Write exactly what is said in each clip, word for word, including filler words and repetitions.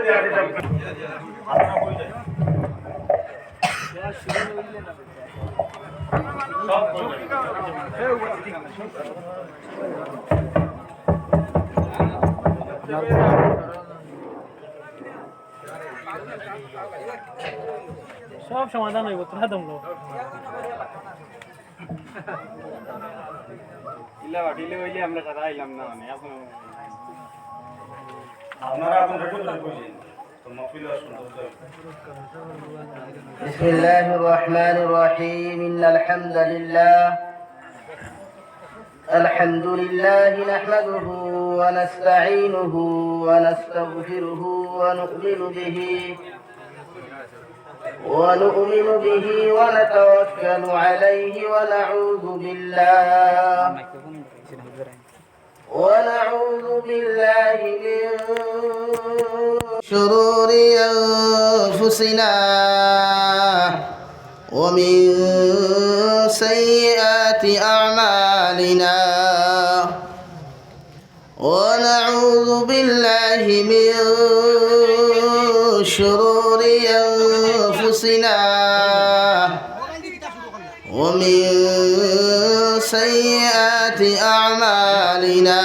সব সমাধান অইবো, তোরা দম লও। ইলা বাটিলে অইলে আমরা তারা আইলাম না, মানে, এখন আপনারা এখন রেডি করে কইলেন, তো মাহফিল আর সুন্দর তো। بسم الله الرحمن الرحيم. إن الحمد لله، الحمد لله نحمده ونستعينه ونستغفره ونؤمن به، ونؤمن به ونتوكل عليه، ونعوذ بالله، ونعوذ بالله من شرور أنفسنا ومن سيئات أعمالنا. ونعوذ بالله من شرور أنفسنا ومن سيئات أعمالنا.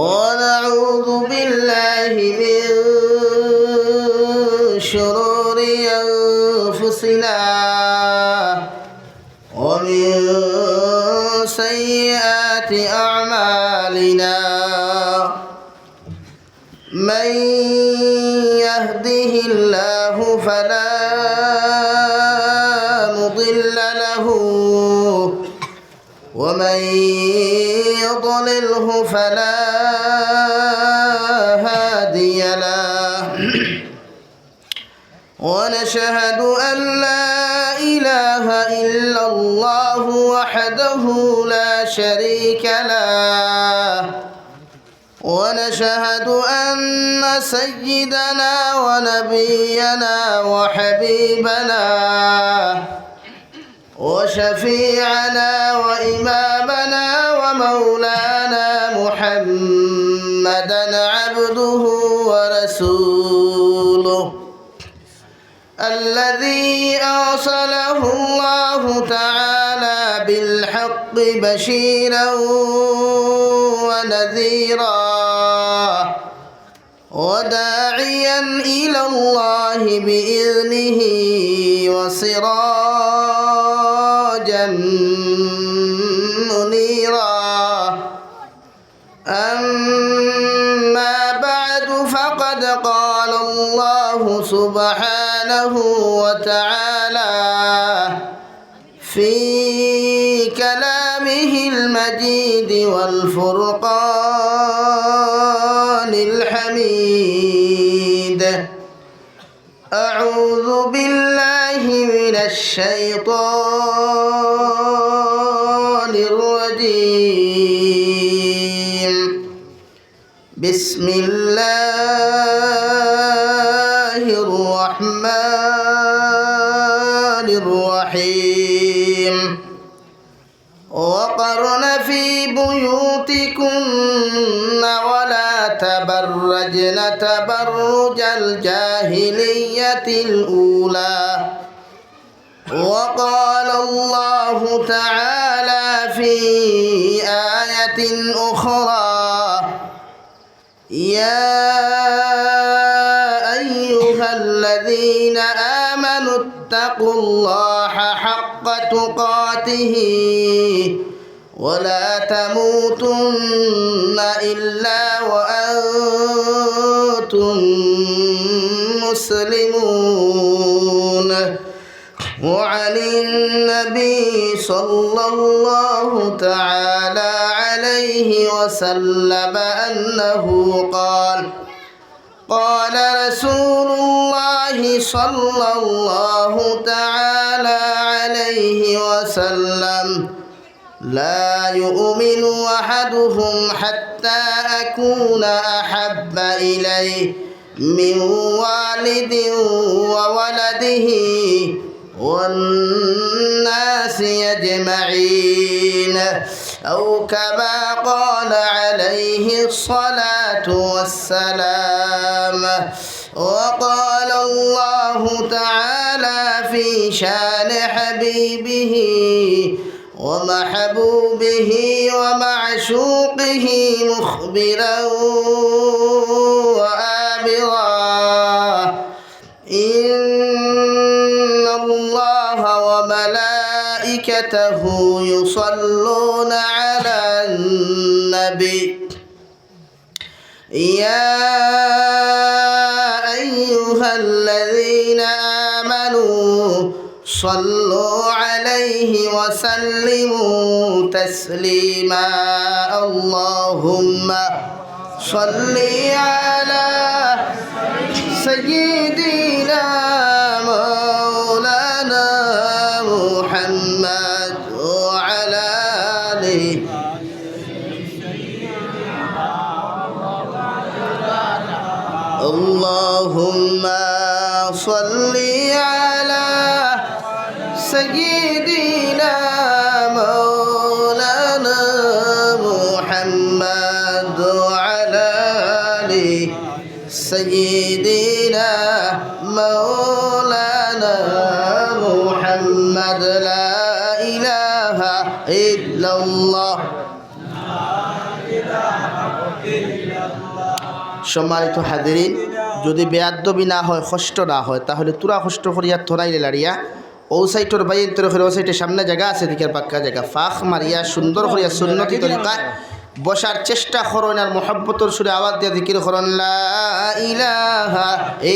ونعوذ بالله من شرور أنفسنا ومن سيئات أعمالنا. من يهده الله فلا مضل له، ومن يضلله فلا هادي له. ونشهد أن لا إله إلا الله وحده لا شريك له، ونشهد أن سيدنا ونبينا وحبيبنا وشفيعنا وإمامنا ومولانا محمدا عبده ورسوله، الذي أرسله الله تعالى بالحق بشيرا ونذيرا، وداعيا إلى الله بإذنه وسراجا منيرا. أما بعد، فقد قال الله سبحانه وتعالى في كلامه المجيد والفرقان الحميد: أعوذ بالله من الشيطان الرجيم. بسم الله الرحمن الرحيم. وقرن في بيوتكن ولا تبرجن تبرج الجاهلية الأولى. وقال الله تعالى في آية أخرى: يا أيها الذين آمنوا اتقوا الله حق تقاته ولا تموتن إلا وأنتم مسلمون. وعن النبي صلى الله تعالى عليه وسلم أنه قال: قال رسول الله صلى الله تعالى عليه وسلم: لا يؤمن أحدكم حتى أكون أحب إليه من والده وولده والناس أجمعين. أو كما قال عليه الصلاة والسلام. وقال الله تعالى في شان حبيبه ومحبوبه ومعشوقه مخبرا وآمرا: إن الله وملائكته يصلون على النبي، يا أيها الذين آمنوا صلوا عليه وسلموا تسليما. اللهم صل على سيدنا مولانا محمد وعلى آله. اللهم صل على سيدنا مولانا محمد وعلى آله. سيدنا مولانا محمد. لا إله إلا الله. সম্মানিত হাজিরিন, যদি বেয়াদবি না হয়, কষ্ট না হয়, তাহলে থুড়া কষ্ট করিয়া থনাইলে লাড়িয়া, অউ সাইটর বাইন তরে করে, অউ সাইটে সামনে জাগা আছে, দিকের পাক্কা জাগা, ফাঁক মারিয়া সুন্দর করিয়া সুন্নতি তরিকায় বসার চেষ্টা করইন, আর মহব্বতর সুরে আওয়াজ দিয়া জিকির করইন, লা ইলাহা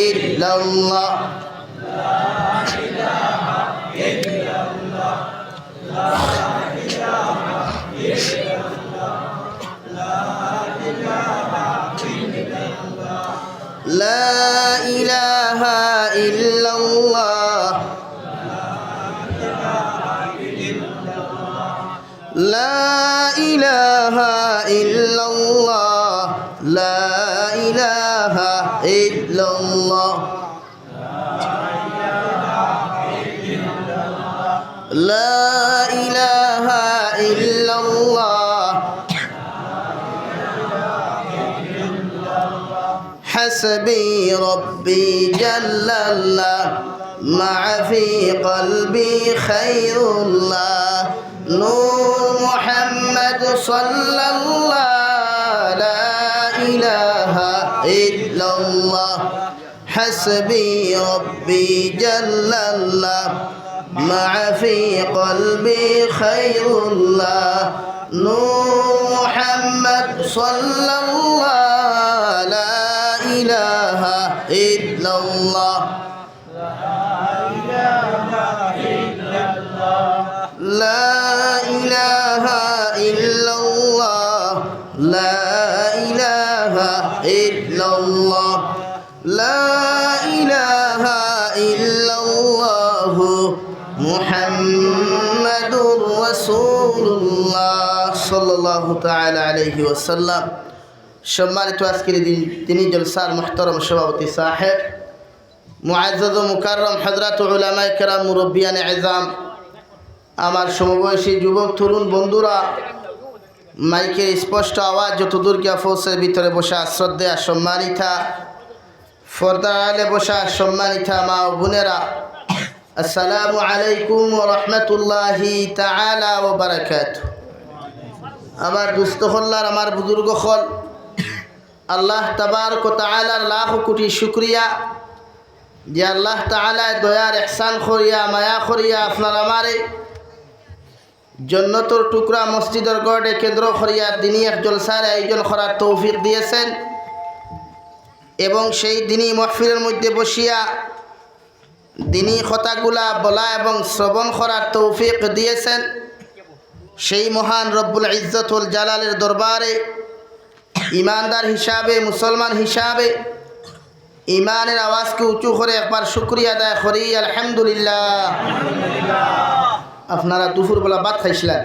ইল্লাল্লাহ। لا إله إلا الله. لا إله إلا الله. لا إله إلا الله. لا إله إلا الله. حسبي ربي جل الله، ما في قلبي خير الله، نور محمد صلى الله، لا إله إلا الله. حسبي ربي جل الله، ما في قلبي خير الله، نور محمد صلى الله، لا إله إلا الله. لا إله إلا الله. لا إله إلا الله. لا إله إلا الله محمد رسول الله صلى الله تعالى عليه وسلم. সম্মানিত আজকের দিন, দিনী জলসার মুহতারাম সভাপতি সাহেব, মুআজ্জাজ ও মুকাররম হযরত উলামায়ে কেরাম, মুরব্বিয়ানে এজাম, আমার সমবয়সী যুবক তরুণ বন্ধুরা, মাইকের স্পষ্ট আওয়াজ যতদূর গিয়া পৌঁছে, ভিতরে বসা শ্রদ্ধেয়া সম্মানিতা, পর্দার আড়ালে বসা সম্মানিতা মা ও বোনেরা, আসসালামু আলাইকুম ওয়া রাহমাতুল্লাহি তাআলা ওয়া বারাকাতুহু। আমার দুস্ত অকল আর আমার বুজুর্গ অকল, আল্লাহ তাবারক ওয়া তাআলার লাখ কোটি শুকরিয়া যে আল্লাহ তাআলায় দয়ার ইহসান করিয়া, মায়া করিয়া আপনার আমারে জন্নতর টুকরা মসজিদর গড়ে কেন্দ্র করিয়া দিনী এক জলসার আয়োজন করার তৌফিক দিয়েছেন এবং সেই দিনী মাহফিলের মধ্যে বসিয়া দিনী কথাগুলা বলা এবং শ্রবণ করার তৌফিক দিয়েছেন সেই মহান রব্বুল ইজ্জত ওয়াল জালালের দরবারে ইমানদার হিসাবে, মুসলমান হিসাবে ইমানের আওয়াজকে উঁচু করে একবার শুকরিয়া আদায় করি, আলহামদুলিল্লাহ। আপনারা দুপুরবেলা ভাত খাইছিলেন?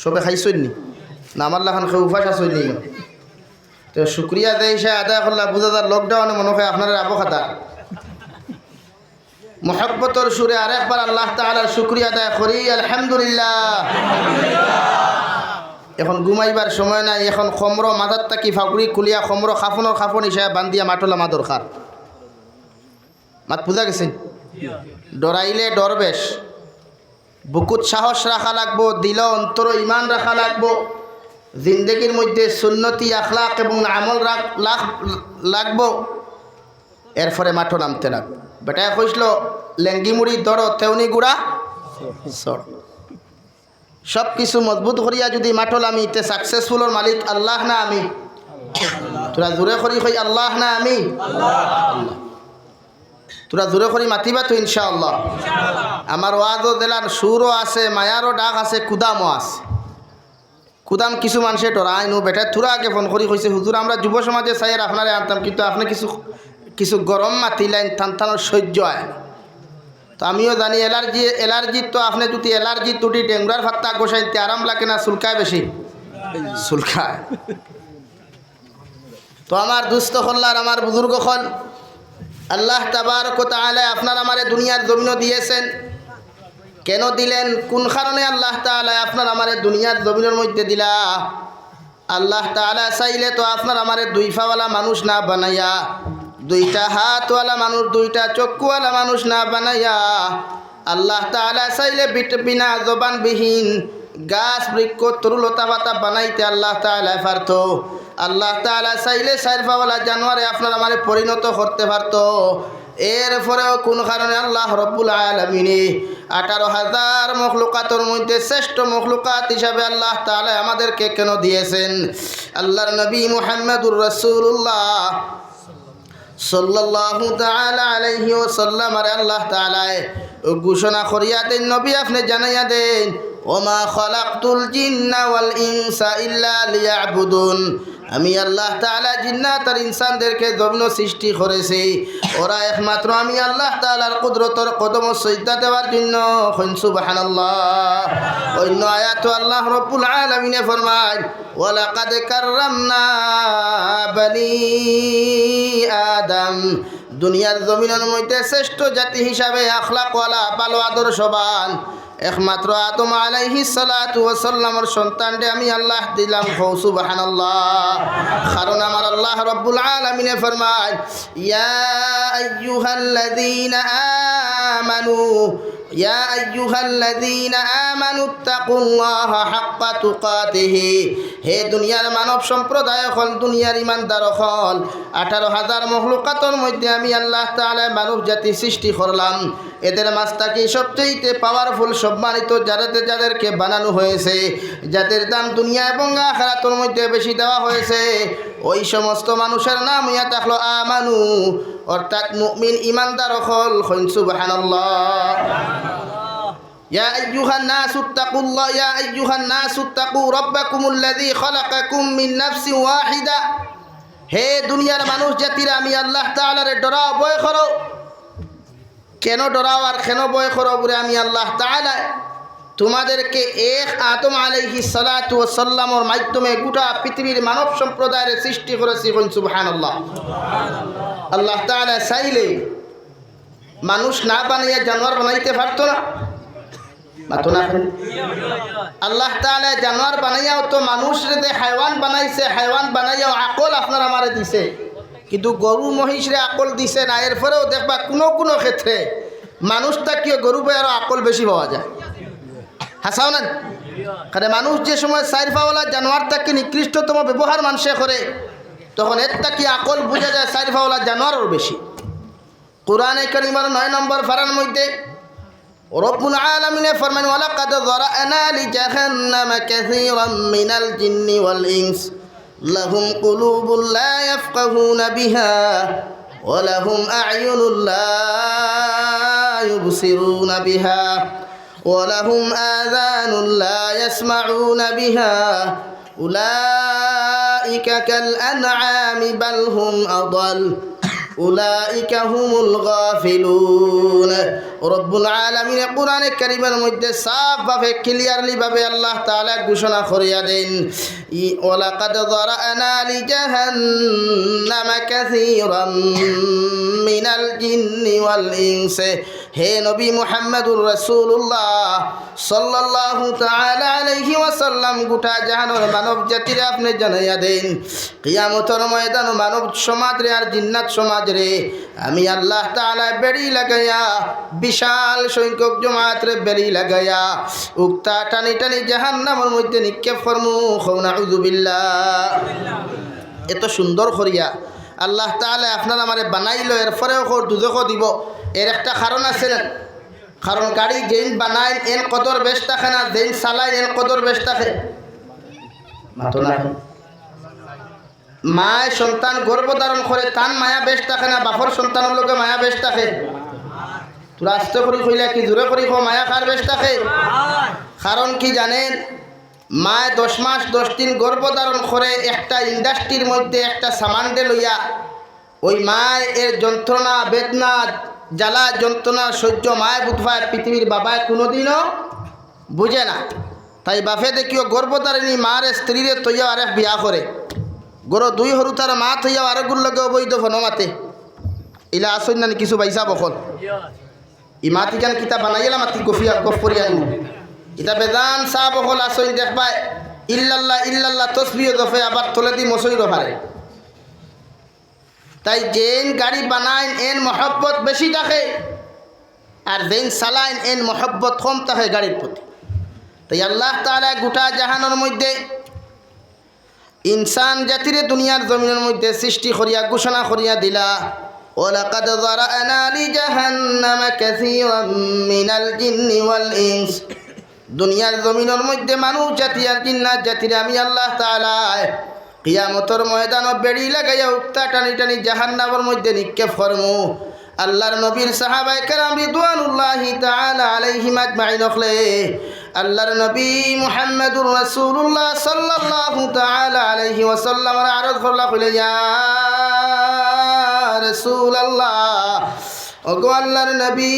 সবে খাইছইন নি? না, আমার লাখান কেউ উপাস আছইন নি? তো শুকরিয়া যে হিসাবে আদায় করলা, বুঝা যার lockdown-এ মনে হয় আপনারা আবো খাতা। মহব্বতর সুরে আরেকবার আল্লাহ তাআলার শুকরিয়া আদায় করি, আলহামদুলিল্লাহ। এখন ঘুমাইবার সময় নাই, এখন কমরো মাথার থাকি ফাগুড়ি খুলিয়া কমরো কাফনর কাফন হিসাবে বান্ধিয়া মাঠো লামা দরকার। মাত বুঝা গেছে? ডরাইলে ডর বেশ, বুকুত সাহস রাখা লাগবো, দিলো অন্তরো ইমান রাখা লাগবো, জিন্দেগির মধ্যে সুন্নতি আখলাক এবং আমল রাখ-, লাগ-, লাগবো। এরপরে মাঠো নামতে লাগবো। বেটায় কইছিল, "লেঙ্গি মুড়ি ধরো, তেউনি গুড়া সর।" সব কিছু মজবুত করিয়া যদি মাঠো লামি, তে সাকসেসফুলর মালিক আল্লাহ না আমি? তোরা জোরে করি কই, "আল্লাহ না আমি?" আল্লাহ। তোরা জোরে করি মাতিবা তো ইনশাআল্লাহ। আমার ওয়াজও দিলার সুরও আছে, মায়ারও ডাক আছে, কুদামও আছে। কুদাম কিছু মানুষে ডরাইন, ও বেটায় থুড়া আগে ফোন করি কইছে, "হুজুর, আমরা যুব সমাজে চাইয়ার আপনারে আনতাম, কিন্তু আপনে কিছু, কিছু গরম মাতিলাইন, থান থানোর সহ্য অয় না।" তো আমিও জানি অ্যালার্জি, অ্যালার্জি তো আপনে যদি অ্যালার্জি তুটি ডেঙ্গুরার ফাত্তা গোসাইন, তে আরাম লাগে না, চুলকায় বেশি? চুলকায়। তো আমার দুস্ত অকল আর আমার বুজুর্গ অকল, আল্লাহ তাবারক ওয়া তাআলা আপনার আমারে দুনিয়ার জমিনও দিয়েছেন। কেন দিলেন? কোন কারণে আল্লাহ তাআলা আপনার আমারে দুনিয়ার জমিনর মধ্যে দিলা? আল্লাহ তাআলা চাইলে তো আপনার আমারে দুই পাওয়ালা মানুষ না বানাইয়া, দুইটা হাতওয়ালা মানুষ, দুইটা চক্ষুওয়ালা মানুষ না বানাইয়া, আল্লাহ তাআলা চাইলে বিট-, বিনা জবানবিহীন গাছ, বৃক্ষ, তরু, লতা, পাতা বানাইতে আল্লাহ তাআলা পারতো। আল্লাহ তাআলা চাইলে চাইর পাওয়ালা জানোয়ারে আপনার আমারে পরিণত করতে পারতো। এরপরেও কোন কারণে আল্লাহ রব্বুল আলামিনে আঠারো হাজার মখলুকাতর মধ্যে শ্রেষ্ঠ মখলুকাত হিসাবে আল্লাহ তাআলা আমাদেরকে কেন দিয়েছেন? আল্লাহর নবী মুহাম্মাদুর রাসূলুল্লাহ সাল্লাল্লাহু তাআলা আলাইহি ওয়াসাল্লাম, আরে আল্লাহ তাআলায় ঘোষণা করিয়া দেন, নবী আপনে জানাইয়া দেন, "ওমা খালাকতুল জিন্না ওয়াল ইনসা ইল্লা লিয়াবুদুন।" আমি আল্লাহ তাআলা জিন্নাত আর ইনসানদেরকে জমিনো সৃষ্টি করেছি, ওরা একমাত্র আমি আল্লাহ তাআলার কুদরতর কদমো সজদা দেওয়ার জন্য। কইন সুবহানাল্লাহ। অন্য আয়াতো আল্লাহ রব্বুল আলামিনে ফরমায়, "ওয়ালাকাদ কাররামনা বানি আদম।" দুনিয়ার জমিনর মধ্যে শ্রেষ্ঠ জাতি হিসাবে আখলাকওয়ালা, ভালো আদর্শবান, একমাত্র আদম আলাইহিস সালাতু ওয়াস সালামর সন্তানরে আমি আল্লাহ দিলাম। কও সুবহানাল্লাহ। কারণ আমার আল্লাহ রব্বুল আলামিনে ফরমায়, "ইয়া আইয়ুহাল্লাযীনা আমানু, ইয়া আইয়ুহাল্লাযীনা আমানুত্তাকুল্লাহা হাক্কা তুকাতিহি।" হে দুনিয়ার মানব সম্প্রদায় অকল, দুনিয়ার ইমানদার অকল, আঠারো হাজার মখলুকাতর মধ্যে আমি আল্লাহ তাআলা মানব জাতি সৃষ্টি করলাম। এদের মাঝ থাকি সবচেয়ে পাওয়ারফুল, সম্মানিত যাদের, যাদেরকে বানানো হয়েছে, যাদের দাম দুনিয়া এবং আখিরাতর মধ্যে বেশি দেওয়া হয়েছে, ওই সমস্ত মানুষের নাম হইয়া থাকলো আমানু, অর্থাৎ মুমিন ইমানদার অকল। কইন সুবহানাল্লাহ। ইয়া আইয়ুহান নাসু ইত্তাকুল্লাহ, ইয়া আইয়ুহান নাসু ইত্তাকু রাব্বাকুমুল্লাযী খালাকাকুম মিন নাফসিন ওয়াহিদা। হে দুনিয়ার মানুষ জাতিরা, আমি আল্লাহ তাআলারে ডরাও, ভয় করো। কেন ডরাও আর কেন ভয় করো বুলে আমি আল্লাহ তাআলা তোমাদেরকে এক আদম আলাইহিস সালাতু ওয়াস সালামর মাধ্যমে গোটা পৃথিবীর মানব সম্প্রদায়ের সৃষ্টি করেছি। কইন সুবহানাল্লাহ। আল্লাহ তাআলা চাইলে মানুষ না বানাইয়া জানোয়ার বানাইতে পারতো না? মাতো না কেন? আল্লাহ তাআলা জানোয়ার বানাইয়াও তো মানুষরে যে হায়ওয়ান বানাইছে, হায়ওয়ান বানাইয়াও আকল আপনার আমারে দিছে। কিন্তু গরু মহিষরে আকল দিছে না। এরপরেও দেখবা কোনো কোনো ক্ষেত্রে মানুষ থাকিও গরু বই আরো আকল বেশি পাওয়া যায়। হাছাও না? কারণ মানুষ যে সময় চাইর পাওয়ালা জানোয়ার থাকি নিকৃষ্টতম ব্যবহার মানষে করে, তখন এর থাকি আকল বুঝা যায় চাইর পাওয়ালা জানোয়ারর বেশি। কোরআনে কারীমর নয় নম্বর পারার মধ্যে রব্বুল আলামিনে ফরমান, "ওয়ালাকাদ যারা'না লিজাহান্নামা কাসীরাম মিনাল জিন্নি ওয়াল ইনস, লাহুম কুলুবুন লা ইয়াফকাহুনা বিহা, ওয়া লাহুম আ'য়ুনুন লা ইউবসিরুনা বিহা, ওয়া লাহুম আযানুন লা ইয়াসমাউনা বিহা, উলাইকা কাল আনআমি বাল হুম আদাল, উলাইকা হুমুল গাফিলুন।" রব্বুল আলামিনে কোরআনে কারীমর মধ্যে সাফভাবে, ক্লিয়ারলি ভাবে আল্লাহ তাআলা ঘোষণা করিয়া দেন, ই-, "ওয়ালাকাদ যারা'না লিজাহান্নামা কাসীরাম মিনাল জিন্নি ওয়াল ইনস।" হে নবী মুহাম্মাদুর রাসূলুল্লাহ সাল্লাল্লাহু তাআলা আলাইহি ওয়াসাল্লাম, গোটা জাহানর মানব জাতিরে আপনে জানাইয়া দেইন, কিয়ামতর ময়দানো মানব সমাজরে আর জিন্নাত সমাজরে আমি আল্লাহ তাআলায় বেড়ি লাগাইয়া, বিশাল সংখ্যক জমাতরে বেড়ি লাগাইয়া, উক্তা টানি টানি জাহান্নামর মধ্যে নিক্ষেপ করমু। কও নাউযুবিল্লাহ। এত সুন্দর করিয়া আল্লাহ তাআলায় আপনার আমারে বানাইলো, এরপরেও কও দুজখো দিবো। এর একটা কারণ আছে না? কারণ গাড়ি যেইন বানাইন এন কদর বেশ থাকে না, যেইন চালাইন এন কদর বেশ থাকে। মাতো না। মায় সন্তান গর্ভ ধারণ করে, তান মায়া বেশ থাকে না, বাপর সন্তানর লগে মায়া বেশ থাকে। তোরা আস্তে করি কইলা কি, জোরে করি কও, মায়া কার বেশ থাকে? কারণ কি জানেন? মায় দশ মাস দশ দিন গর্ভ ধারণ করে একটা ইন্ডাস্ট্রির মধ্যে একটা সামানরে লইয়া, ওই মায় এর যন্ত্রণা, বেদনা, জ্বালা, যন্ত্রণা সহ্য মায় বুঝ পায়, পৃথিবীর বাবায় কোনোদিনও বুঝে না। তাই বাপে দেখিও গর্ভধারিণী মার স্ত্রীরে থইয়া আরেক বিয়া করে, ঘরো দুই হুরুতার মা থইয়া আরেকগুর লগে অবৈধ ফোনো মাতে। ইলা আসইন নানি কিছু ভাইসাব অকল? ই মাত ইখান কিতা বানাইলা মাতি গফিয়া গফ করিয়া আনবো। ইতা বেজান সাব অকল আসইন দেখবায়, ইল্লাল্লাহ ইল্লাল্লাহ তসবিও জফে, আবার তলেদি মসইরও পারে। তাই যেইন গাড়ি বানাইন এন মহব্বত বেশি থাকে, আর যেইন চালাইন এন মহব্বত কম থাকে গাড়ির প্রতি। তাই আল্লাহ তাআলায় গোটা জাহানর মধ্যে ইনসান জাতিরে দুনিয়ার জমিনর মধ্যে সৃষ্টি করিয়া ঘোষণা করিয়া দিলা, "ওয়ালাকাদ যারা'না লিজাহান্নামা কাসীরাম মিনাল জিন্নি ওয়াল ইনস।" দুনিয়ার জমিনর মধ্যে মানুষ জাতি আর জিন্নাত জাতিরে আমি আল্লাহ তাআলায় কিয়ামতর ময়দানো বেড়ি লাগাইয়া উক্তা টানি টানি জাহান্নামর মধ্যে নিক্ষেপ করমু। আল্লাহর নবীর সাহাবায়ে কেরাম রিদওয়ানুল্লাহি তাআলা আলাইহিম আজমাইন অকলে আল্লাহর নবী মুহাম্মাদুর রাসূলুল্লাহ সাল্লাল্লাহু তাআলা আলাইহি ওয়াসাল্লামরে আরজ করলা, কইলা, "ইয়া রাসূলুল্লাহ, ওগো আল্লাহর নবী,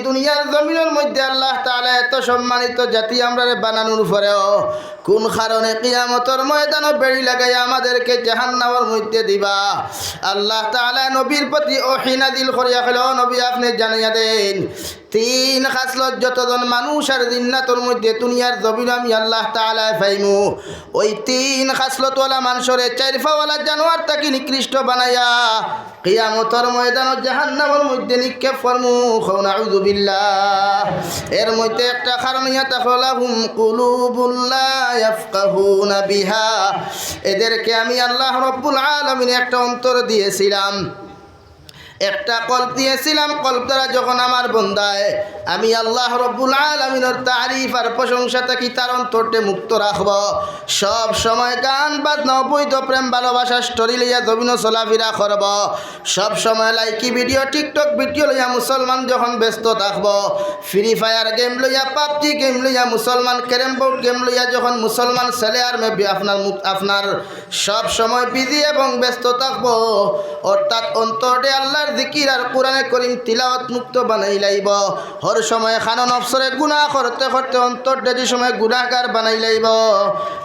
দুনিয়ার জমিনর মধ্যে আল্লাহ তাআলা এত সম্মানিত জাতি আমরারে বানানোর পরেও কোন কারণে কিয়ামতর ময়দানো বেড়ি লাগাইয়া আমাদেরকে জাহান্নামর মধ্যে দিবা?" আল্লাহ তাআলা নবীর প্রতি ওহী নাজিল করিয়া কইলা, "ও নবী, আপনে জানাইয়া দেইন, তিন খাসলত যতজন মানুষ আর জিন্নাতর মধ্যে দুনিয়ার জমিন আমি আল্লাহ তাআলায় পাইমু, ওই তিন খাসলতওয়ালা মানষরে চাইর পাওয়ালা জানোয়ার থাকি নিকৃষ্ট বানাইয়া কিয়ামতর ময়দানো জাহান্নামর মধ্যে নিক্ষেপ করমু।" কও নাউযুবিল্লাহ। এর মধ্যে একটা কারণ ইয়া তাকলাহুম কুলুবুল লা ইয়াফকাহুনা বিহা। এদেরকে আমি আল্লাহ রব্বুল আলামিন একটা অন্তর দিয়েছিলাম, একটা কলব দিয়েছিলাম। কলব দ্বারা যখন আমার বন্দায় আমি আল্লাহ রব্বুল আলামিনর তারিফ আর প্রশংসা থাকি তার অন্তরটে মুক্ত রাখবো, সব সময় গান বাজনা, অবৈধ প্রেম ভালোবাসা স্টোরি লইয়া জমিনো চলাফিরা করবো, সব সময় লাইকি ভিডিও, টিকটক ভিডিও লইয়া মুসলমান যখন ব্যস্ত থাকবো, ফ্রি ফায়ার গেম লইয়া, পাবজি গেম লইয়া, মুসলমান ক্যারেম বোর্ড গেম লইয়া যখন মুসলমান ছেলে আর মেয়ে বি-, আপনার মুখ-, আপনার সব সময় বিজি এবং ব্যস্ত থাকবো, অর্থাৎ অন্তরে আল্লাহর জিকির আর কোরআনে করিম তিলাওয়াত মুক্ত বানাই লাইবো। হর সময় খানো নফসরে গুনাহ করতে করতে অন্তরটা যে সময় গুনাহগার বানাই লাইবো,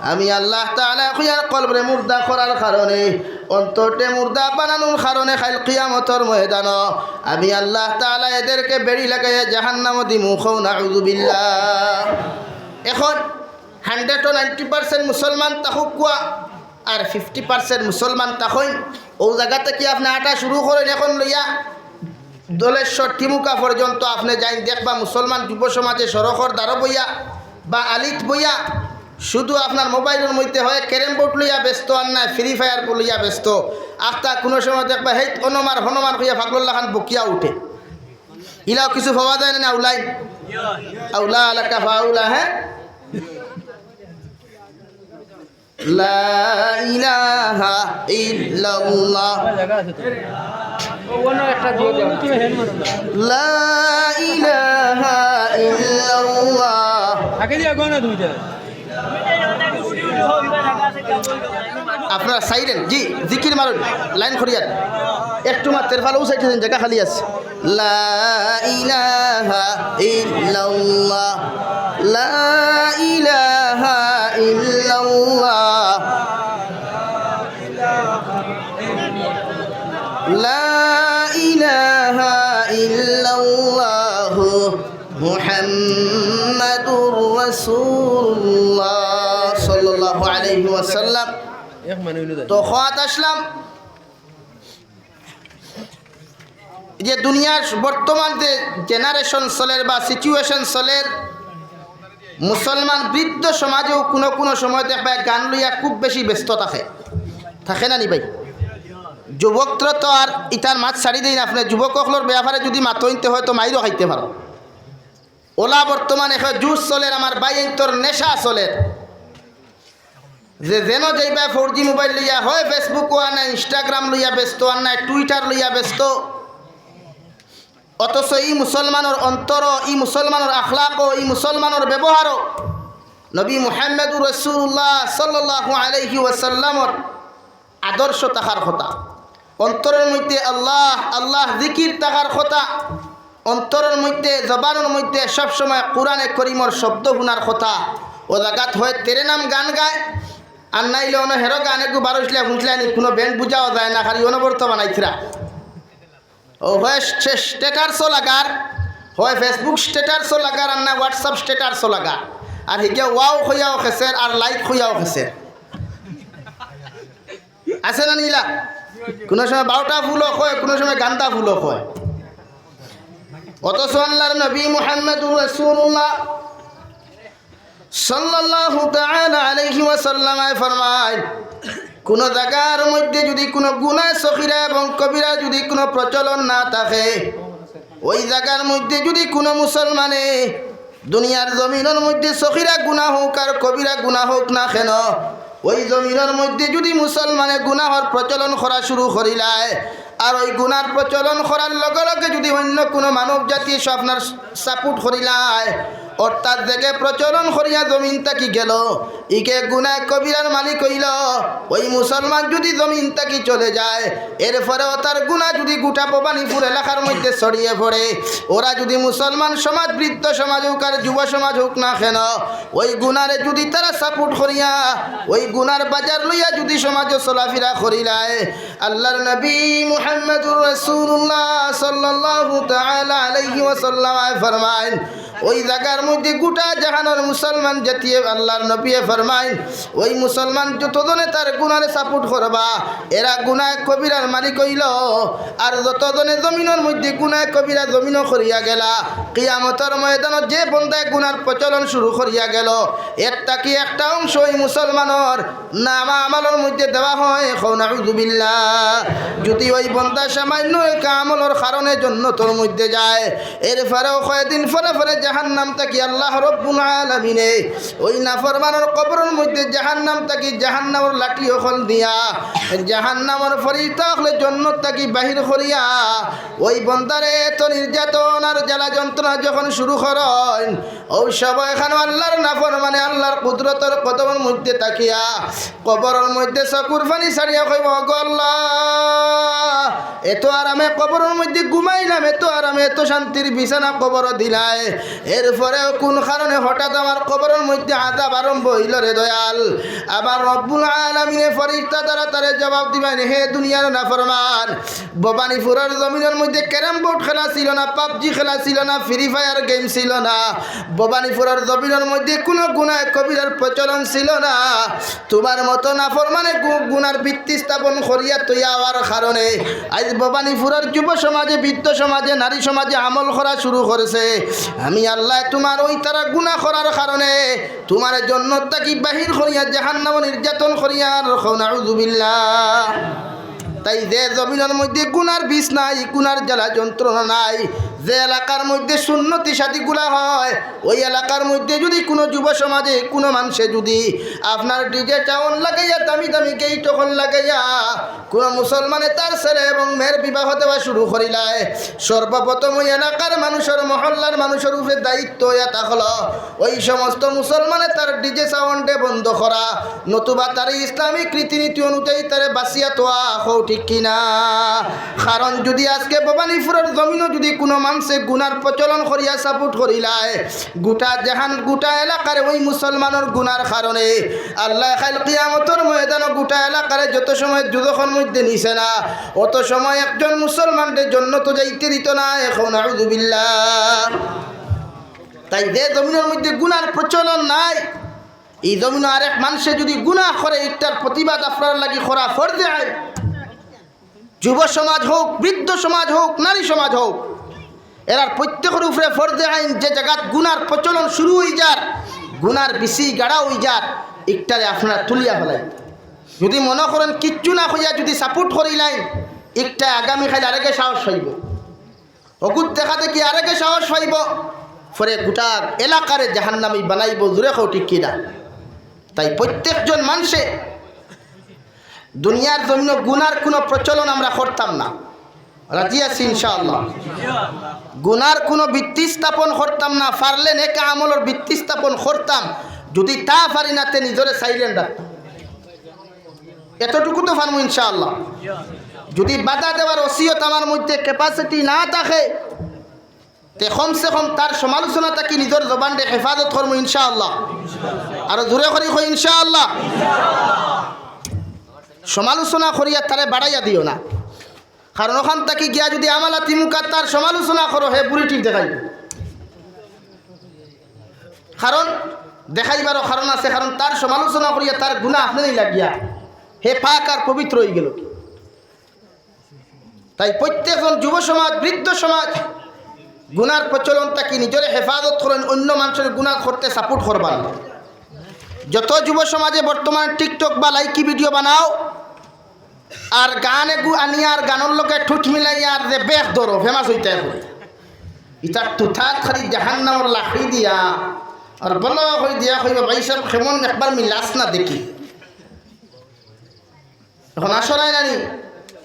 আমি আল্লাহ তাআলা কইয়ার কলবরে মুর্দা করার কারণে, অন্তরটে মুর্দা বানানোর কারণে কাইল কিয়ামতর ময়দানো আমি আল্লাহ তাআলা এদেরকে বেড়ি লাগাইয়া জাহান্নামো দিমু। কও নাউযুবিল্লাহ। এখন হান্ড্রেডো নাইনটি পার্সেন্ট মুসলমান থাকুক কুয়া, আর ফিফটি পার্সেন্ট মুসলমান থাকইন। ও জাগা থাকি আপনে আটা শুরু করইন এখন লইয়া দলেশ্বর টিমুকা পর্যন্ত আপনে যাইন, দেখবা মুসলমান যুব সমাজে সড়কর দ্বারো বইয়া বা আলিত বইয়া শুধু আপনার মোবাইলর মধ্যে হয় ক্যারেম বোর্ড লইয়া ব্যস্ত, আর নায় ফ্রি ফায়ার লইয়া ব্যস্ত। আখতা কোনো সময় দেখবা হেই অনমার হনমার কইয়া ফাগলর লাখান বকিয়া উঠে। ইলাও কিছু পাওয়া যায় না, না উলাই? আউলা আলাকা ফাউলা, হ্যাঁ? লা ইলাহা ইল্লাল্লাহ। লা ইলাহা ইল্লাল্লাহ। আপনারা সাইলেন্ট, জি, জিকির মারুন, লাইন করিয়ার। একটু মাত্র ফালো সাইড জায়গা খালি আছে। লা ইলাহা ইল্লাল্লাহ, লা ইলাহা ইল্লাল্লাহ, লা ইলাহা ইল্লাল্লাহ। মুহাম্মাদুর রাসূলুল্লাহ সাল্লাল্লাহু আলাইহি ওয়াসাল্লাম। তো কওয়াত আসলাম যে দুনিয়ার বর্তমান যে generation চলের বা situation চলের, মুসলমান বৃদ্ধ সমাজেও কুনু কুনু সময় দেখবায় গান লইয়া খুব বেশি ব্যস্ত থাকে, থাকে না নি ভাই? যুবকরা তো আর ইতার মাত ছাড়ি দেইন, আপনে যুবক অকলর ব্যাপারে যুদি মাতইন তে হয়তো মাইরও খাইতে পারো। অলা বর্তমানে অখন জুস চলের, আমার ভাইয়াইন্তর নেশা চলের। যে যেন যাইবা four G mobile লইয়া, হয় Facebook ও আনা, Instagram লইয়া ব্যস্ত, আর নায় Twitter লইয়া ব্যস্ত। অথচ ই মুসলমানর অন্তর, ই মুসলমানর আখলাক, ই মুসলমানর ব্যবহার নবী মুহাম্মাদুর রাসূলুল্লাহ সাল্লাল্লাহু আলাইহি ওয়াসাল্লামর আদর্শ থাকার কথা। অন্তরর মধ্যে আল্লাহ, আল্লাহ জিকির থাকার কথা। অন্তরর মধ্যে, জবানর মধ্যে সবসময় কোরআনে করিমর শব্দ হুনার কথা। অউ জাগাত হয় তেরে নাম গান গায়, আর নাইলে অনো হেরো গান এগু বারইছলা হুনছলা নি, কুনু ব্যান্ড বুঝাও যায় না, খালি অনবরত বানাইতরা। অউ হয় সে status ও লাগার, হয় Facebook status ও লাগার, আর না WhatsApp status ও লাগার। আর হিগে ওয়াও কইয়াও খেছের, আর like কইয়াও খেছের। আছে না নি ইলা? কুনু সময় বাউটা ফুলও কয়, কুনু সময় গান্দা ফুলও কয়। অথচ আল্লাহর নবী মুহাম্মাদুর রাসূলুল্লাহ সাল্লাল্লাহু তাআলা আলাইহি ওয়াসাল্লামে ফরমাইন, কুনু জাগার মধ্যে যুদি কুনু গুনাহ সগীরা এবং কবিরা যুদি কুনু প্রচলন না থাকে, অউ জাগার মধ্যে যুদি কুনু মুসলমানে দুনিয়ার জমিনর মধ্যে সগীরা গুনাহ হউক আর কবিরা গুনাহ হউক না কেন, অউ জমিনর মধ্যে যুদি মুসলমানে গুনাহর প্রচলন করা শুরু করিলায়, আর অউ গুনার প্রচলন করার লগে লগে যুদি অইন্য কুনু মানব জাতি আপনার support করিলায়, অর্থাৎ যেগে প্রচলন করিয়া জমিন থাকি গেল, ইগে গুনাহ কবিরার মালিক অইল। অউ মুসলমান যুদি জমিন থাকি চলে যায়, এরপরেও তার গুনাহ যুদি গুটা ভবানীপুর এলাকার মধ্যে ছড়িয়ে পড়ে, ওরা যুদি মুসলমান সমাজ, বৃদ্ধ সমাজ হউক আর যুব সমাজ হউক না কেন, অউ গুনারে যুদি তারা support করিয়া অউ গুনার বাজার লইয়া যুদি সমাজো চলাফিরা করিলায়, আল্লাহর নবী মুহাম্মাদুর রাসূলুল্লাহ সাল্লাল্লাহু তাআলা আলাইহি ওয়াসাল্লামে ফরমাইন, অউ জাগার মধ্যে গুটা জাহানর মুসলমান জাতিয়ে, আল্লাহর নবীয়ে ফরমাইন, অউ মুসলমান যতজনে তার গুনারে support করবা, এরা গুনাহ কবিরার মালিক অইল। আর যতজনে জমিনর মধ্যে গুনাহ কবিরা জমিনো করিয়া গেলা, কিয়ামতর ময়দানো যে বন্দায় গুনার প্রচলন শুরু করিয়া গেল, এর থাকি একটা অংশ অউ মুসলমানর নামা আমলর মধ্যে দেওয়া হয়, কও নাউযুবিল্লাহ। যুদি অউ বন্দা সামান্য এক আমলর কারণে জন্নতর মধ্যে যায়, এরপরেও কয়দিন পরে পরে জাহান্নাম থাকি আল্লাহ রব্বুল আলামিনে অউ নাফরমানর কবরর মধ্যে জাহান্নাম থাকি জাহান্নামর লাঠি অকল দিয়া জাহান্নামর ফিরিস্তা অকলে জন্নত থাকি বাহির করিয়া অউ বন্দারে এত নির্যাতন আর জ্বালা যন্ত্রণা যখন শুরু করইন, অউ সময়খানো আল্লাহর নাফরমানে আল্লাহর কুদরতর কদমর মধ্যে থাকিয়া কবরর মধ্যে চকুর পানি ছাড়িয়া কইব, "ওগো আল্লাহ, এত আরামে কবরর মধ্যে ঘুমাইলাম, এত আরামে, এত শান্তির বিছানা কবরো দিলায়, এরপরেও কুন কারণে হঠাৎ আমার কবরর মধ্যে আযাব আরম্ভ অইল রে দয়াল?" আবার রব্বুল আলামিনে ফিরিস্তা তারা তারে জবাব দিবা, "হে দুনিয়ার নাফরমান, ভবানীপুরর জমিনর মধ্যে ক্যারাম বোর্ড খেলা ছিল না, PUBG খেলা ছিল না, Free Fire game ছিল না, ভবানীপুরর জমিনর মধ্যে কুনু গুনাহ কবিরার প্রচলন ছিল না। তুমার মতো নাফরমানে গু-, গুনার ভিত্তি স্থাপন করিয়া থইয়া অওয়ার কারণে আইজ ভবানীপুরর যুব সমাজে, বৃদ্ধ সমাজে, নারী সমাজে আমল করা শুরু করছে। আমি আল্লায় তুমার অউ তারা গুনাহ করার কারণে তুমারে জন্নত থাকি বাহির করিয়া জাহান্নামো নির্যাতন করিয়ার।" কও নাউযুবিল্লাহ। তাই যে জমিনর মধ্যে গুনার বিষ নাই, গুনার জ্বালা যন্ত্রণা নাই, যে এলাকার মধ্যে সুন্নতি শাদিগুলা হয়, অউ এলাকার মধ্যে যুদি কুনু যুব সমাজে কুনু মানষে যুদি আপনার DJ sound লাগাইয়া, দামি দামি গেইট অকল লাগাইয়া কুনু মুসলমানে তার ছেলে এবং মেয়ের বিবাহ দেওয়া শুরু করিলায়, সর্বপ্রথম অউ এলাকার মানুষর, মহল্লার মানুষর উপরে দায়িত্ব অইয়া থাকলো অউ সমস্ত মুসলমানে তার DJ sound এ বন্ধ করা, নতুবা তার ইসলামিক রীতিনীতি অনুযায়ী তারে বাঁচিয়া থওয়া, কও ঠিক কি না? কারণ যুদি আজকে ভবানীপুরর জমিনো যুদি কুনু মানষে গুনার প্রচলন করিয়া support করিলায়, গুটা জাহান, গুটা এলাকার অউ মুসলমানর গুনার কারণে আল্লায় কাইল কিয়ামতর ময়দানো গুটা এলাকারে যত সময় দুজখর মধ্যে নিছে না, অত সময় একজন মুসলমানরে জন্নতো যাইতে দিত নায়। কও নাউযুবিল্লাহ। তাই যে জমিনর মধ্যে গুনার প্রচলন নাই, ই জমিনো আরেক মানষে যুদি গুনা করে, ইটার প্রতিবাদ আপনারার লাগি করা ফরজে আইন। যুব সমাজ হউক, বৃদ্ধ সমাজ হউক, নারী সমাজ হউক, এরার প্রত্যেকর উপরে ফরজে আইন, যে জাগাত গুনার প্রচলন শুরু অইযার, গুনার বিচি গাড়া অইযার, ইকটারে আপনারা তুলিয়া ফালাইন। যুদি মনো করইন কিচ্ছু না কইয়া যুদি support করিলাইন, ইকটায় আগামী কাইল আরেগে সাহস পাইবো। অগুত দেখা দেখি আরেগে সাহস পাইবো, পরে গোটা এলাকারে জাহান্নামী বানাইবো। জুরে কও ঠিক কিনা? তাই প্রত্যেকজন মানষে দুনিয়ার জমিনো গুনার কুনু প্রচলন আমরা করতাম না। রাজি আছি ইনশাআল্লাহ? গুনার কুনু ভিত্তি স্থাপন করতাম না, পারলে নেক আমলর ভিত্তি স্থাপন করতাম। যুদি তা পারি না, তে নিজরে silent রাখতাম। এতটুকু তো পারমু ইনশাআল্লাহ। যুদি বাধা দেওয়ার ওসিয়ত আমার মধ্যে capacity না থাকে, তে কমসে কম তার সমালোচনা থাকি নিজর জবানরে হেফাজত করমু ইনশাআল্লাহ। আরো জুরে করি কই ইনশাআল্লাহ। সমালোচনা করিয়া তারে বাড়াইয়া দিও না, কারণ ওখান থাকি গিয়া যুদি আমালাতি মুখা তার সমালোচনা করো, হে বুড়ি টিপ দেখাইবো। কারণ দেখাইবারও কারণ আছে, কারণ তার সমালোচনা করিয়া তার গুনা আপনেই লাগিয়া হে পাক আর পবিত্র অইগেলো। তাই প্রত্যেকজন যুব সমাজ, বৃদ্ধ সমাজ, গুনার প্রচলন থাকি নিজরে হেফাজত করইন, অইন্য মানষর গুনা করতে support করবা না। যত যুব সমাজে বর্তমান TikTok বা লাইকি video বানাও, আর গান এগু আনিয়া আর গানর লগে ঠুট মিলাইয়া আর যে বেশ ধরো, famous অইতায় করি। ইতা তুতাত খালি জাহান্নামর লাকড়ি দিয়া, আর বলো কই দিয়া কইবা, "ভাইসাব, কেমন একবার মিলাস না দেখি।" এখন আসরায় নানি,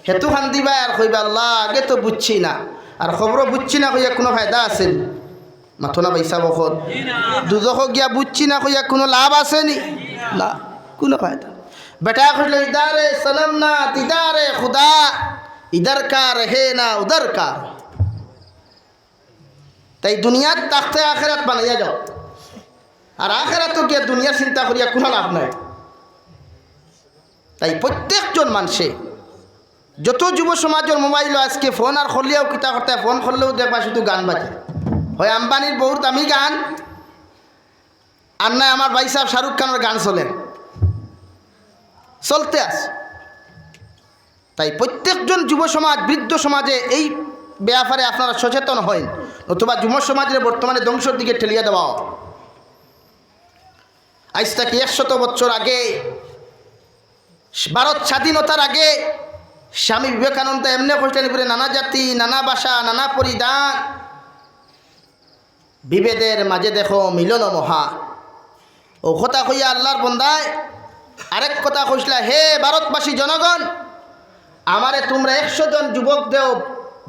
হেতু কান্দিবায় আর কইবা, "আল্লাহ, আগে তো বুঝছি না।" আর খবরও বুঝছি না কইয়া কুনু ফায়দা আছে নি? মাতো না ভাইসাব অকল। দুজখো গিয়া বুঝছি না কইয়া কুনু লাভ আছে নি? না, কুনু ফায়দা। বেটায় কইলো, "ইদারে সনম না, দিদারে খুদা, ইদার কা রহে না, উদার কা।" তাই দুনিয়াত থাকতে আখেরাত বানাইয়া যাও, আর আখেরাতো গিয়া দুনিয়ার চিন্তা করিয়া কুনু লাভ নাই। তাই প্রত্যেকজন মানষে, যত যুব সমাজর মোবাইলো আজকে ফোন আর খুললেও কিতা করতে, ফোন খুললেও দেখবা শুধু গান বাজে, হয় আম্বানির বউর দামি গান, আর নায় আমার ভাইসাব শাহরুখ খানর গান চলে, চলতে আছে। তাই প্রত্যেকজন যুব সমাজ, বৃদ্ধ সমাজে এই ব্যাপারে আপনারা সচেতন হইন, নতুবা যুব সমাজরে বর্তমানে ধ্বংসর দিকে ঠেলিয়া দেওয়া। আইজ থাকি একশত বছর আগে, ভারত স্বাধীনতার আগে স্বামী বিবেকানন্দ এমনে কইছলা নি, নানা জাতি, নানা ভাষা, নানা পরিধান, বিভেদের মাঝে দেখো মিলন মহা। অউ কথা কইয়া আল্লার বন্দায় আরেক কথা কইছলা, "হে ভারতবাসী জনগণ, আমারে তুমরা একশো জন যুবক দেও,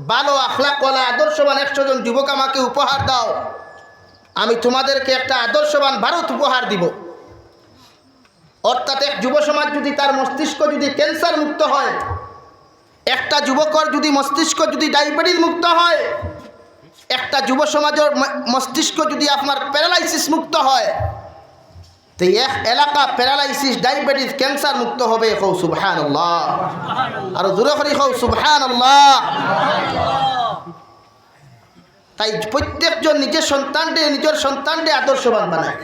ভালো আখলাকওয়ালা আদর্শবান একশো জন যুবক আমাকে উপহার দাও, আমি তোমাদেরকে একটা আদর্শবান ভারত উপহার দিব।" অর্থাৎ এক যুব সমাজ যুদি তার মস্তিষ্ক যুদি cancer মুক্ত হয়, একটা যুবকর যুদি মস্তিষ্ক যুদি diabetes মুক্ত হয়, একটা যুব সমাজর ম-, মস্তিষ্ক যুদি আপনার paralysis মুক্ত হয়, তে এক এলাকা paralysis, diabetes, cancer মুক্ত হবে। কও সুবহানাল্লাহ। আরো জোরে করি কও সুবহানাল্লাহ। তাই প্রত্যেকজন নিজের সন্তানরে, নিজর সন্তানরে আদর্শবান বানায়।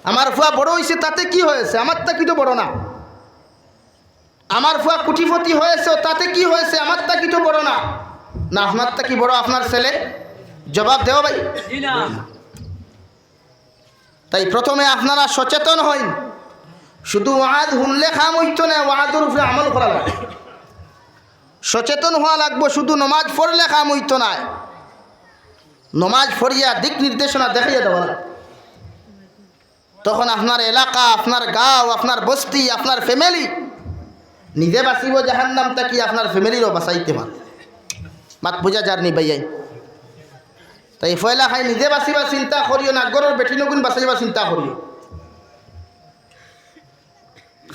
আমার ফুয়া বড় অইছে, তাতে কি হয়েছে? আমার থাকি তো বড় না। আমার ফুয়া কোটিপতি হয়েছে, তাতে কি হয়েছে? আমার থাকি তো বড় না। না, আপনার থাকি বড় আপনার ছেলে? জবাব দেও ভাই। তাই প্রথমে আপনারা সচেতন হইন। শুধু ওয়াজ হুনলে কাম অইতো নায়, ওয়াজর উপরে আমল করা লাগে। সচেতন হওয়া লাগবো, শুধু নমাজ পড়লে কাম অইতো নায়, নমাজ পড়িয়া দিক নির্দেশনা দেখাইয়া দেওয়া লাগবো। তখন আপনার এলাকা, আপনার গাঁও, আপনার বস্তি, আপনার family নিজে বাঁচিবো জাহান্নাম থাকি, আপনার family-রও বাঁচাইতে পারবো। মাত বুঝা যার নি ভাইয়াইন? তাই পয়লা খাই নিজে বাঁচিবার চিন্তা করিও না, ঘরর বেটিনগুন বাঁচাইবার চিন্তা করিও।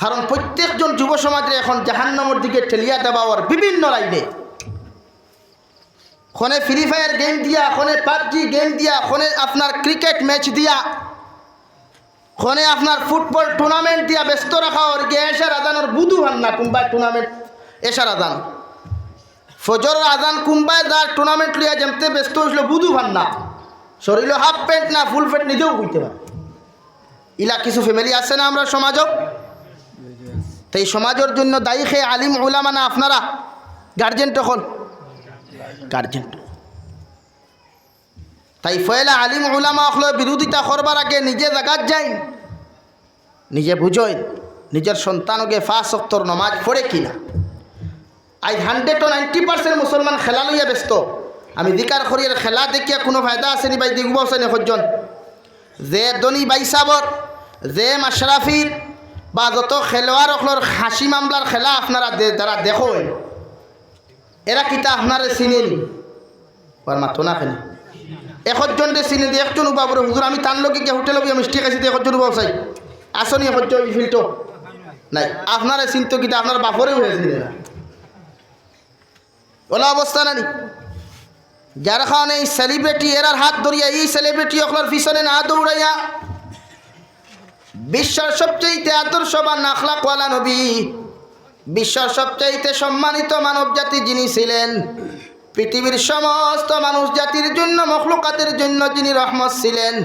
কারণ প্রত্যেকজন যুব সমাজরে এখন জাহান্নামর দিকে ঠেলিয়া দেওয়া অর বিভিন্ন লাইনে। খনে Free Fire game দিয়া, খনে PUBG game দিয়া, খনে আপনার cricket match দিয়া, খনে আপনার football tournament দিয়া ব্যস্ত রাখা অর। গিয়া এশার আজানর বুদু হান না, কুম্বায় tournament, এশার আজান, ফজরর আজান কুম্বায় যার tournament লইয়া যেমতে ব্যস্ত অইছিল বুদু হান না। শরীলো হাফ প্যান্ট না ফুল প্যান্ট নিজেও কইতে পারে। ইলা কিছু ফ্যামিলি আছে না আমরার সমাজো? তো এই সমাজর জন্য দায়ী কে? আলিম উলামা না আপনারা? গার্জেন অকল, গার্জেন। তাই পয়লা আলিম উলামা অকলর বিরোধিতা করবার আগে নিজে জাগাত যাইন, নিজে বুঝইন, নিজর সন্তানগে পাঁচ ওয়াক্তর নমাজ পড়ে কিনা। আইজ হান্ড্রেডো নাইনটি পার্সেন্ট মুসলমান খেলা লইয়া ব্যস্ত। আমি জিকার করি, আর খেলা দেখিয়া কুনু ফায়দা আছে নি ভাই? দেখবা চাইন একজন, যে ধনী ভাইসাবর, যে মাশরাফির বা যত খেলোয়াড় অকলর হাসি মামলার খেলা আপনারা দে-, যারা দেখইন, এরা কিতা আপনারে চিনে নি? আর মাতো না কেনে? একজনরে চিনে নি, একজন উবা বড় হুজুর, আমি তান লগে গিয়া হোটেলো বইয়া মিষ্টি খাইছি, তে একজন উবা চাই। আছো নি একজন ই ফিল্টো? নাই। আপনারে চিনতো কিতা, আপনার বাপরেও হে চিনে না। অলা অবস্থা না নি? যার কারণে এই সেলিব্রিটি এরার হাত ধরিয়া, এই সেলিব্রিটি অকলর পিছনে না দৌড়াইয়া, বিশ্বর সবচাইতে আদর্শবান আখলাকওয়ালা নবী, বিশ্বর সবচাইতে সম্মানিত মানব জাতি যিনি ছিলেন, পৃথিবীর সমস্ত মানুষ জাতির জন্য, মখলুকাতের জন্য যিনি রহমত ছিলেন,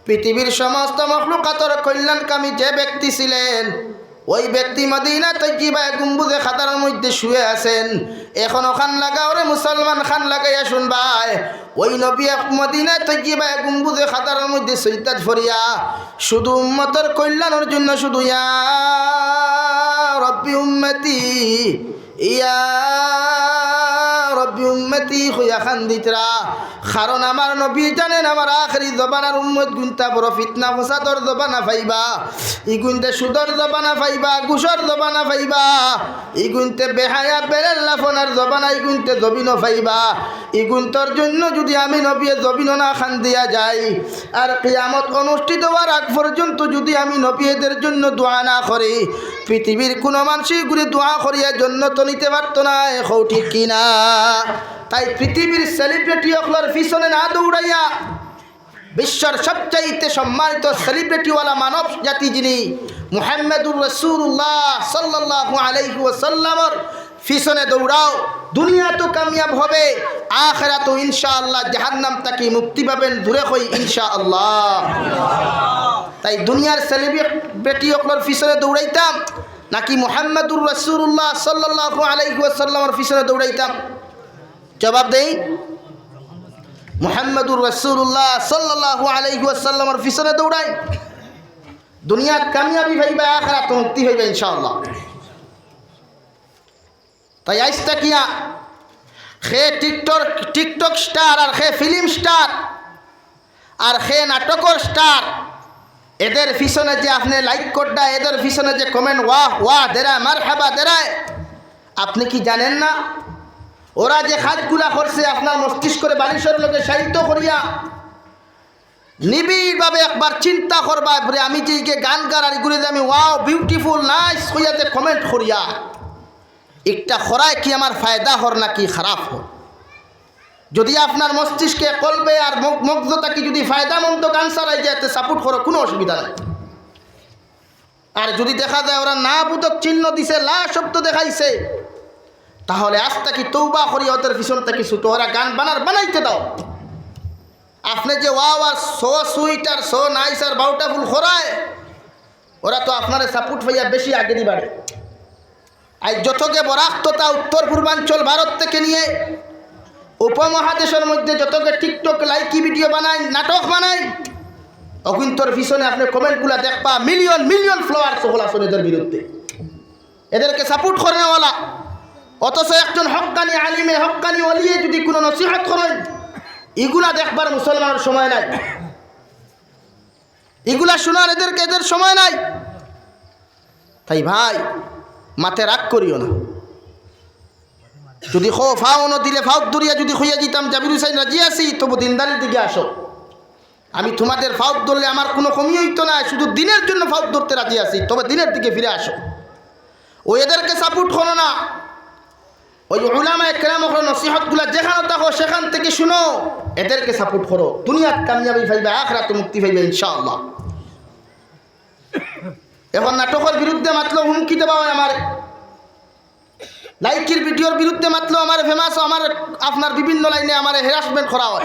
পৃথিবীর সমস্ত মখলুকাতর কল্যাণকামী যে ব্যক্তি ছিলেন, ওই ব্যক্তি মদিনা তৈয়বায় গম্বুজে খাদার মধ্যে শুয়ে আছেন। এখন ওখান লাগাও রে মুসলমান, খান লাগাইয়া শুনবায়। ওই নবী এক মদিনা তৈয়বায় গম্বুজে খাদার মধ্যে সইদাত ফরিয়া শুধু উম্মতর কল্যাণর জন্য শুধু ইয়া রব্বি উম্মতি, ইয়া রব্বি উম্মতি কইয়া কান্দিতরা। কারণ আমার নবী জানেন, আমার আখেরি জমানার উম্মত গুনতা বড় ফিতনা ফসাদর জমানা পাইবা। ইগুনতে সুদর জমানা পাইবা, ঘুষর জমানা পাইবা। ইগুনতে বেহায়া বেরেল লাফনার জমানা, ইগুনতে জবিনও পাইবা। ইগুনতর জন্য যদি আমি নবী জবিনও না কান্দিয়া যাই, আর কিয়ামত অনুষ্ঠিত হওয়ার আগ পর্যন্ত যদি আমি নবী এদের জন্য দোয়া না করি, পৃথিবীর কুনু মানষে ইগুরে দোয়া করিয়া জন্নত নিতে পারতো নায়। কও ঠিক কি না? তাই পৃথিবীর সেলিব্রিটি অকলর পিছনে না দৌড়াইয়া বিশ্বর সবচাইতে সম্মানিত সেলিব্রিটিওয়ালা মানব জাতি যিনি মুহাম্মাদুর রাসূলুল্লাহ সাল্লাল্লাহু আলাইহি ওয়াসাল্লামর পিছনে দৌড়াও, দুনিয়াতও কামিয়াব হবে, আখেরাতও ইনশাআল্লাহ জাহান্নাম থাকি মুক্তি পাবেন। জুরে কই ইনশাআল্লাহ। তাই দুনিয়ার সেলিব্রিটি অকলর পিছনে দৌড়াইতাম নাকি মুহাম্মাদুর রাসূলুল্লাহ সাল্লাল্লাহু আলাইহি ওয়াসাল্লামর পিছনে দৌড়াইতাম? জবাব দেই, মুহাম্মাদুর রাসূলুল্লাহ সাল্লাল্লাহু আলাইহি ওয়াসাল্লামর পিছনে দৌড়াই। দুনিয়াত কামিয়াবি পাইবা, আখেরাত মুক্তি পাইবা ইনশাআল্লাহ। তাই আইজ থাকিয়া কে টিকটক, টিকটক স্টার আর কে ফিল্ম স্টার আর কে নাটকর স্টার, এদের পিছনে যে আপনে লাইক কররা, এদের পিছনে যে কমেন্ট ওয়াহ ওয়াহ দেরা, মারহাবা দেরা, আপনে কি জানেন না? ওরা যে কাজগুলা করছে আপনার মস্তিষ্করে বালিশর লগে শায়িত করিয়া নিবিড়ভাবে একবার চিন্তা করবা, বলে আমি যে ইগে গান গার আর ইগুরে যে আমি ওয়াও, বিউটিফুল, নাইস কইয়া যে কমেন্ট করিয়া, একটা করায় কি আমার ফায়দা হর নাকি খারাপ হর? যদি আপনার মস্তিষ্কে, কলবে আর মগ-, মগজ থাকি যদি ফায়দামন্দ গান ছাড়াই যায়, তে সাপোর্ট করো, কুনু অসুবিধা নাই। আর যদি দেখা যায় ওরা না বোধক চিহ্ন দিছে, লা শব্দ দেখাইছে, তাহলে আইজ থাকি তৌবা করি ওদের পিছন থাকি ছুটো, ওরা গান বানার বানাইতে দাও। আপনে যে ওয়াও আর so sweet আর so nice আর beautiful করায়, ওরা তো আপনারে সাপোর্ট পাইয়া বেশি আগেদি বাড়ে। আইজ যতগে বরাক তথা উত্তর পূর্বাঞ্চল ভারত থাকি নিয়া উপমহাদেশর মধ্যে যতগে টিকটক লাইকি ভিডিও বানাইন, নাটক বানাইন, অগুইন্তর পিছনে আপনে কমেন্টগুলা দেখবা, মিলিয়ন মিলিয়ন ফলোয়ার্স অকল আছইন এদের বিরুদ্ধে, এদেরকে সাপোর্ট করনেওয়ালা। অথচ একজন হক্কানি আলিমে, হক্কানি ওলিয়ে যদি কুনু নসিহত করইন, ইগুলা দেখবার মুসলমানর সময় নাই, ইগুলা শুনার এদেরকে, এদের সময় নাই। তাই ভাই, মাতে রাগ করিও না। যদি কও ফাও ন দিলে ফাও ধরিয়া যদি কইয়া দিতাম, "জাবির হুসাইন রাজি আছি, তবু দিনদারির দিকে আসো।" আমি তোমাদের ফাও ধরলে আমার কুনু কমি অইতো না, শুধু দিনের জন্য ফাও ধরতে রাজি আছি, তবে দিনের দিকে ফিরে আসো। ও এদেরকে সাপোর্ট করো না। ওই উলামায়ে কেরাম অকলর নসিহতগুলা যেখানো থাকো সেখান থাকি শুনো, এদেরকে সাপোর্ট করো। দুনিয়াত কামিয়াবি পাইবা, আখেরাতো মুক্তি পাইবা ইনশাআল্লাহ। এখন নাটকর বিরুদ্ধে মাতলো হুমকি দেওয়া অয় আমারে, লাইকির ভিডিওর বিরুদ্ধে মাতলো আমারে ফেমাস, আমার আপনার বিভিন্ন লাইনে আমারে হ্যারাসমেন্ট করা অয়।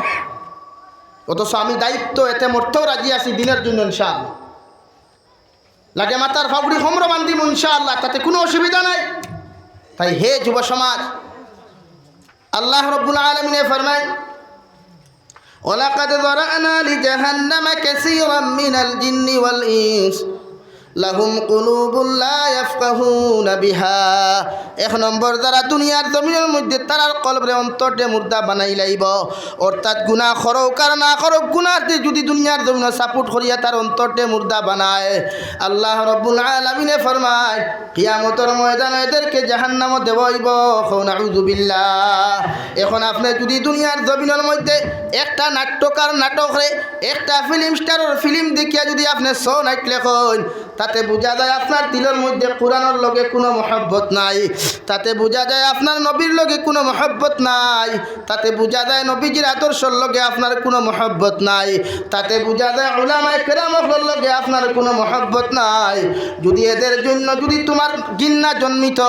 অথচ আমি দায়িত্ব, এতে মরতেও রাজি আছি দিনের জন্য ইনশাআল্লাহ। লাগে মাথার পাগড়ি কোমরো বান্ধিমু ইনশাআল্লাহ, তাতে কুনু অসুবিধা নাই। তাই হে যুব সমাজ, আল্লাহ রাব্বুল আলামিনে ফরমায়, "ওয়ালাকাদ যারা'না লিজাহান্নামা কাসীরাম মিনাল জিন্নি ওয়াল ইনস, লাহুম কুলুবুন লা ইয়াফকাহুনা বিহা।" এক নম্বর, যারা দুনিয়ার জমিনর মধ্যে তারার কলবরে অন্তররে মুর্দা বানাইলাইবো, অর্থাৎ গুনা করউক আর না করউক, গুনাতে যুদি দুনিয়ার জমিনো support করিয়া তার অন্তররে মুর্দা বানায়, আল্লাহ রাব্বুল আলামিনে ফরমায়, কিয়ামতর ময়দানো এদেরকে জাহান্নামো দেওয়া অইবো। কও নাউযুবিল্লাহ। এখন আপনে যুদি দুনিয়ার জমিনর মধ্যে একটা নাট্যকার নাটকরে, একটা film starর film দেখিয়া যুদি আপনে সো নাইট লেখইন, তাতে বুঝা যায় আপনার দিলর মধ্যে কোরআনর লগে কুনু মহব্বত নাই, তাতে বুঝা যায় আপনার নবীর লগে কুনু মহব্বত নাই, তাতে বুঝা যায় নবীজির আদর্শর লগে আপনার কুনু মহব্বত নাই, তাতে বুঝা যায় উলামায়ে কেরাম অকলর লগে আপনার কুনু মহব্বত নাই। যুদি এদের জন্য যুদি তুমার ঘিন্না জন্মিত,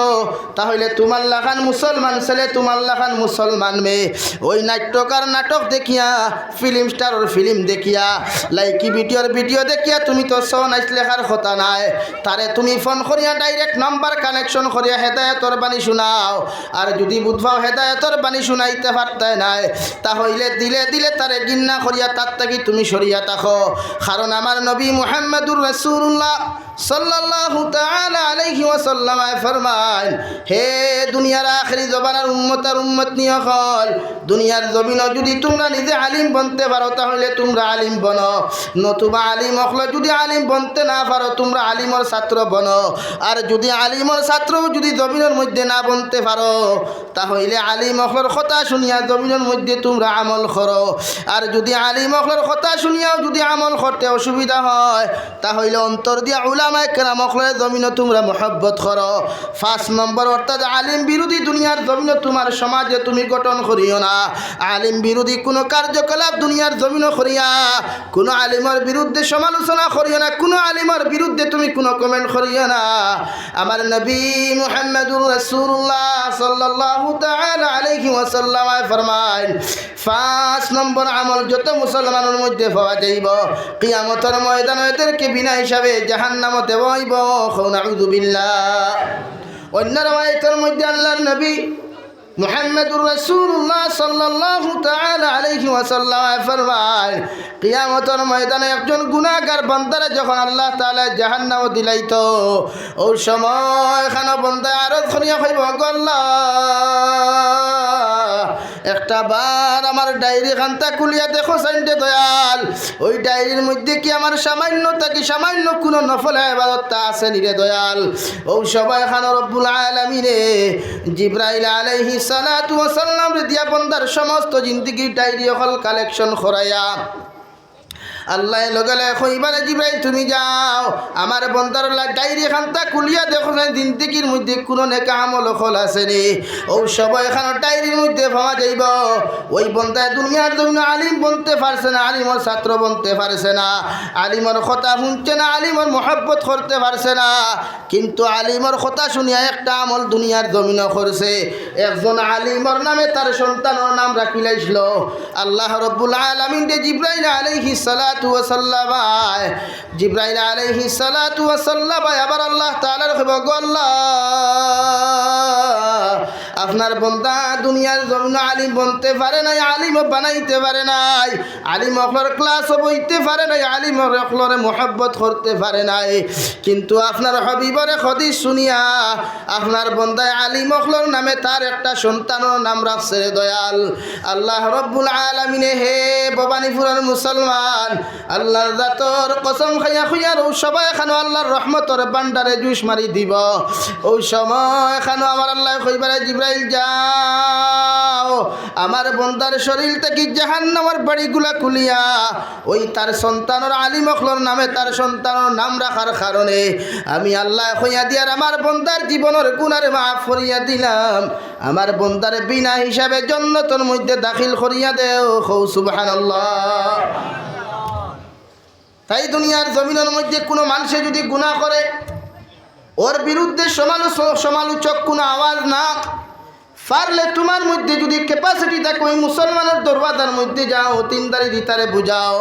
তাহলে তুমার লাখান মুসলমান ছেলে, তুমার লাখান মুসলমান মেয়ে, ওই নাট্যকার নাটক দেখিয়া, film starর film দেখিয়া, লাইকি ভিডিওর ভিডিও দেখিয়া তুমি তো সো নাইট লেখার কথা নায়। তারে তুমি ফোন করিয়া direct number connection করিয়া হেদায়েতর বাণী শুনাও। আর যুদি বুঝবাও হেদায়েতর বাণী শুনাইতে পারতায় নায়, তাহলে দিলে দিলে তারে ঘিন্না করিয়া তার থাকি তুমি সরিয়া থাকো। কারণ আমার নবী মুহাম্মাদুর রাসূলুল্লাহ সাল্লাল্লাহু তাআলা আলাইহি ওয়াসাল্লামে ফরমাইন, হে দুনিয়ার আখেরি জমানার উম্মত আর উম্মতনি অকল, দুনিয়ার জমিনো যুদি তুমরা নিজে আলিম বনতে পারো, তাহলে তুমরা আলিম বনো, নতুবা আলিম অকল যুদি আলিম বনতে না পারো, তুমরা আলিমর ছাত্র বনো। আর যুদি আলিমর ছাত্রও যুদি জমিনর মধ্যে না বনতে পারো, তাহলে আলিম অকলর কথা শুনিয়া জমিনর মধ্যে তুমরা আমল করো। আর যুদি আলিম অকলর কথা শুনিয়াও যুদি আমল করতে অসুবিধা হয়, তাহলে অন্তর দিয়া উলামায়ে কেরাম অকলরে জমিনো তুমরা মহব্বত করো। পাঁচ নম্বর, অর্থাৎ আলিম বিরোধী দুনিয়ার জমিনো তুমার সমাজে তুমি গঠন করিও না। আলিম বিরোধী কুনু কার্যকলাপ দুনিয়ার জমিনো করিয়া কুনু আলিমর বিরুদ্ধে সমালোচনা করিও না, কুনু আলিমর বিরুদ্ধে তুমি কুনু comment করিও না। আমার নবী মুহাম্মাদুর রাসূলুল্লাহ সাল্লাল্লাহু তাআলা আলাইহি ওয়াসাল্লামে ফরমাইন, পাঁচ নম্বর আমল যত মুসলমানর মধ্যে পাওয়া যাইবো, কিয়ামতর ময়দানো এদেরকে বিনা হিসাবে জাহান্নামো দেওয়া অইবো। কও নাউযুবিল্লাহ। অন্য রেওয়ায়েতর মধ্যে আল্লাহর নবী মুহাম্মাদুর রাসূলুল্লাহ সাল্লাল্লাহু তাআলা আলাইহি ওয়াসাল্লামে ফরমাইন, কিয়ামতর ময়দানে একজন গুনাহগার বান্দারে যখন আল্লাহ তাআলা জাহান্নামো দিলাইতো, অউ সময় খানো বন্দায় আরজ করিয়া কইবো, "গো আল্লাহ, একটা বার আমার ডায়েরি খান্তা খুলিয়া দেখো চাইন রে দয়াল, ওই ডায়েরির মধ্যে কি আমার সামান্য থাকি সামান্য কুনু নফল ইবাদতটা আছে নি রে দয়াল?" অউ সময় খানো রব্বুল আলামিনে জিব্রাইল আলাইহিস সালাতু ওয়াস সালামরে দিয়া বন্দার সমস্ত জিন্দেগির ডায়েরি অকল collection করাইয়া আল্লায় লগে লগে কইবা রে, "জিব্রাইল, তুমি যাও, আমার বন্দার লা-, ডায়েরি খান্তা খুলিয়া দেখো চাইন, জিন্দেগির মধ্যে কুনু নেক আমল অকল আছে নি?" অউ সময় খানো ডায়েরির মধ্যে পাওয়া যাইবো, ওই বন্দায় দুনিয়ার জমিনো আলিম বনতে পারছে না, আলিমর ছাত্র বনতে পারছে না, আলিমর কথা হুনছে না, আলিমর মহব্বত করতে পারছে না, কিন্তু আলিমর কথা শুনিয়া একটা আমল দুনিয়ার জমিনো করছে। একজন আলিমর নামে তার সন্তানর নাম রাখিলাইছিল। আল্লাহ রব্বুল আলামিনরে জিব্রাইল আলাইহিস সালাতু ওয়াস সালাম, জিব্রাইল আলাইহিস সালাতু ওয়াস সালাম আবার আল্লাহ তাআলারে কইবো, "গো আল্লাহ, আপনার বন্দা দুনিয়ার জমিনো আলিম বনতে পারে নাই, আলিমও বানাইতে পারে নাই, আলিম অকলর classও বইতে পারে নাই, আলিম অকলরে মহব্বত করতে পারে নাই, কিন্তু আপনার হাবিবর এক হাদিস শুনিয়া আপনার বন্দায় আলিম অকলর নামে তার একটা সন্তানর নাম রাখছে রে দয়াল।" আল্লাহ রব্বুল আলামিনে, হে ভবানীপুরর মুসলমান, আল্লাহর জাতর কসম খাইয়া কইয়ার, অউ সময় খানো আল্লাহর রহমতর ভান্ডারে জুশ মারি দিবো। অউ সময় খানো আমার আল্লায় কইবা রে, "জিব্রাইল যাও, আমার বন্দার শরীর থাকি জাহান্নামর বেড়িগুলা খুলিয়া ওই তার সন্তানর আলিম অকলর নামে তার সন্তানর নাম রাখার কারণে আমি আল্লায় কইয়া দিয়ার আমার বন্দার জীবনর গুনারে মাফ করিয়া দিলাম, আমার বন্দারে বিনা হিসাবে জন্নতর মধ্যে দাখিল করিয়া দেও।" কও সুবহানাল্লাহ। তাই দুনিয়ার জমিনর মধ্যে কুনু মানষে যুদি গুনা করে, ওর বিরুদ্ধে সমালোচ-, সমালোচক কুনু আওয়াজ না, পারলে তুমার মধ্যে যুদি capacity থাকে, ওই মুসলমানর দরওয়াজার মধ্যে যাও, তিন দাড়ি দি তারে বুঝাও,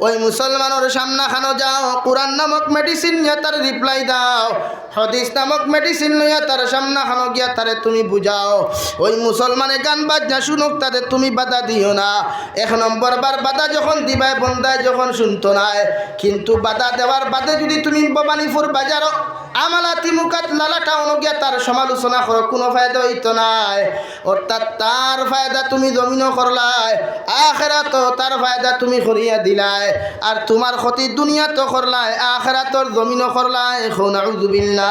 ওই মুসলমানর সামনাখানো যাও, কোরআন নামক medicine নিয়া তারে reply দাও, হাদিস নামক medicine লইয়া তার সামনাখানো গিয়া তারে তুমি বুঝাও। ওই মুসলমানে গান বাজনা শুনুক, তাতে তুমি বাধা দিও না। এক নম্বর বার বাধা যখন দিবায়, বন্দায় যখন শুনতো নায়, কিন্তু বাধা দেওয়ার বাদে যুদি তুমি ভবানীপুর বাজারো আমালাতি মুকাত লালা টাউনো গিয়া তার সমালোচনা করো, কুনু ফায়দা অইতো নায়। অর্থাৎ তার ফায়দা তুমি জমিনো করলায়, আখেরাতো তার ফায়দা তুমি করিয়া দিলায়, আর তুমার ক্ষতি দুনিয়াতো করলায়, আখেরাতর জমিনো করলায়। কও নাউজুবিল্লাহ।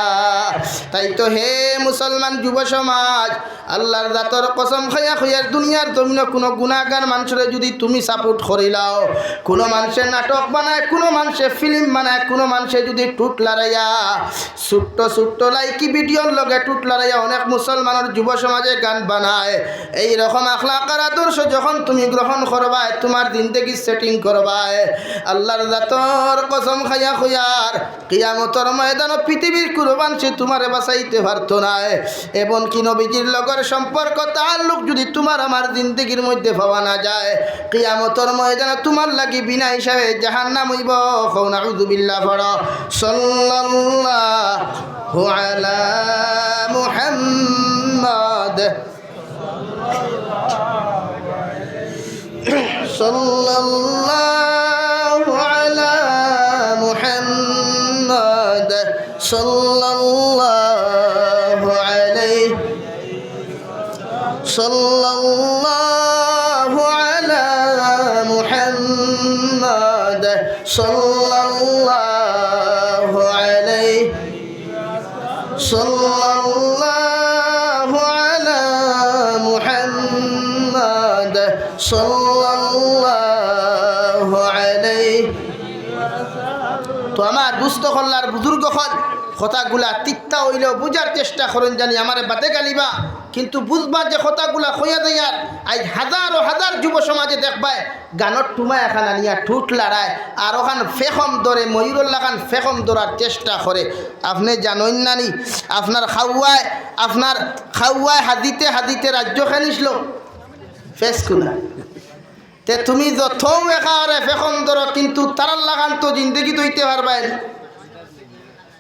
তাই তো হে মুসলমান যুব সমাজ, আল্লার জাতর কসম খাইয়া কইয়ার, দুনিয়ার জমিনো কুনু গুনাগার মানষরে যুদি তুমি support করিলাও, কুনু মানষে নাটক বানায়, কুনু মানষে film বানায়, কুনু মানষে যুদি টুট লড়াইয়া, ছোট্ট ছোট্ট লাইকি videoর লগে টুট লড়াইয়া অনেক মুসলমানর যুব সমাজে গান বানায়, এই রকম আখলাক আর আদর্শ যখন তুমি গ্রহণ করবায়, তুমার জিন্দেগি setting করবায়, আল্লার জাতর কসম খাইয়া কইয়ার, কিয়ামতর ময়দানো পৃথিবীর কুনু মানষে তুমারে বাঁচাইতে পারতো নায়। এমনকি নবীজির লগর সম্পর্ক, তাআল্লুক যুদি তুমার আমার জিন্দেগির মধ্যে পাওয়া না যায়, কিয়ামতর ময়দানো তুমার লাগি বিনা হিসাবে জাহান্নাম অইবো। কও নাউজুবিল্লাহ পড়ো। সাল্লাল্লাহু আলা মুহাম্মদ। صلى الله على محمد، صلى الله عليه، صلى الله على محمد، صلى الله عليه، صلى الله على محمد، صلى الله عليه। তো আমার দুস্ত অকল আর বুজুর্গ অকল, কথাগুলা তিক্তা অইলেও বুঝার চেষ্টা করইন, জানি আমারে বাদে গালিবা, কিন্তু বুঝবা যে কথাগুলা কইয়া যাইয়ার। আইজ হাজারো হাজার যুব সমাজে দেখবায় গানর টুমা এখান আনিয়া ঠুট লড়ায়, আর অখান ফেখম ধরে, ময়ূরর লাখান ফেখম ধরার চেষ্টা করে। আপনে জানইন না নি, আপনার খাওয়ায়, আপনার খাওয়ায় হাদিতে হাদিতে রাজ্য খানিসলো ফেস কুনা। তে তুমি যত এখারে ফেখম ধরো, কিন্তু তারার লাখান তো জিন্দেগি ধইতে পারবায় না।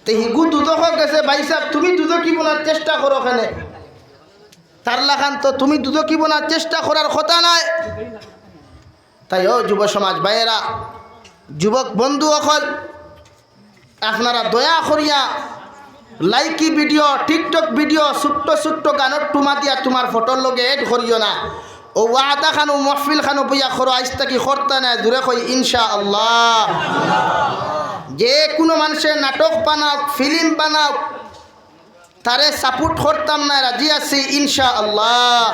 তে হিগু দুজখো গেছে, ভাইসাব, তুমি দুজখি বনার চেষ্টা করো কেনে? তার লাখান তো তুমি দুজখি বনার চেষ্টা করার কথা নায়। তাই ও যুব সমাজ ভাইয়েরা, যুবক বন্ধু অকল, আপনারা দয়া করিয়া লাইকি video, TikTok video, ছোট্ট ছোট্ট গানর টুমা দিয়া তুমার ফটোর লগে add করিও না। ও ওয়াদা খানো, মহফিল খানো বইয়া করো, আইজ থাকি করতা নায়, জুরে কই ইনশাআল্লাহ। যে কুনু মানষে নাটক বানাউক, film বানাউক, তারে support করতাম না, রাজি আছি ইনশাআল্লাহ।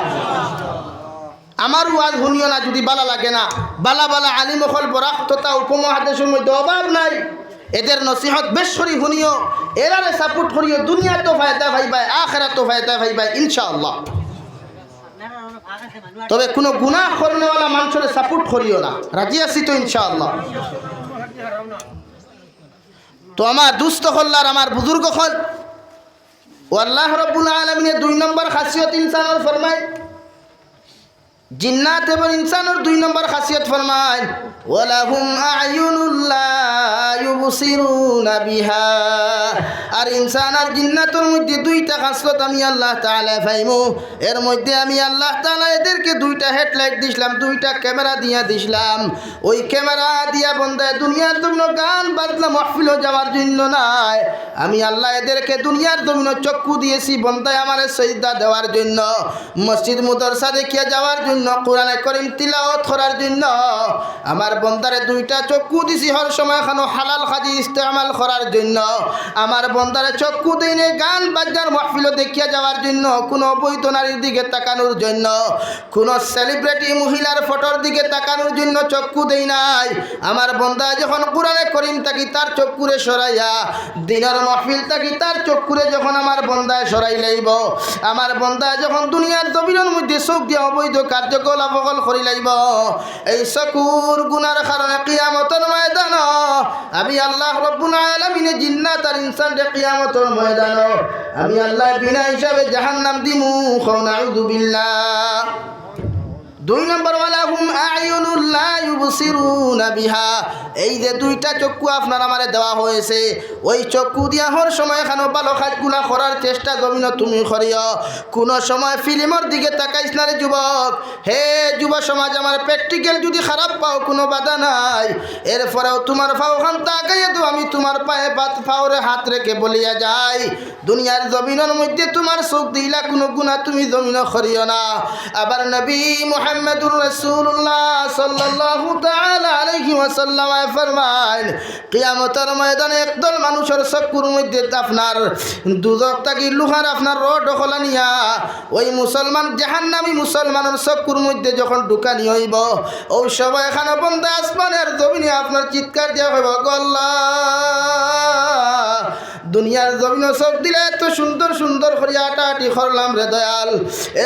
আমার ওয়াজ হুনিও না যুদি বালা লাগে না। বালা বালা আলিম অকল বরাক তথা উপমহাদেশর মধ্যে অভাব নাই, এদের নসিহত বেশ করি হুনিও, এরারে support করিও, দুনিয়াত তো ফায়দা পাইবায়, আখেরাত তো ফায়দা পাইবায় ইনশাআল্লাহ। তবে কুনু গুনাহ করনেওয়ালা মানষরে support করিও না, রাজি আছি তো ইনশাআল্লাহ। তো আমার দুস্ত অকল আর আমার বুজুর্গ অকল, ও আল্লাহ রব্বুল আলামিনে দুই নম্বর খাসিয়ত ইনসানর ফরমাইন, জিন্নাত এবং ইনসানর দুই নম্বর খাসিয়ত ফরমাইন, "ওয়ালাহুম আ'য়ুনুল লা ইউবসিরুনা বিহা।" আর ইনসান আর জিন্নাতর মধ্যে দুইটা খাসলত আমি আল্লাহ তাআলা পাইমু। এর মধ্যে আমি আল্লাহ তাআলা এদেরকে দুইটা headlight দিছলাম, দুইটা camera দিয়া দিছলাম। ওই camera দিয়া বন্দায় দুনিয়ার জমিনো গান বাজনা মহফিলো যাওয়ার জন্য নায়। আমি আল্লাহ এদেরকে দুনিয়ার জমিনো চক্ষু দিয়েছি বন্দায় আমারে সইজদা দেওয়ার জন্য, মসজিদ মাদ্রাসা দেখিয়া যাওয়ার জন্য, কোরআনে করিম তিলাওয়াত করার জন্য। আমার বন্দারে দুইটা চক্ষু দিছি হর সময় খানো হালাল কাজে ইস্তেমাল করার জন্য। আমার বন্দারে চক্ষু দেইনে গান বাজনার মহফিলো দেখিয়া যাওয়ার জন্য, কুনু অবৈধ নারীর দিকে তাকানোর জন্য, কুনু celebrity মহিলার ফটোর দিকে তাকানোর জন্য চক্ষু দেই নাই। আমার বন্দায় যখন কোরআনে করিম থাকি তার চক্ষুরে সরাইয়া, দিনর মহফিল থাকি তার চক্ষুরে যখন আমার বন্দায় সরাই লাইবো, আমার বন্দায় যখন দুনিয়ার জমিনর মধ্যে চোখ দিয়া অবৈধ কাজ যুগল আফগল করি লাইব। এই চকুর গুনার কারণে কিয়ামতর ময়দান আমি আল্লাহ রব্বুল আলামিনে জিন্নাত আর ইনসানরে কিয়ামতর ময়দান আমি আল্লাহ বিনা হিসাবে জাহান্নাম দিমু। কও নাউযুবিল্লাহ। দুই নম্বর, ওয়ালাহুম আ'য়ুনুল লা ইউবসিরুনা বিহা। এই যে দুইটা চক্ষু আপনার আমারে দেওয়া হয়েছে, ওই চক্ষু দিয়া হর সময় খানো ভালো কাজগুলা করার চেষ্টা জমিনো তুমি করিও। কোনো সময় ফিল্মর দিকে তাকাইস না রে যুবক। হে যুব সমাজ, আমার প্র্যাকটিক্যাল যদি খারাপ পাও, কোনো বাধা নাই, এরপরেও তোমার পাও খান তাকাইয়া তো আমি তোমার পায়ে পাত পাওরে হাত রেখে বলিয়া যাই, দুনিয়ার জমিনর মধ্যে তোমার চোখ দিলা কোনো গুনা তুমি জমিনো করিও না। আবার নবী মুহাম্মদুর রাসূলুল্লাহ সাল্লাল্লাহু তাআলা আলাইহি ওয়াসাল্লাম ফরমাইন, কিয়ামতর ময়দানে একদল মানুষর চক্ষুর মধ্যে আপনার দুজখ থাকি লোহার আপনার রড অকল আনিয়া ওই মুসলমান জাহান্নামী মুসলমানর চক্ষুর মধ্যে যখন ঢুকানি হইব, ওই সময় খানো বন্দা আসমানের জমিনে আপনার চিৎকার দিয়া হইব, "গো আল্লাহ, দুনিয়ার জমিনো চোখ দিলা, এত সুন্দর সুন্দর করি আটাআটি করলাম রে দয়াল,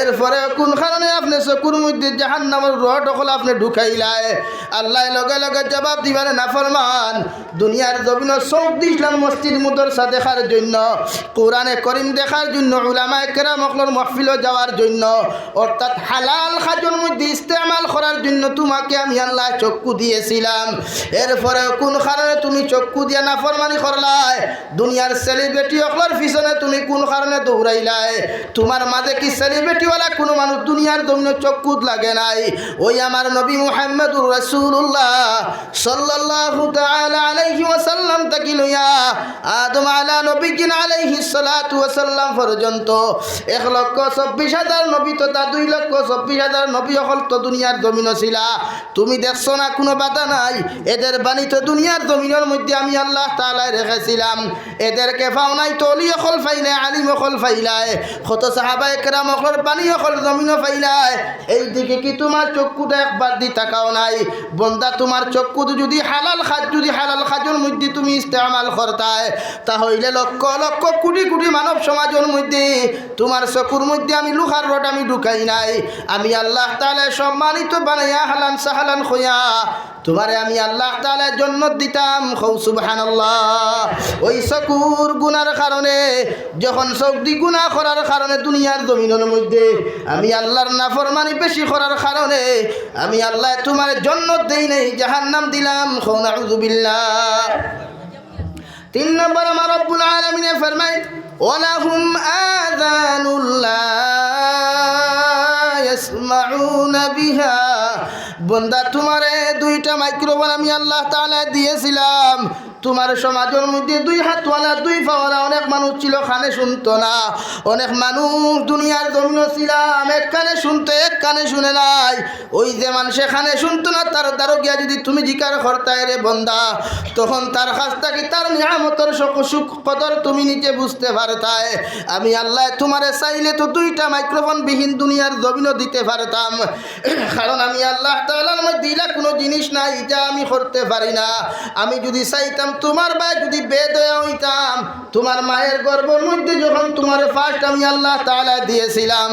এরপরে কোন কারণে আপনি চকুর মধ্যে জাহান্নামর রড অকল আপনি ঢুকাইলায়?" আল্লাহ লগে লগে জবাব দিবা রে নাফরমান, দুনিয়ার জমিনো চোখ দিছলাম মসজিদ মাদ্রাসা দেখার জন্য, কোরআনে করিম দেখার জন্য, উলামায়ে কেরাম অকলর মাহফিলো যাওয়ার জন্য, অর্থাৎ হালাল কাজর মধ্যে ইস্তেমাল করার জন্য তোমাকে আমি আল্লাহ চক্ষু দিয়েছিলাম। এরপরে কোন কারণে তুমি চক্ষু দিয়া নাফরমানি করলায়? দুনিয়ার সেলিব্রিটি অকলর পিছনে তুমি কোন কারণে দৌড়াইলায়? তোমার মাঝে কি সেলিব্রিটিওয়ালা কোনো মানুষ দুনিয়ার জমিনো চক্ষুত লাগে নাই? ওই আমার নবী মুহাম্মদুর রাসূলুল্লাহ সাল্লাল্লাহু তাআলা আলাইহি ওয়াসাল্লাম থাকি লইয়া আদম আলা নবীজিন আলাইহিস সালাতু ওয়াসাল্লাম পর্যন্ত এক লক্ষ চব্বিশ হাজার নবী তথা দুই লক্ষ চব্বিশ হাজার নবী অকল তো দুনিয়ার জমিনো ছিলা। তুমি দেখছো না কোনো বাধা নাই? এদের বাণী তো দুনিয়ার জমিনর মধ্যে আমি আল্লাহ তাআলায় রেখেছিলাম। এদেরকে পাও নাই তো অলি অকল পাইলায়, আলিম অকল পাইলায়, কত সাহাবায়ে কেরাম অকলর বাণী অকল জমিনো পাইলায়। এই দিকে কি তোমার চক্ষুটা একবার দি তাকাও নাই? বন্দা, তোমার চক্ষু যদি হালাল কাজ, যদি হালাল কাজর মধ্যে তুমি ইস্তেমাল করতায়, তা হইলে লক্ষ লক্ষ কোটি কোটি মানব সমাজর মধ্যে তোমার চকুর মধ্যে আমি লোহার রড আমি ঢুকাই নাই। আমি আল্লাহ তাআলায় সম্মানিত বানাইয়া হালান সাহালান কইয়া তোমারে আমি আল্লাহ তাআলায় জন্নত দিতাম। কও সুবহানাল্লাহ। ওই চকুর গুনার কারণে, যখন চোখ দি গুনা করার কারণে দুনিয়ার জমিনর মধ্যে আমি আল্লাহর নাফরমানি বেশি করার কারণে আমি আল্লাহ তোমারে জন্নত দেই নাই, জাহান্নাম দিলাম। কও নাউযুবিল্লাহ। তিন নম্বর, আমার রব্বুল আলামিনে ফরমায়, "ওয়ালাহুম আযানুল লা ইয়াসমাউনা বিহা।" বন্দা, তোমারে দুইটা মাইক্রোফোন আমি আল্লাহ তাআলায় দিয়েছিলাম। তোমার সমাজর মধ্যে দুই হাতওয়ালা, দুই পাওয়ালা অনেক মানুষ ছিল, কানে শুনতো না। অনেক মানুষ দুনিয়ার জমিনো ছিলাম, এক কানে শুনতো, এক কানে শুনে নাই। ওই যে মানষে কানে শুনতো না, তার দ্বারো গিয়া যদি তুমি জিকার করতায় রে বন্দা, তখন তার কাছ থাকি তার নিয়ামতর শক-, সুখ কদর তুমি নিজে বুঝতে পারতায়। আমি আল্লাহ তোমারে চাইলে তো দুইটা মাইক্রোফোন বিহীন দুনিয়ার জমিনো দিতে পারতাম, কারণ আমি আল্লাহ তাআলার মধ্যে ইলা কোনো জিনিস নাই যা আমি করতে পারি না। আমি যদি চাইতাম, তোমার বায় যদি বেদয়া হইতাম, তোমার মায়ের গর্ভর মধ্যে যখন তোমারে ফার্স্ট আমি আল্লাহ তাআলায় দিয়েছিলাম,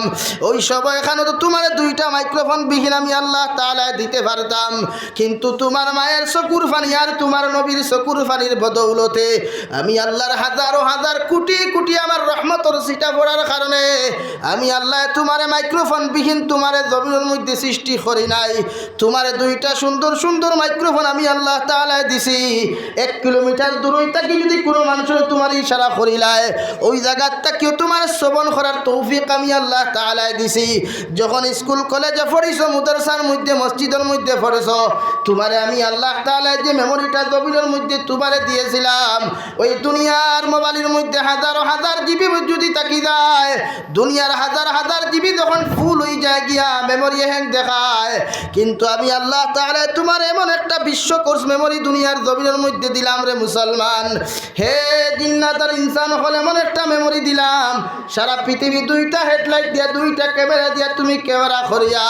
ওই সময়খানো তো তোমারে দুইটা মাইক্রোফোন বিহীন আমি আল্লাহ তাআলায় দিতে পারতাম, কিন্তু তোমার মায়ের চকুর পানি আর তোমার নবীর চকুর পানির বদৌলতে আমি আল্লাহর হাজারো হাজার কোটি কোটি আমার রহমতর ছিটা পড়ার কারণে আমি আল্লাহ তোমারে মাইক্রোফোন বিহীন তোমারে জমিনর মধ্যে সৃষ্টি করি নাই। তোমারে দুইটা সুন্দর সুন্দর মাইক্রোফোন আমি আল্লাহ তাআলায় দিছি। এক কিলোমিটার দূরই থাকি যদি কোনো মানুষরে তোমার ইশারা করিলায়, ওই জাগাত থাকিও তোমার শ্রবণ করার তৌফিক আমি আল্লাহ তাআলায় দিছি। যখন স্কুল কলেজে পড়িছো, মাদ্রাসার মধ্যে, মসজিদর মধ্যে পড়িছো, তোমারে আমি আল্লাহ তাআলায় যে মেমোরিটা জমিনর মধ্যে তোমারে দিয়েছিলাম, ওই দুনিয়ার মোবাইলর মধ্যে হাজারো হাজার জিবি যদি থাকি যায়, দুনিয়ার হাজার হাজার জিবি যখন ফুল হয়ে যায় গিয়া, মেমোরি হ্যাং দেখায়, কিন্তু আমি আল্লাহ তাআলায় তোমার এমন একটা বিশ্ব কোর্স মেমোরি দুনিয়ার জমিনর মধ্যে দিলাম রে মুসলমান। হে জিন্নাত আর ইনসান অকল, এমন একটা মেমোরি দিলাম, সারা পৃথিবী দুইটা হেডলাইট দিয়া, দুইটা ক্যামেরা দিয়া তুমি ক্যামেরা করিয়া,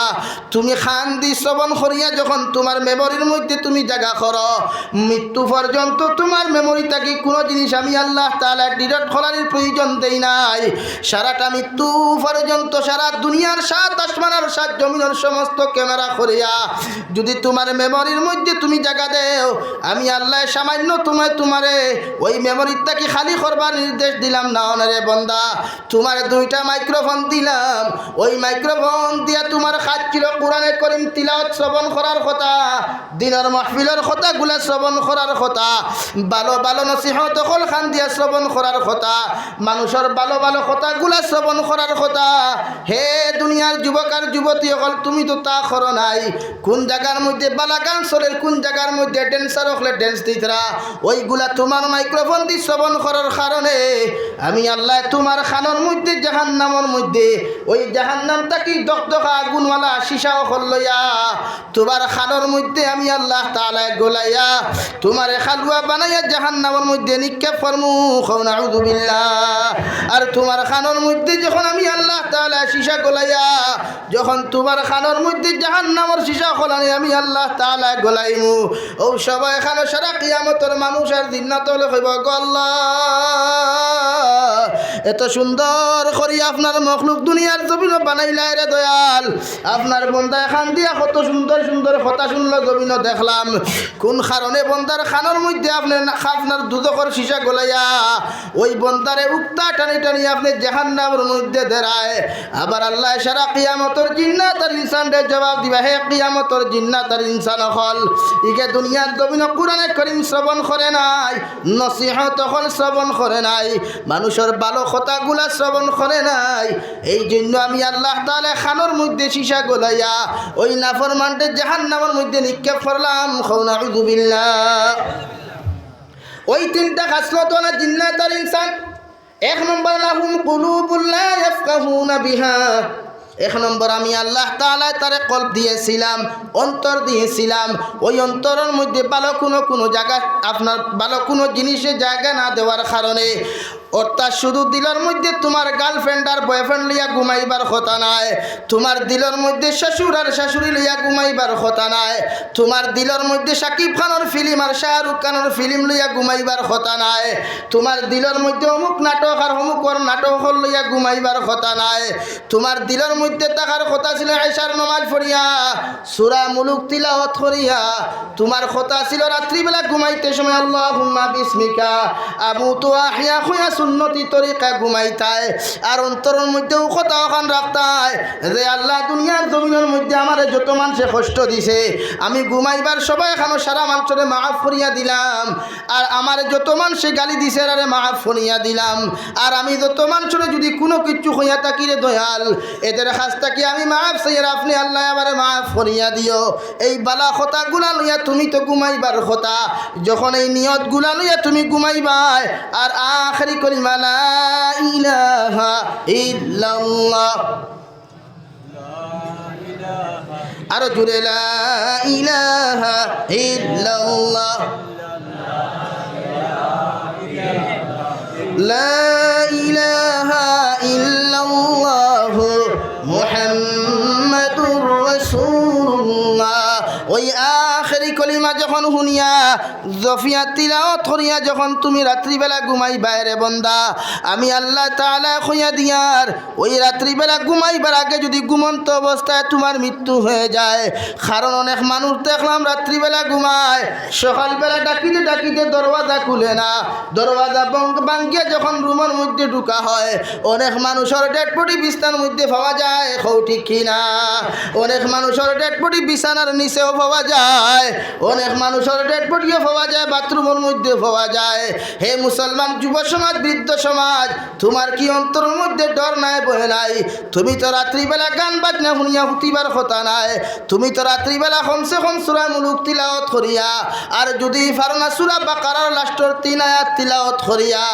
তুমি কান দি শ্রবণ করিয়া যখন তুমার মেমরির মধ্যে তুমি জাগা করো, মৃত্যু পর্যন্ত তুমার মেমরি থাকি কুনু জিনিস আমি আল্লাহ তাআলা ডিলিট করার প্রয়োজন দেই নাই। সারাটা মৃত্যু পর্যন্ত সারা দুনিয়ার সাত আসমান আর সাত জমিনর সমস্ত ক্যামেরা করিয়া যদি তুমার মেমরির মধ্যে তুমি জাগা দেও, আমি আল্লাহ সামান্য তুমায় তুমারে ওই মেমরির থাকি খালি করবার নির্দেশ দিলাম না অনে রে বন্দা। তুমারে দুইটা মাইক্রোফোন দিলাম, ওই মাইক্রোফোন দিয়া তুমার কাজ ছিল কোরআনে করিম তিলাওয়াত শ্রবণ করার কথা, দিনর মাহফিলর কথাগুলা শ্রবণ করার কথা, ভালো ভালো নসিহত অকল কান দিয়া শ্রবণ করার কথা, মানুষর ভালো ভালো কথাগুলা শ্রবণ করার কথা। হে দুনিয়ার যুবক আর যুবতী অকল, তুমি তো তা করো নাই। কুন জাগার মধ্যে বালা গান চলের, কুন জাগার মধ্যে ড্যান্সার অকলে ড্যান্স দিতরা, ওইগুলা তুমার মাইক্রোফোন দি শ্রবণ করার কারণে আমি আল্লাহ তুমার কানর মধ্যে জাহান্নামর মধ্যে ওই জাহান্নাম থাকি দগদগা আগুনওয়ালা সীসা অকল লইয়া তুমার কানর মধ্যে আমি আল্লাহ তাআলায় গলাইয়া তুমারে কালুয়া বানাইয়া জাহান্নামর মধ্যে নিক্ষেপ করমু। কও নাউযুবিল্লাহ। আর তুমার কানর মধ্যে যখন আমি আল্লাহ তাআলায় সীসা গলাইয়া যখন তুমার কানর মধ্যে জাহান্নামর সীসা অকলানি আমি আল্লাহ তাআলায় গলাইমু, অউ সময় কানো সারা কিয়ামতর মানুষ আর জিন্নাত অকলে কইবা, "গো আল্লাহ, এত সুন্দর করি আপনার মখলুক দুনিয়ার জমিনো বানাইলায় রে দয়াল, আপনার বন্দায় কান দিয়া কত সুন্দর সুন্দর কথা শুনলো, জমিনো দেখলাম, কুন কারণে বন্দার কানর মধ্যে আপনে না-, আপনার দুজখর সীসা গলাইয়া ওই বন্দারে উক্তা টানি টানি আপনে জাহান্নামর মধ্যে দেরায়?" আবার আল্লাহ সারা কিয়ামতর জিন্নাত আর ইনসানরে জবাব দিবা, "হে কিয়ামতর জিন্নাত আর ইনসান অকল, ইগে দুনিয়ার জমিনো কোরআনে করিম শ্রবণ করে নাই, নসিহত অকল শ্রবণ করে নাই, মানুষর ভালো কথাগুলা শ্রবণ করে নাই, এই জন্য আমি আল্লাহ তাআলায় কানর মধ্যে সীসা গলাইয়া ওই নাফরমানরে জাহান্নামর মধ্যে নিক্ষেপ করলাম।" কও নাউযুবিল্লাহ। ওই তিনটা খাসলতওয়ালা জিন্নাত আর ইনসান, এক নম্বর, "লাহুম কুলুবুন লা ইয়াফকাহুনা বিহা।" এক নম্বর, আমি আল্লাহ তাআলায় তারে কলব দিয়েছিলাম, অন্তর দিয়েছিলাম, ওই অন্তরর মধ্যে ভালো কুনু, কুনু জাগা, আপনার ভালো কুনু জিনিসে জাগা না দেওয়ার কারণে, অর্থাৎ শুধু দিলর মধ্যে তুমার গার্লফ্রেন্ড আর বয়ফ্রেন্ড লইয়া ঘুমাইবার কথা নায়, তুমার দিলর মধ্যে শ্বশুর আর শাশুড়ি লইয়া ঘুমাইবার কথা নায়, তুমার দিলর মধ্যে শাকিব খানর ফিল্ম আর শাহরুখ খানর ফিল্ম লইয়া ঘুমাইবার কথা নায়, তুমার দিলর মধ্যে অমুক নাটক আর অমুকর নাটক অকল লইয়া ঘুমাইবার কথা নায়। তুমার দিলর মধ্যে থাকার কথা ছিল এশার নমাজ পড়িয়া, সূরা মুলুক তিলাওয়াত করিয়া। তুমার কথা ছিল রাত্রিবেলা ঘুমাইতে সময় "আল্লাহুম্মা বিসমিকা আমুতু ওয়া আহইয়া" কইয়া সুন্নতি তরিকা ঘুমাইতায়। আর অন্তরর মধ্যে অউ কথা অখান রাখতায় যে, "আল্লাহ, দুনিয়ার জমিনর মধ্যে আমারে যত মানষে কষ্ট দিছে, আমি ঘুমাইবার সময় কানো সারা মানষরে মাফ করিয়া দিলাম।" আর আমারে যত মানষে গালি দিছে, এরারে মাফ করিয়া দিলাম। আর আমি যত মানষরে যুদি কুনু কিচ্ছু কইয়া থাকি রে দয়াল, এদের কাছ থাকি আমি মাফ চাই, আর আপনে আল্লাহ আমারে মাফ করিয়া দিও। এই বালা কথাগুলা লইয়া তুমি তো ঘুমাইবার কথা, যখন এই নিয়তগুলা লইয়া তুমি ঘুমাইবায়, আর আখেরি কলিমা লা ইলাহা ইল্লাল্লাহ, আরো জোরে, লা ইলাহা ইল্লাল্লাহ, লা ইলাহা ইল্লাল্লাহু মুহাম্মাদুর রাসূলুল্লাহ। ওই আখেরি কলিমা যখন হুনিয়া, জপিয়া তিলাওয়াত করিয়া যখন তুমি রাত্রিবেলা ঘুমাইবায় রে বন্দা, আমি আল্লাহ তাআলায় কইয়া দিয়ার, ওই রাত্রিবেলা ঘুমাইবার আগে যুদি ঘুমন্ত অবস্থায় তুমার মৃত্যু হয়ে যায়, কারণ অনেক মানুষ দেখলাম রাত্রিবেলা ঘুমায়, সকালবেলা ডাকিতে ডাকিতে দরওয়াজা খুলে না, দরওয়াজা ভং-, ভাঙ্গিয়া যখন রুমর মধ্যে ঢুকা হয়, অনেক মানুষর ডেড বডি বিছনার মধ্যে পাওয়া যায়, কও ঠিক কি না? অনেক মানুষর ডেড বডি বিছানার নিচেও পাওয়া যায়, অনেক মানুষর ডেড বডিও পাওয়া যায়, বাথরুমর মধ্যে পাওয়া যায়। হে মুসলমান যুব সমাজ, বৃদ্ধ সমাজ, তুমার কি অন্তরর মধ্যে ডর নাই, ভয় নাই? তুমি তো রাত্রিবেলা গান বাজনা হুনিয়া হুতিবার কথা নায়, তুমি তো রাত্রিবেলা কমসে কম সূরা মুলুক তিলাওয়াত করিয়া, আর যুদি পারো না সূরা বাকারার লাস্টর তিন আয়াত তিলাওয়াত করিয়া,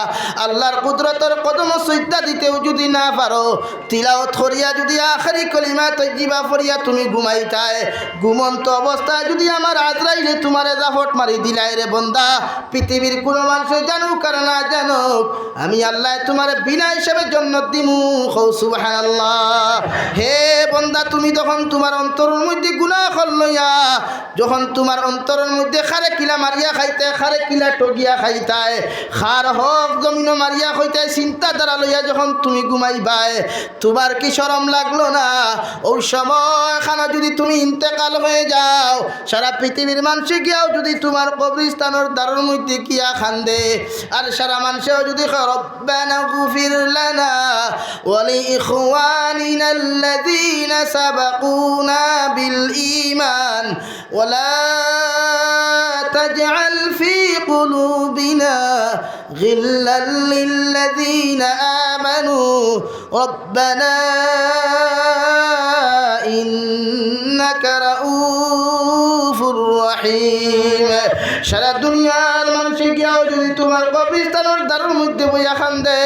আল্লাহর কুদরতর কদমো সইজদা দিতেও যুদি না পারো, তিলাওয়াত করিয়া যুদি আখেরি কলিমা তৈয়িবা পড়িয়া তুমি ঘুমাইতায়, ঘুমন্ত অবস্থায় যুদি আমার আজরাইলে তুমারে জাফট মারি দিলায় রে বন্দা, পৃথিবীর কুনু মানষে জানুক আর না জানুক, আমি আল্লায় তুমারে বিনা হিসাবে জন্নত দিমু। কও সুবহানাল্লাহ। হে বন্দা, তুমি যখন তুমার অন্তরর মধ্যে গুনাহ অকল লইয়া, যখন তুমার অন্তরর মধ্যে কারে কিলা মারিয়া খাইতায়, কারে কিলা ঠগিয়া খাইতায়, কার হক জমিনো মারিয়া খাইতায়, চিন্তাধারা লইয়া যখন তুমি ঘুমাইবায়, তুমার কি শরম লাগলো না? অউ সময় খানো যুদি তুমি ইন্তেকাল অইয়া যাও, সারা পৃথিবীর মানষে গিয়াও যুদি তুমার কবরস্থানর দ্বারর মধ্যে গিয়া কান্দে, আর সারা মানষেও যুদি কয়, ربنا اغفر لنا ولإخواننا الذين سبقونا بالإيمان ولا تجعل في قلوبنا غلا للذين آمنوا ربنا إنك رءوف رحيم। সারা দুনিয়ার মানষে গিয়াও যুদি তুমার কবরস্থানর দ্বারর মধ্যে বইয়া কান্দে,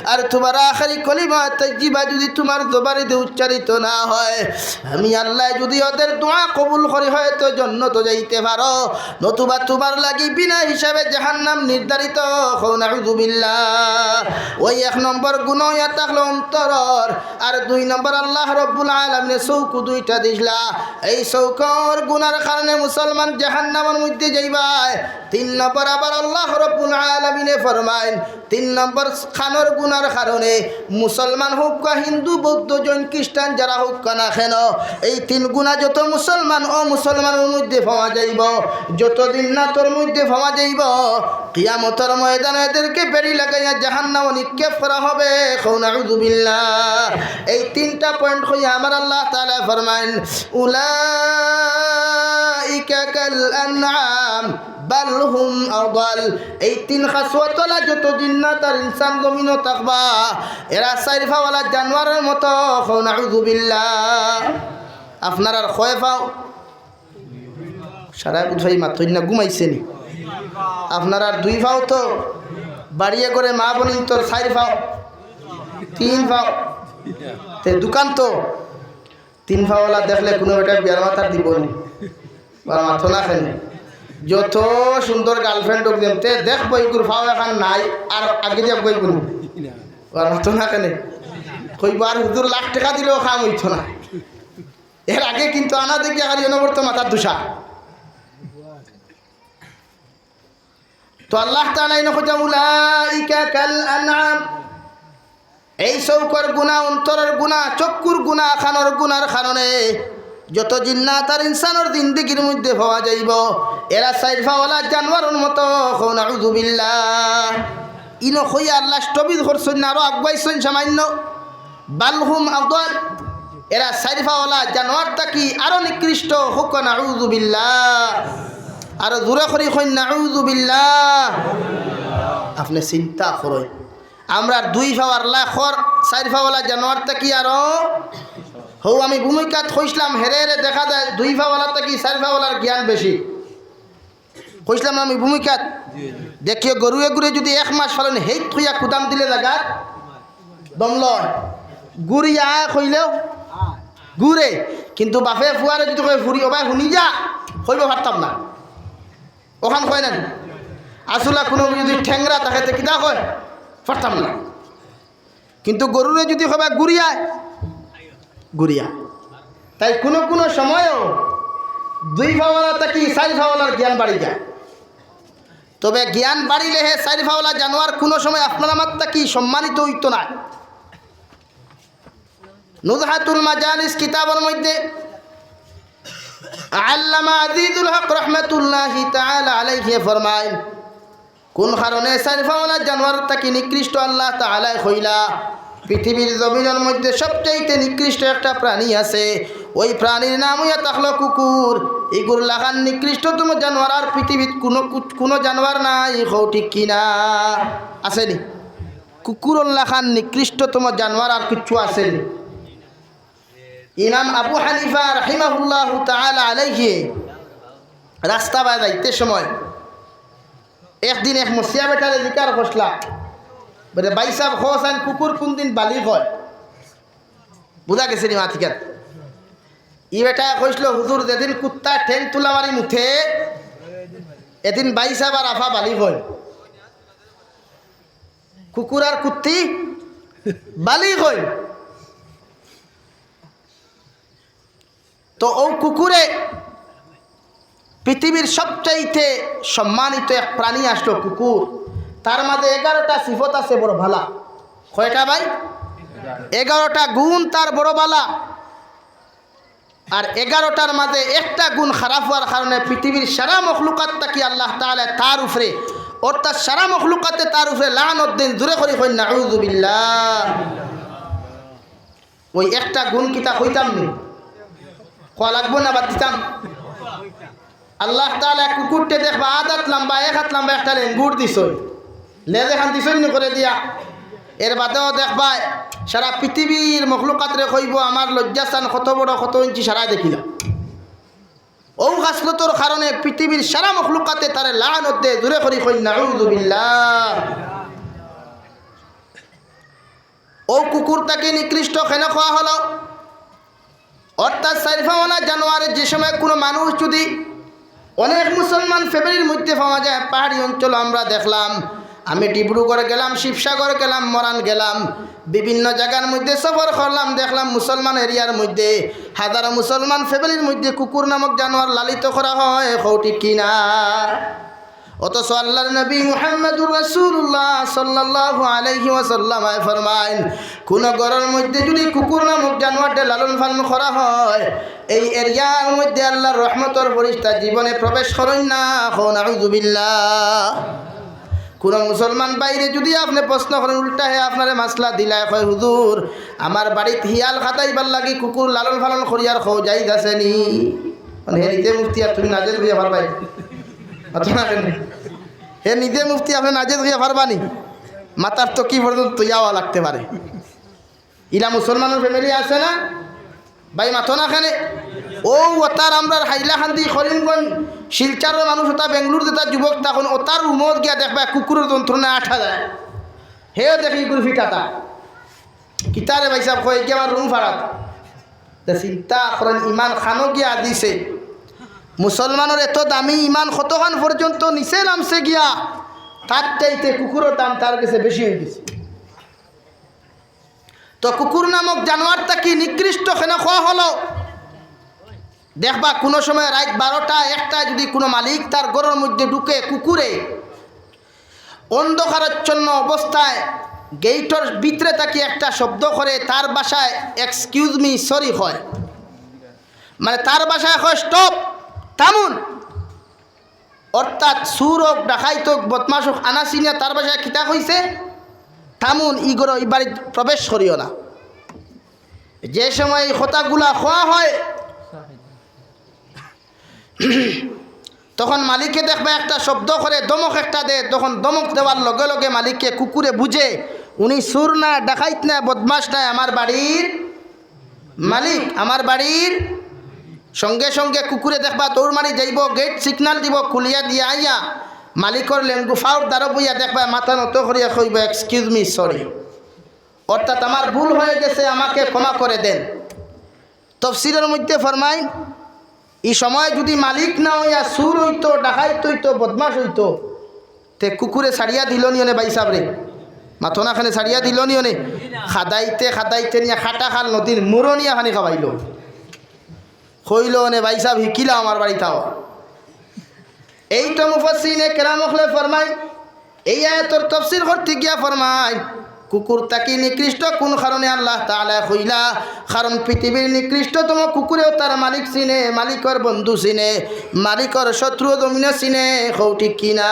আর তুমার আখেরি কলিমা তাইয়্যিবা যুদি তুমার জবানিতে উচ্চারিত না হয়, আমি আল্লায় যুদি ওদের দোয়া কবুল করি, হয়তো জন্নতো যাইতে পারো, নতুবা তুমার লাগি বিনা হিসাবে জাহান্নাম নির্ধারিত। কও নাউজুবিল্লাহ। ওই এক নম্বর গুনা অইয়া থাকলো অন্তরর, আর দুই নম্বর আল্লাহ রব্বুল আলামিনে চউখ দুইটা দিছলা, এই চউখর গুনার কারণে মুসলমান জাহান্নামর মধ্যে যাইবায়। তিন নম্বর আবার আল্লাহ রব্বুল আলামিনে ফরমাইন, তিন নম্বর কানর গুনার কারণে মুসলমান হউক্কা, হিন্দু, বৌদ্ধ, জৈন, খ্রিস্টান যারা হউক্কা না কেন, এই তিন গুনা যত মুসলমান অমুসলমানর মধ্যে পাওয়া যাইবো, যত জিন্নাতর মধ্যে পাওয়া যাইবো, কিয়ামতর ময়দানে এদেরকে বেড়ি লাগাইয়া জাহান্নামো নিক্ষেপ করা হবে। কও নাউজুবিল্লাহ। এই তিনটা পয়েন্ট কইয়া আমার আল্লাহ তাআলায় ফরমাইন, উলাইকা কাল আনআম বাল হুম আদাল। এই তিন খাসওয়াতওয়ালা যত জিন্নাত আর ইনসান জমিনো থাকবা, এরা চাইর পাওয়ালা জানোয়ারর মতো। কও নাউজুবিল্লাহ। আপনারার কয় পাও? সারা বুঝাই মাতইন না, ঘুমাইছে নি? আপনারার দুই পাও তো, বাড়িয়ে করে মা বইন তোর চাইর পাও, তিন পাও। তে দোকান তো তিন পাওয়ালা দেখলে কুনু বেটায় বিয়ার মাতার দিবো নি? বা মাতো না কেনে? যত সুন্দর গার্লফ্রেন্ড অউক যেমতে দেখবো, ইগুর পাও এখান নাই, আর আগে দিয়া বইবো নি? বা মাতো না কেনে? কইবো, "আর হুজুর, লাখ টেকা দিলেও কাম অইতো না।" এর আগে কিন্তু আনা দেখিয়া খালি অনবরত মাথার দুষা। তো আল্লাহ তাআলায় ইনো কইতা, "উলাইকা কাল আনআম।" এই চউখর গুনা, অন্তরর গুনা, চক্ষুর গুনা, কানর গুনার কারণে যত জিন্নাত আর ইনসানর জিন্দেগির মধ্যে পাওয়া যাইবো, এরা চাইর পাওয়ালা জানোয়ারর মতো। কও নাউজুবিল্লাহ। ইনো কইয়া আল্লায় স্থগিত করছইন না, আরো আগুয়াইছইন সামান্য। বাল হুম আদাল, এরা চাইর পাওয়ালা জানোয়ার থাকি আরো নিকৃষ্ট। কও নাউজুবিল্লাহ। আরো জোরে করি কইন নাউজুবিল্লাহ। আপনে চিন্তা করইন, আমরার দুই পাওয়ার লাখর চাইর পাওয়ালা জানোয়ার থাকি আরো, হউ আমি ভূমিকাত কইছলাম, হেরে হেরে দেখা যায় দুই পাওয়ালা থাকি চাইর পাওয়ালার জ্ঞান বেশি। কইছলাম না আমি ভূমিকাত? দেখিও গরু এগুরে যুদি এক মাস ফালইন, হেইত কইয়া কুদাম দিলে জাগাত দম লয়। ঘুরিয়া আয় কইলেও ঘুরে। কিন্তু বাপে ফুয়ারে যুদি কয়, "ফুরি, ও ভাই, হুনি যা," কইবো, "পারতাম না।" অখান কয় না নি? আসলে কুনু যুদি ঠেংরা থাকে, তে কিতা কয়? "পারতাম না।" কিন্তু গরুরে যুদি কয়, "ঘুরিয়া আয়," ঘুরিয়া। তাই কুনু কুনু সময়ও দুই পাওয়ালা থাকি চাইর পাওয়ালার জ্ঞান বাড়ি যায়। তবে জ্ঞান বাড়িলে হে চাইর পাওয়ালা জানোয়ার কুনু সময় আপনার আমার থাকি সম্মানিত অইতো নায়। নুজহাতুল মাজালিস কিতাবর মধ্যে আল্লামা আজিজুল হক রহমতুল্লাহি তাআলা আলাইহি ফরমাইন, কুন কারণে চাইর পাওয়ালা জানোয়ার থাকি নিকৃষ্ট আল্লাহ তাআলায় কইলা? পৃথিবীর জমিনর মধ্যে সবচাইতে নিকৃষ্ট একটা প্রাণী আছে, ওই প্রাণীর নাম অইয়া থাকলো কুকুর। ইগুর লাখান নিকৃষ্টতম জানোয়ার আর পৃথিবীত কুনু কু-, কুনু জানোয়ার নাই, কও ঠিক কি না? আছে নি? কুকুরর লাখান নিকৃষ্টতম জানোয়ার আর কিচ্ছু আছে নি? ইমাম আবু হানিফা রাহিমাহুল্লাহু তাআলা আলাইহি রাস্তা বায় যাইতে সময় একদিন এক মসিয়া বেটারে জিকার করছলা, বলে, "ভাইসাব, কওছাইন কুকুর কুনদিন বালিগ অয়?" বুঝা গেছে নি মাতিকাত? ই বেটায় কইছলো, "হুজুর, যেদিন কুত্তায় ঠেং তুলা মারি মুতে, এদিন ভাইসাব আর আফা বালিগ অয়।" কুকুর আর কুত্তি বালিগ অয়। তো অউ কুকুরে পৃথিবীর সবচাইতে সম্মানিত এক প্রাণী আসলো কুকুর। তার মাঝে এগারোটা সিফত আছে বড় ভালা। কয়টা ভাই? এগারোটা গুণ তার বড় ভালা। আর এগারোটার মাঝে একটা গুণ খারাপ হওয়ার কারণে পৃথিবীর সারা মখলুকাত থাকি আল্লাহ তাআলা তার উপরে, অর্থাৎ সারা মখলুকাতে তার উপরে লানত দেন। জোরে করি কইন, নাউজুবিল্লাহ। ওই একটা গুণ কিতা কইতাম নি? কওয়া লাগবো না, বাদ দিতাম? আল্লাহ তাআলা কুকুরটে দেখবা, আধ হাত লম্বা, এক হাত লম্বা একটা লেঙ্গুর দিছইন, লেজ এখান দিছইন নি করে দিয়া। এর বাদেও দেখবায়, সারা পৃথিবীর মখলুকাতরে কইবো, "আমার লজ্জাস্থান কত বড়, কত ইঞ্চি, সারায় দেখিলা।" অউ খাসলতর কারণে পৃথিবীর সারা মখলুকাতে তারে লানত দে। জোরে করি কইন, নাউজুবিল্লাহ। অউ কুকুর থাকি নিকৃষ্ট কেনে কওয়া হলো? অর্থাৎ চাইর পাওয়ালা জানোয়ার, যে সময় কুনু মানুষ যুদি, অনেক মুসলমান ফ্যামিলির মধ্যে পাওয়া যায়, পাহাড়ি অঞ্চল আমরা দেখলাম, আমি ডিব্রুগড় গেলাম, শিবসাগর গেলাম, মরাণ গেলাম, বিভিন্ন জাগার মধ্যে সফর করলাম, দেখলাম মুসলমান এরিয়ার মধ্যে হাজারো মুসলমান ফ্যামিলির মধ্যে কুকুর নামক জানোয়ার লালিত করা হয়, কও ঠিক কি না? অথচ আল্লাহর নবী মুহাম্মাদুর রাসূলুল্লাহ সাল্লাল্লাহু আলাইহি ওয়াসাল্লাম ফরমাইন, কুনু ঘরর মধ্যে যুদি কুকুর নামক জানোয়ারটা লালন পালন করা হয়, এই এরিয়ার মধ্যে আল্লাহর রহমতর ফিরিস্তা জীবনে প্রবেশ করইন না। কও নাউজুবিল্লাহ। কুনু মুসলমান ভাইরে যুদি আপনে প্রশ্ন করইন, উল্টা হে আপনারে মাসলা দিলায়, কয়, "হুজুর, আমার বাড়িত হিয়াল খাতাইবার লাগি কুকুর লালন পালন করিয়ার, কও জায়েজ আছে নি?" মানে হে নিজে মুফতি আর তুমি নাজেজ অইয়া পারবায়? অত না কেন? হে নিজে মুফতি, আপনে নাজেজ অইয়া পারবা নি? মাথার টুকি পর্যন্ত ইয়াওয়া লাগতে পারে। ইলা মুসলমানর ফ্যামিলি আছে না? ভাই, মাতো না কেনে? অউ অতার আমরার হাইলাকান্দি, করিমগঞ্জ, শিলচরর মানুষ, অতা বেঙ্গলুর যেতা যুবক, তখন অতার রুমত গিয়া দেখবায় কুকুরর যন্ত্রণায় আটা যায়। হেও দেখি গুরফি টাটা। কিতারে ভাইসাব কয়, "এগিয়ে আমার রুম ফাড়াত।" তে চিন্তা করইন, ইমান খানো গিয়া দিছে। মুসলমানর এত দামি ইমান কতখান পর্যন্ত নিচে নামছে গিয়া, তার চাইতে কুকুরর দাম তার গেছে বেশি অইগেছে। তো কুকুর নামক জানোয়ার থাকি নিকৃষ্ট কেনে কওয়া হলো? দেখবা, কুনু সময় রাইত বারোটা, একটায় যুদি কুনু মালিক তার ঘরর মধ্যে ঢুকে কুকুরে, অন্ধকারাচ্ছন্ন অবস্থায় গেইটর ভিতরে থাকি একটা শব্দ করে, তার ভাষায় "Excuse me, sorry" কয়, মানে তার ভাষায় কয়, "Stop, থামুন।" অর্থাৎ চুর অউক, ডাকাইত অউক, বদমাশ অউক, আনা চিনিয়া তার ভাষায় কিতা কইছে? "থামুন, ই ঘরো, ই বাড়িত প্রবেশ করিও না।" যে সময় এই কথাগুলা কওয়া হয়, তখন মালিকে দেখবা একটা শব্দ করে, ধমক একটা দেয়, তখন ধমক দেওয়ার লগে লগে মালিকে, কুকুরে বুঝে উনি চুর না, ডাকাইত না, বদমাশ নায়, আমার বাড়ির মালিক, আমার বাড়ির। সঙ্গে সঙ্গে কুকুরে দেখবা দৌড় মারি যাইবো, গেইট সিগনাল দিবো, খুলিয়া দিয়া আইয়া মালিকর লেঙ্গু ফাউর দ্বারো বইয়া দেখবা মাথা নত করিয়া কইবো, "Excuse me, sorry", অর্থাৎ "আমার ভুল হয়ে গেছে, আমাকে ক্ষমা করে দেন।" তফসিরর মধ্যে ফরমাইন, ই সময় যুদি মালিক না অইয়া চুর অইতো, ডাকাইত অইতো, বদমাশ অইতো, তে কুকুরে ছাড়িয়া দিলো নি অনে ভাইসাবরে? মাতো না কেনে, ছাড়িয়া দিলো নি অনে? খাদাইতে খাদাইতে নিয়া খাটাখাল নদীর মুরনিয়া পানি খাওয়াইলো। কইলো, "অনে ভাইসাব হিকিলাও, আমার বাড়িত আও।" এই তো মুফাসসিরিনে কেরাম অকলে ফরমাইন, এই আয়াতর তফসির করতে গিয়া ফরমাইন, কুকুর থাকি নিকৃষ্ট কুন কারণে আল্লাহ তাআলায় কইলা? কারণ পৃথিবীর নিকৃষ্টতম কুকুরেও তার মালিক চিনে, মালিকর বন্ধু চিনে, মালিকর শত্রুও জমিনো চিনে, কও ঠিক কি না?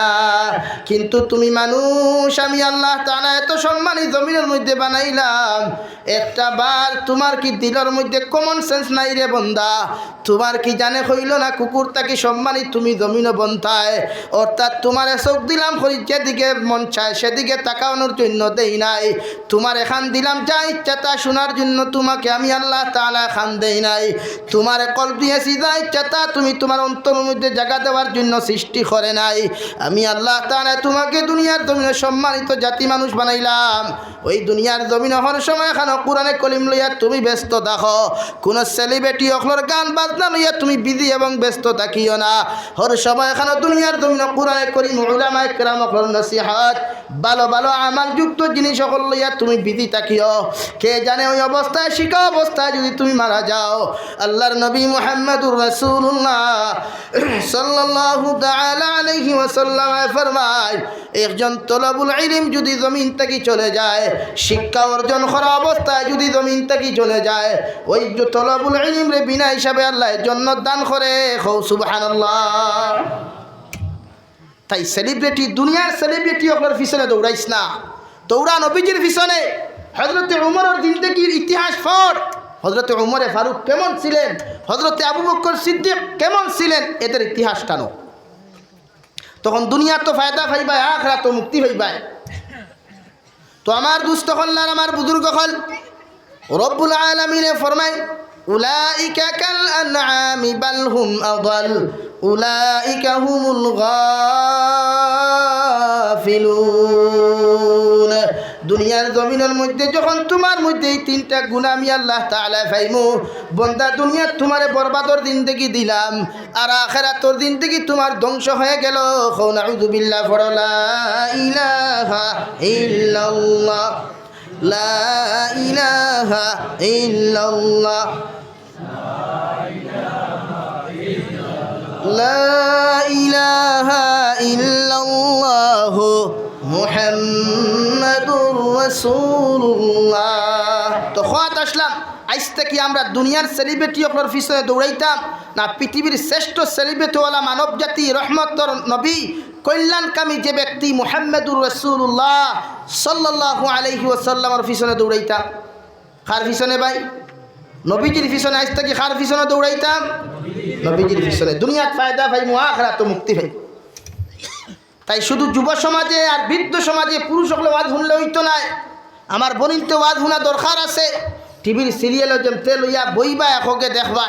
কিন্তু তুমি মানুষ, আমি আল্লাহ তাআলায় এত সম্মানী জমিনর মধ্যে বানাইলাম, একটা বার তুমার কি দিলর মধ্যে common sense নাই রে বন্দা? তুমার কি জানে কইলো না কুকুর থাকি সম্মানী তুমি জমিনো বনতায়? অর্থাৎ তুমারে চউখ দিলাম করি যেদিকে মন চায় সেদিকে তাকানোর জন্য দেই নাই। তুমারে কান দিলাম যা ইচ্ছা তা শুনার জন্য, তুমাকে আমি আল্লাহ তাআলায় কান দেই নাই। তুমারে কলব দিয়েছি যা ইচ্ছা তা তুমি তুমার অন্তরর মধ্যে জাগা দেওয়ার জন্য সৃষ্টি করে নাই। আমি আল্লাহ তাআলায় তুমাকে দুনিয়ার জমিনো সম্মানিত জাতি মানুষ বানাইলাম। ওই দুনিয়ার জমিনো হর সময় খানো কোরআনে করিম লইয়া তুমি ব্যস্ত থাকো। কুনু সেলিব্রিটি অকলর গান বাজনা লইয়া তুমি বিজি এবং ব্যস্ত থাকিও না। হর সময় খানো দুনিয়ার জমিনো কোরআনে করিম, উলামায়ে কেরাম অকলর নসিহত, ভালো ভালো আমলযুক্ত জিনিস অকল লইয়া তুমি বিজি থাকিও। কে জানে ওই অবস্থায়, শিখা অবস্থায় যদি তুমি মারা যাও, আল্লাহর নবী মুহাম্মাদুর রাসূলুল্লাহ সাল্লাল্লাহু তাআলা আলাইহি ওয়াসাল্লাম ফরমায়, একজন তলবুল ইলিম যদি জমিন থাকি চলে যায়, শিক্ষা অর্জন করা অবস্থায় যদি জমিন থাকি চলে যায়, ওই যে তলবুল ইলিমরে বিনা হিসাবে আল্লায় জন্নত দান করে। কও সুবহানাল্লাহ। তাই সেলিব্রিটি, দুনিয়ার সেলিব্রিটি অকলর পিছনে দৌড়াইস না, দৌড়া নবীজির পিছনে। হযরতে উমরর জিন্দেগির ইতিহাস পড়। হযরতে উমরে ফারুক কেমন ছিলেন, হযরতে আবু বকর সিদ্দিক কেমন ছিলেন, এদের ইতিহাস টানো। তখন দুনিয়াত তো ফায়দা পাইবায়, আখেরাতো মুক্তি পাইবায়। তো আমার দুস্ত অকল আর আমার বুজুর্গ অকল, রব্বুল আলামিনে ফরমায়, "উলাইকা কাল আনআমি বাল হুম আদাল, উলাইকা হুমুল গাফিলুন।" দুনিয়ার জমিনর মধ্যে যখন তুমার মধ্যে এই তিনটা গুণ আমি আল্লাহ তাআলা পাইমু, বন্দা, দুনিয়াত তুমারে বরবাদর জিন্দেগি দিলাম, আর আখেরাতর জিন্দেগি তুমার ধ্বংস হয়ে গেল। কও নাউজুবিল্লাহ, পড়ো লা ইলাহা ইল্লাল্লাহ, লা ইলাহা ইল্লাল্লাহ, লা ইলাহা ইল্লাল্লাহু মুহাম্মাদুর রাসূলুল্লাহ। তো কওয়াত আসলাম, আইজ থাকি আমরা দুনিয়ার সেলিব্রিটি অকলর পিছনে দৌড়াইতাম না, পৃথিবীর শ্রেষ্ঠ সেলিব্রিটিওয়ালা মানব জাতি, রহমতর নবী, কল্যাণকামী যে ব্যক্তি মুহাম্মাদুর রাসূলুল্লাহ সাল্লাল্লাহু আলাইহি ওয়াসাল্লামর পিছনে দৌড়াইতাম? কার পিছনে ভাই? নবীজির পিছনে। আইজ থাকি কার পিছনে দৌড়াইতাম? নবীজির পিছনে। দুনিয়াত ফায়দা পাইমু, আখেরাতো মুক্তি পাইমু। তাই শুধু যুব সমাজে আর বৃদ্ধ সমাজে পুরুষ অকলে ওয়াজ হুনলে অইতো নায়, আমার বইনতে ওয়াজ হুনা দরকার আছে। টিভির সিরিয়ালো যেমতে লইয়া বইবা, একগে দেখবা,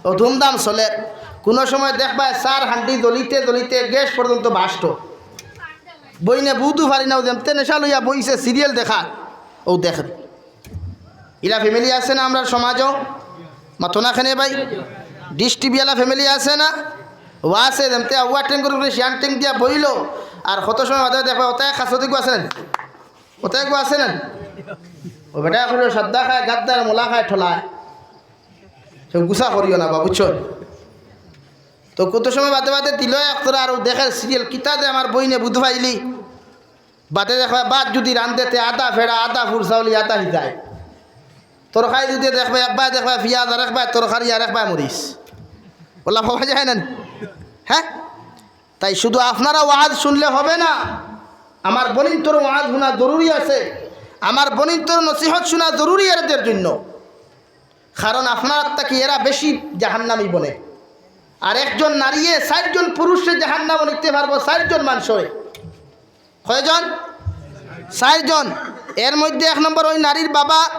ও ধুমধাম চলের। কুনু সময় দেখবা চার হান্ডি জ্বলিতে জ্বলিতে গ্যাস পর্যন্ত বাস্ট। বইনে বুঝতো পারি না, ও যেমতে নেশা লইয়া বইছে সিরিয়াল দেখা, ও দেখের। ইলা ফ্যামিলি আছে না আমরার সমাজো? মাতো না কেনে ভাই? ডিশ টিভি আলা ফ্যামিলি আছে না? ও আছে, যেমতে আউয়া টেং করে শিয়ান টেং দিয়া বইলো, আর কত সময় বাদে দেখবা ওতায় খাসো দিকু আছে না? ওতায় গু আছে না? ও বেটা এখন সাদ্দা খায়, গাদ্দার মোলা খায়, ঠোলায়। সে গুসা করিও না বা, বুঝছো? তো কত সময় বাদে বাদে দিল এক তোরা আর দেখের সিরিয়াল কিতা দে আমার বইনে বুঝ পাইলি। বাদে দেখবা, ভাত যদি রান্ধে তে আধা ফেড়া, আধা ফুরসাউলি, আধা হিজায়। তরকারি যদি দেখবা, একবার দেখবা পিয়াজ, আর একবার তরকারি, আর একবার মরিচ। ওলা পাওয়া যায় না নি? হ্যাঁ? তাই শুধু আপনারা ওয়াজ শুনলে হবে না, আমার বইনতর ওয়াজ হুনা জরুরি আছে, আমার বইনতর নসিহত হুনা জরুরি এরাদের জন্য। কারণ আপনারার থাকি এরা বেশি জাহান্নামী বনে। আর একজন নারীয়ে চাইরজন পুরুষরে জাহান্নামো নিতে পারবো, চাইরজন মানষরে। কয়জন? চাইরজন। এর মধ্যে এক নম্বর ওই নারীর বাবা,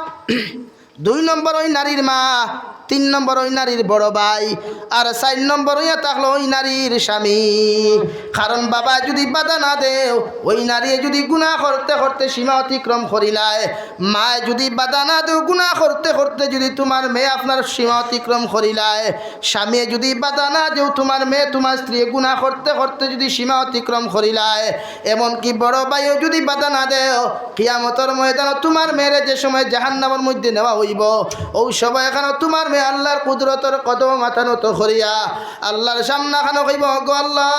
দুই নম্বর ওই নারীর মা, তিন নম্বর ওই নারীর বড় ভাই, আর চাইর নম্বর অইয়া থাকলো ওই নারীর স্বামী। কারণ বাবায় যদি বাধা না দেও, ওই নারীয়ে যদি গুনা করতে করতে সীমা অতিক্রম করিলায়, মায় যদি বাধা না দেও, গুনা করতে করতে যদি তুমার মেয়ে আপনার সীমা অতিক্রম করিলায়, স্বামীয়ে যদি বাধা না দেও, তুমার মেয়ে তুমার স্ত্রীয়ে গুনা করতে করতে যদি সীমা অতিক্রম করিলায়, এমনকি বড় ভাইও যদি বাধা না দেও, কিয়ামতর ময়দানো তুমার মেয়েরে যে সময় জাহান্নামর মধ্যে নেওয়া অইবো, অউ সময় খানো তুমার মেয়ে আল্লার কুদরতর কদমো মাথা নত করিয়া আল্লার সামনে খানো কইবো, "গো আল্লা,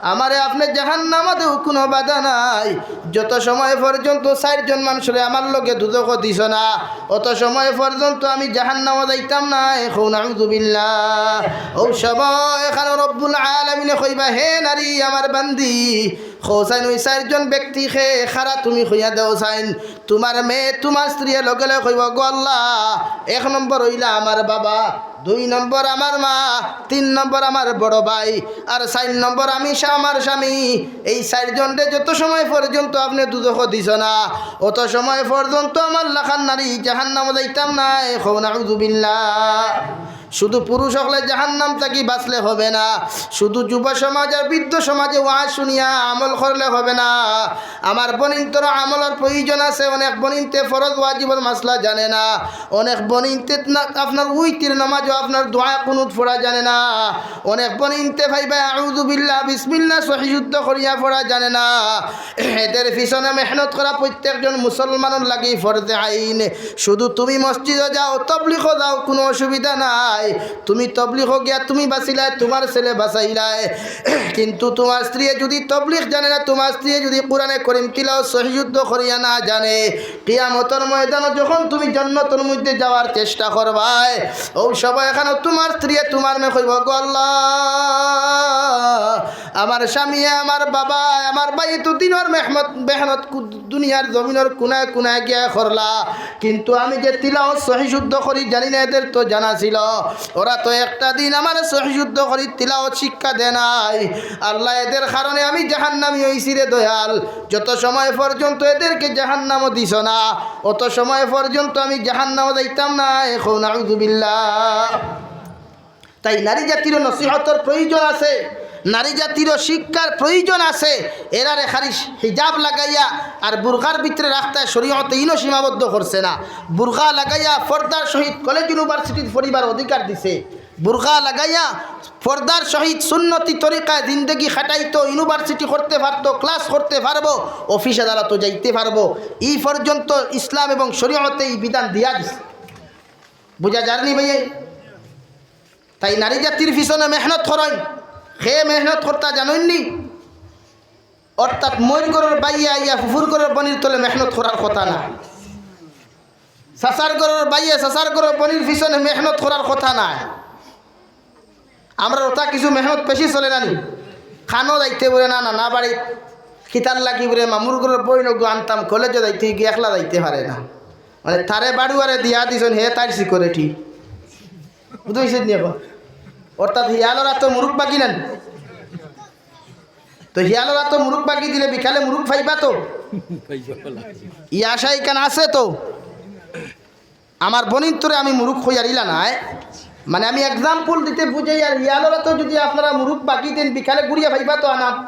আমারে আপনে জাহান্নামো দেও, কুনু বাধা নাই। যত সময় পর্যন্ত চাইরজন মানষরে আমার লগে দুজখো দিছো না, অত সময় পর্যন্ত আমি জাহান্নামো যাইতাম নায়।" কও নাউজুবিল্লাহ। অউ সময় খানো রব্বুল আলামিনে কইবা, "হে নারী, আমার বান্দি, কও চাইন ওই চাইরজন ব্যক্তি কে, কারা তুমি কইয়া দেও চাইন।" তুমার মেয়ে, তুমার স্ত্রীয়ে লগে লগে কইবো, "গো আল্লা, এক নম্বর অইলা আমার বাবা, দুই নম্বর আমার মা, তিন নম্বর আমার বড় ভাই, আর চাইর নম্বর আমি স্বা-, আমার স্বামী। এই চাইরজনরে যত সময় পর্যন্ত আপনে দুজখো দিছো না, অত সময় পর্যন্ত আমার লাখান নারী জাহান্নামো যাইতাম নায়। কও নাউজুবিল্লাহ। শুধু পুরুষ অকলে জাহান্নাম থাকি বাঁচলে হবে না, শুধু যুব সমাজ আর বৃদ্ধ সমাজে ওয়াজ শুনিয়া আমল করলে হবে না। আমার বইনতর আমলর প্রয়োজন আছে। অনেক বইনতে ফরজ ওয়াজিবর মাসলা জানে না, অনেক বইনতে না, আপনার উইতির নামাজও আপনার দোয়া কুনুত পড়া জানে না, অনেক বইনতে পাইবা আউযুবিল্লাহ, বিসমিল্লাহ সহি শুদ্ধ করিয়া পড়া জানে না। এদের পিছনে মেহনত করা প্রত্যেকজন মুসলমানর লাগি ফরজে আইন। শুধু তুমি মসজিদো যাও, তবলিগো যাও, কুনু অসুবিধা নাই। তুমি তবলিগো গিয়া তুমি বাঁচিলায়, তুমার ছেলে বাঁচাইলায়, কিন্তু তুমার স্ত্রীয়ে যুদি তবলিগ জানে না, তুমার স্ত্রীয়ে যুদি কুরআনে করিম তিলাওয়াত সহি শুদ্ধ করিয়া না জানে, কিয়ামতর ময়দানো যখন তুমি জান্নাতর মধ্যে যাওয়ার চেষ্টা করবায়, অউ সময় এখানো তুমার স্ত্রীয়ে তুমার মে কইবো, "গো আল্লাহ, আমার স্বামীয়ে, আমার বাবায়, আমার ভাইয়ে তো দিনর মেহমত, মেহনত কু-, দুনিয়ার জমিনর কুনায় কুনায় গিয়া করলা, কিন্তু আমি যে তিলাওয়াত সহি শুদ্ধ করি জানি না, এদের তো জানা ছিল। ওরা তো একটা দিন আমারে সহি শুদ্ধ করি তিলাওয়াত শিক্ষা দেয় নাই। আল্লাহ, এদের কারণে আমি জাহান্নামী অইছি রে দয়াল। যত সময় পর্যন্ত এদেরকে জাহান্নামো দিছো না, অত সময় পর্যন্ত আমি জাহান্নামো যাইতাম নায়।" কও নাউজুবিল্লাহ। তাই নারী জাতিরও নসিহতর প্রয়োজন আছে, নারী জাতিরও শিক্ষার প্রয়োজন আছে। এরারে খালি হিজাব লাগাইয়া আর বুরকার ভিতরে রাখতে শরীয়তে ইনো সীমাবদ্ধ করছে না। বুরকা লাগাইয়া পর্দার সহিত কলেজ ইউনিভার্সিটিত পড়িবার অধিকার দিছে। বুরকা লাগাইয়া পর্দার সহিত সুন্নতি তরিকায় জিন্দেগি খাটাইতো, ইউনিভার্সিটি করতে পারতো, ক্লাস করতে পারবো, অফিস আদালতও যাইতে পারবো। ই পর্যন্ত ইসলাম এবং শরীয়তে ই বিধান দিয়া দিছে। বুঝা যারনি ভাইয়া? তাই নারী জাতির পিছনে মেহনত করইন। হে মেহনত করতা জানইননি? অর্থাৎ মইর ঘরর ভাইয়ে আইয়া ফুফুর ঘরর বইনর তলে মেহনত করার কথা না। চাচার ঘরর ভাইয়ে চাচার ঘরর বইনর পিছনে মেহনত করার কথা না। আমরার অতা কিছু মেহনত বেশি চলে না নি? খানো যাইতে বুলে না, না, না বাড়ি। কিতার লাগি বুলে মামুর ঘরর বইন ওগু আনতাম, কলেজো যাইতে গিয়া একলা যাইতে পারে না। মানে তারে বাড়ুয়ারে দিয়া দিছইন, হে তাইর সিকিউরিটি। বুঝছইন নি এখন? অর্থাৎ হিয়ালর আতো মুরুগ বাগি না নি? তো হিয়ালর আতো মুরুগ বাগি দিলে বিকালে মুরুগ পাইবা তো? ই আশা ইখান আছে তো? আমার বইনতরে আমি মুরুগ কইয়ার ইলা নায়, মানে আমি example দিতে বুঝাইয়ার। হিয়ালর আতো যুদি আপনারা মুরুগ বাগি দেইন, বিকালে ঘুরিয়া পাইবা তো আনা?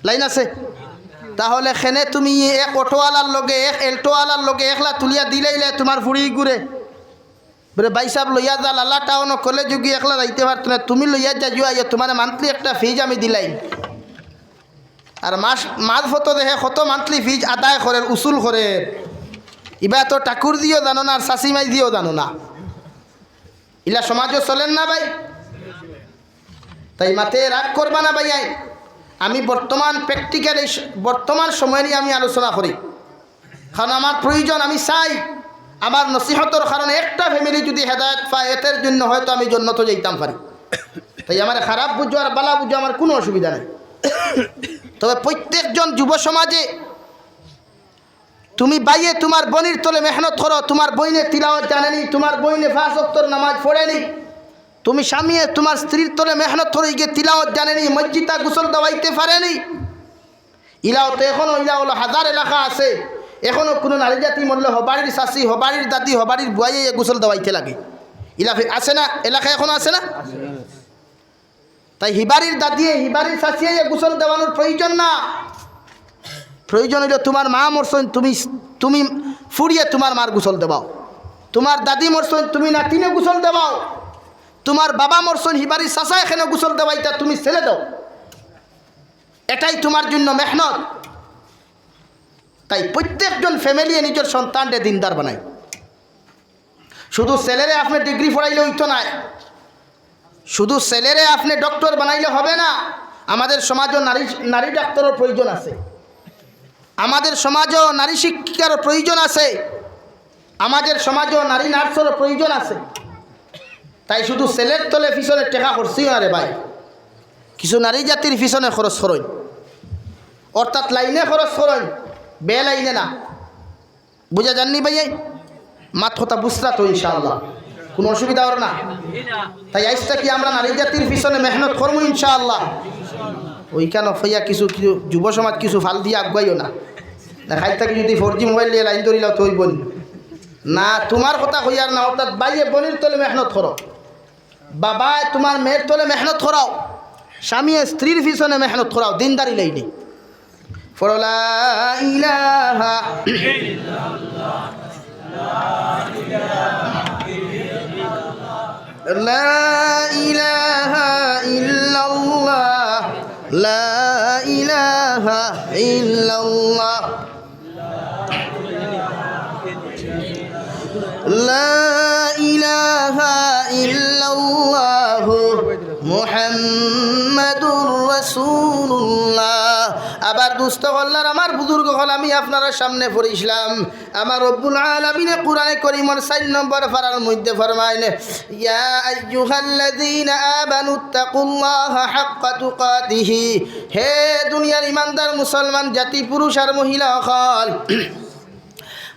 লাইন আছে? তাহলে কেনে তুমি এক অটোআলার লগে, এক এল্টোআলার লগে একলা তুলিয়া দিলাইলে তুমার ফুড়ি ঘুরে। বুলে, "ভাইসাব লইয়া যা, লালা টাউনো কলেজো গি একলা যাইতে পারতো না, তুমি লইয়া যাইও, আইয়া তুমারে monthly একটা fees আমি দিলাইমু।" আর মাস, মাঝপথো দেখে কত monthly fees আদায় করের, উসুল করের। ইবা তো ঠাকুরজিও জানো না, আর চাচিমাইজিও জানো না। ইলা সমাজো চলের না ভাই? তাই মাতে রাগ করবা না ভাইয়াইন। আমি বর্তমান practical, এই স-, বর্তমান সময় নিয়া আমি আলোচনা করি। কারণ আমার প্রয়োজন, আমি চাই আমার নসিহতর কারণে একটা family যুদি হেদায়েত পায়, এটার জন্য হয়তো আমি জন্নতো যাইতাম পারি। তাই আমারে খারাপ বুঝো আর বালা বুঝো, আমার কুনু অসুবিধা নাই। তবে প্রত্যেকজন যুব সমাজে তুমি ভাইয়ে তুমার বইনর তলে মেহনত করো, তুমার বইনে তিলাওয়াত জানেনি, তুমার বইনে পাঁচ ওয়াক্তর নামাজ পড়েনি, তুমি স্বামীয়ে তুমার স্ত্রীর তলে মেহনত করো, ইগে তিলাওয়াত জানেনি, মসজিদো গোসল দেওয়াইতে পারেনি। ইলাও তো এখনো, ইলা অইলো হাজার এলাকা আছে, এখনো কুনু নারী জাতি মরলে হবাড়ির চাচি, হবাড়ির দাদি, হবাড়ির বুয়াইয়ে গোসল দেওয়াইতে লাগে। ইলা ফি-, আছে না? এলাকা এখনো আছে না? তাই হিবাড়ির দাদিয়ে, হিবাড়ির চাচিয়ে গোসল দেওয়ানোর প্রয়োজন না। প্রয়োজন অইলো তুমার মা মরছইন, তুমি, তুমি ফুড়িয়ে তুমার মার গোসল দেওয়াও। তুমার দাদি মরছইন, তুমি নাতিনে গোসল দেওয়াও। তুমার বাবা মরছইন, হিবাড়ির চাচায় কেনে গোসল দেওয়াইতা, তুমি ছেলে দেও। এটাই তুমার জন্য মেহনত। তাই প্রত্যেকজন family-এ নিজর সন্তানরে দিনদার বানাই। শুধু ছেলেরে আপনে degree পড়াইলে অইতো নায়, শুধু ছেলেরে আপনে doctor বানাইলে হবে না। আমাদের সমাজও নারী, নারী ডাক্তারর প্রয়োজন আছে, আমাদের সমাজও নারী শিক্ষিকারও প্রয়োজন আছে, আমাদের সমাজও নারী নার্সরও প্রয়োজন আছে। তাই শুধু ছেলের তলে পিছনে টেকা খরচ অয় না রে ভাই, কিছু নারী জাতির পিছনে খরচ করইন, অর্থাৎ লাইনে খরচ করইন, বেলাইনে না। বুঝা যারনি ভাইয়াইন? মাত কথা বুঝরা তো ইনশাআল্লাহ? কুনু অসুবিধা অর না? তাই আইজ থাকি আমরা নারী জাতির পিছনে মেহনত করমু ইনশাআল্লাহ। অউখান অইয়া কিছু, কিছু যুব সমাজ কিছু ফাল দিয়া আগুয়াইও না। না, কাইল থাকি যুদি ফোর জি মোবাইল লইয়া লাইন ধরিলাও তো অইবো নি? না, তুমার কথা কইয়ার না, অর্থাৎ ভাইয়ে বইনর তলে মেহনত করো, বাবায় তুমার মেয়ের তলে মেহনত করাও, স্বামীয়ে স্ত্রীর পিছনে মেহনত করাও, দিনদারি লাইনে। পড়ো, লা ইলাহা, লা ইলাহা ইল্লাল্লাহ, লা ইলাহা ইল্লাল্লাহ। লা ইলাহা ইল্লাল্লাহু মুহাম্মাদুর রাসূলুল্লাহ। আবার দুস্ত অকল আর আমার বুজুর্গ অকল, আমি আপনারার সামনে পড়ছিলাম, আমার রব্বুল আলামিনে কুরআনে করিমর চাইর নম্বর পারার মধ্যে ফরমাইন, ইয়া আইয়ুহাল্লাযীনা আমানুত্তাকুল্লাহা হাক্কা তুকাতিহি, হে দুনিয়ার ইমানদার মুসলমান জাতি, পুরুষ আর মহিলা অকল,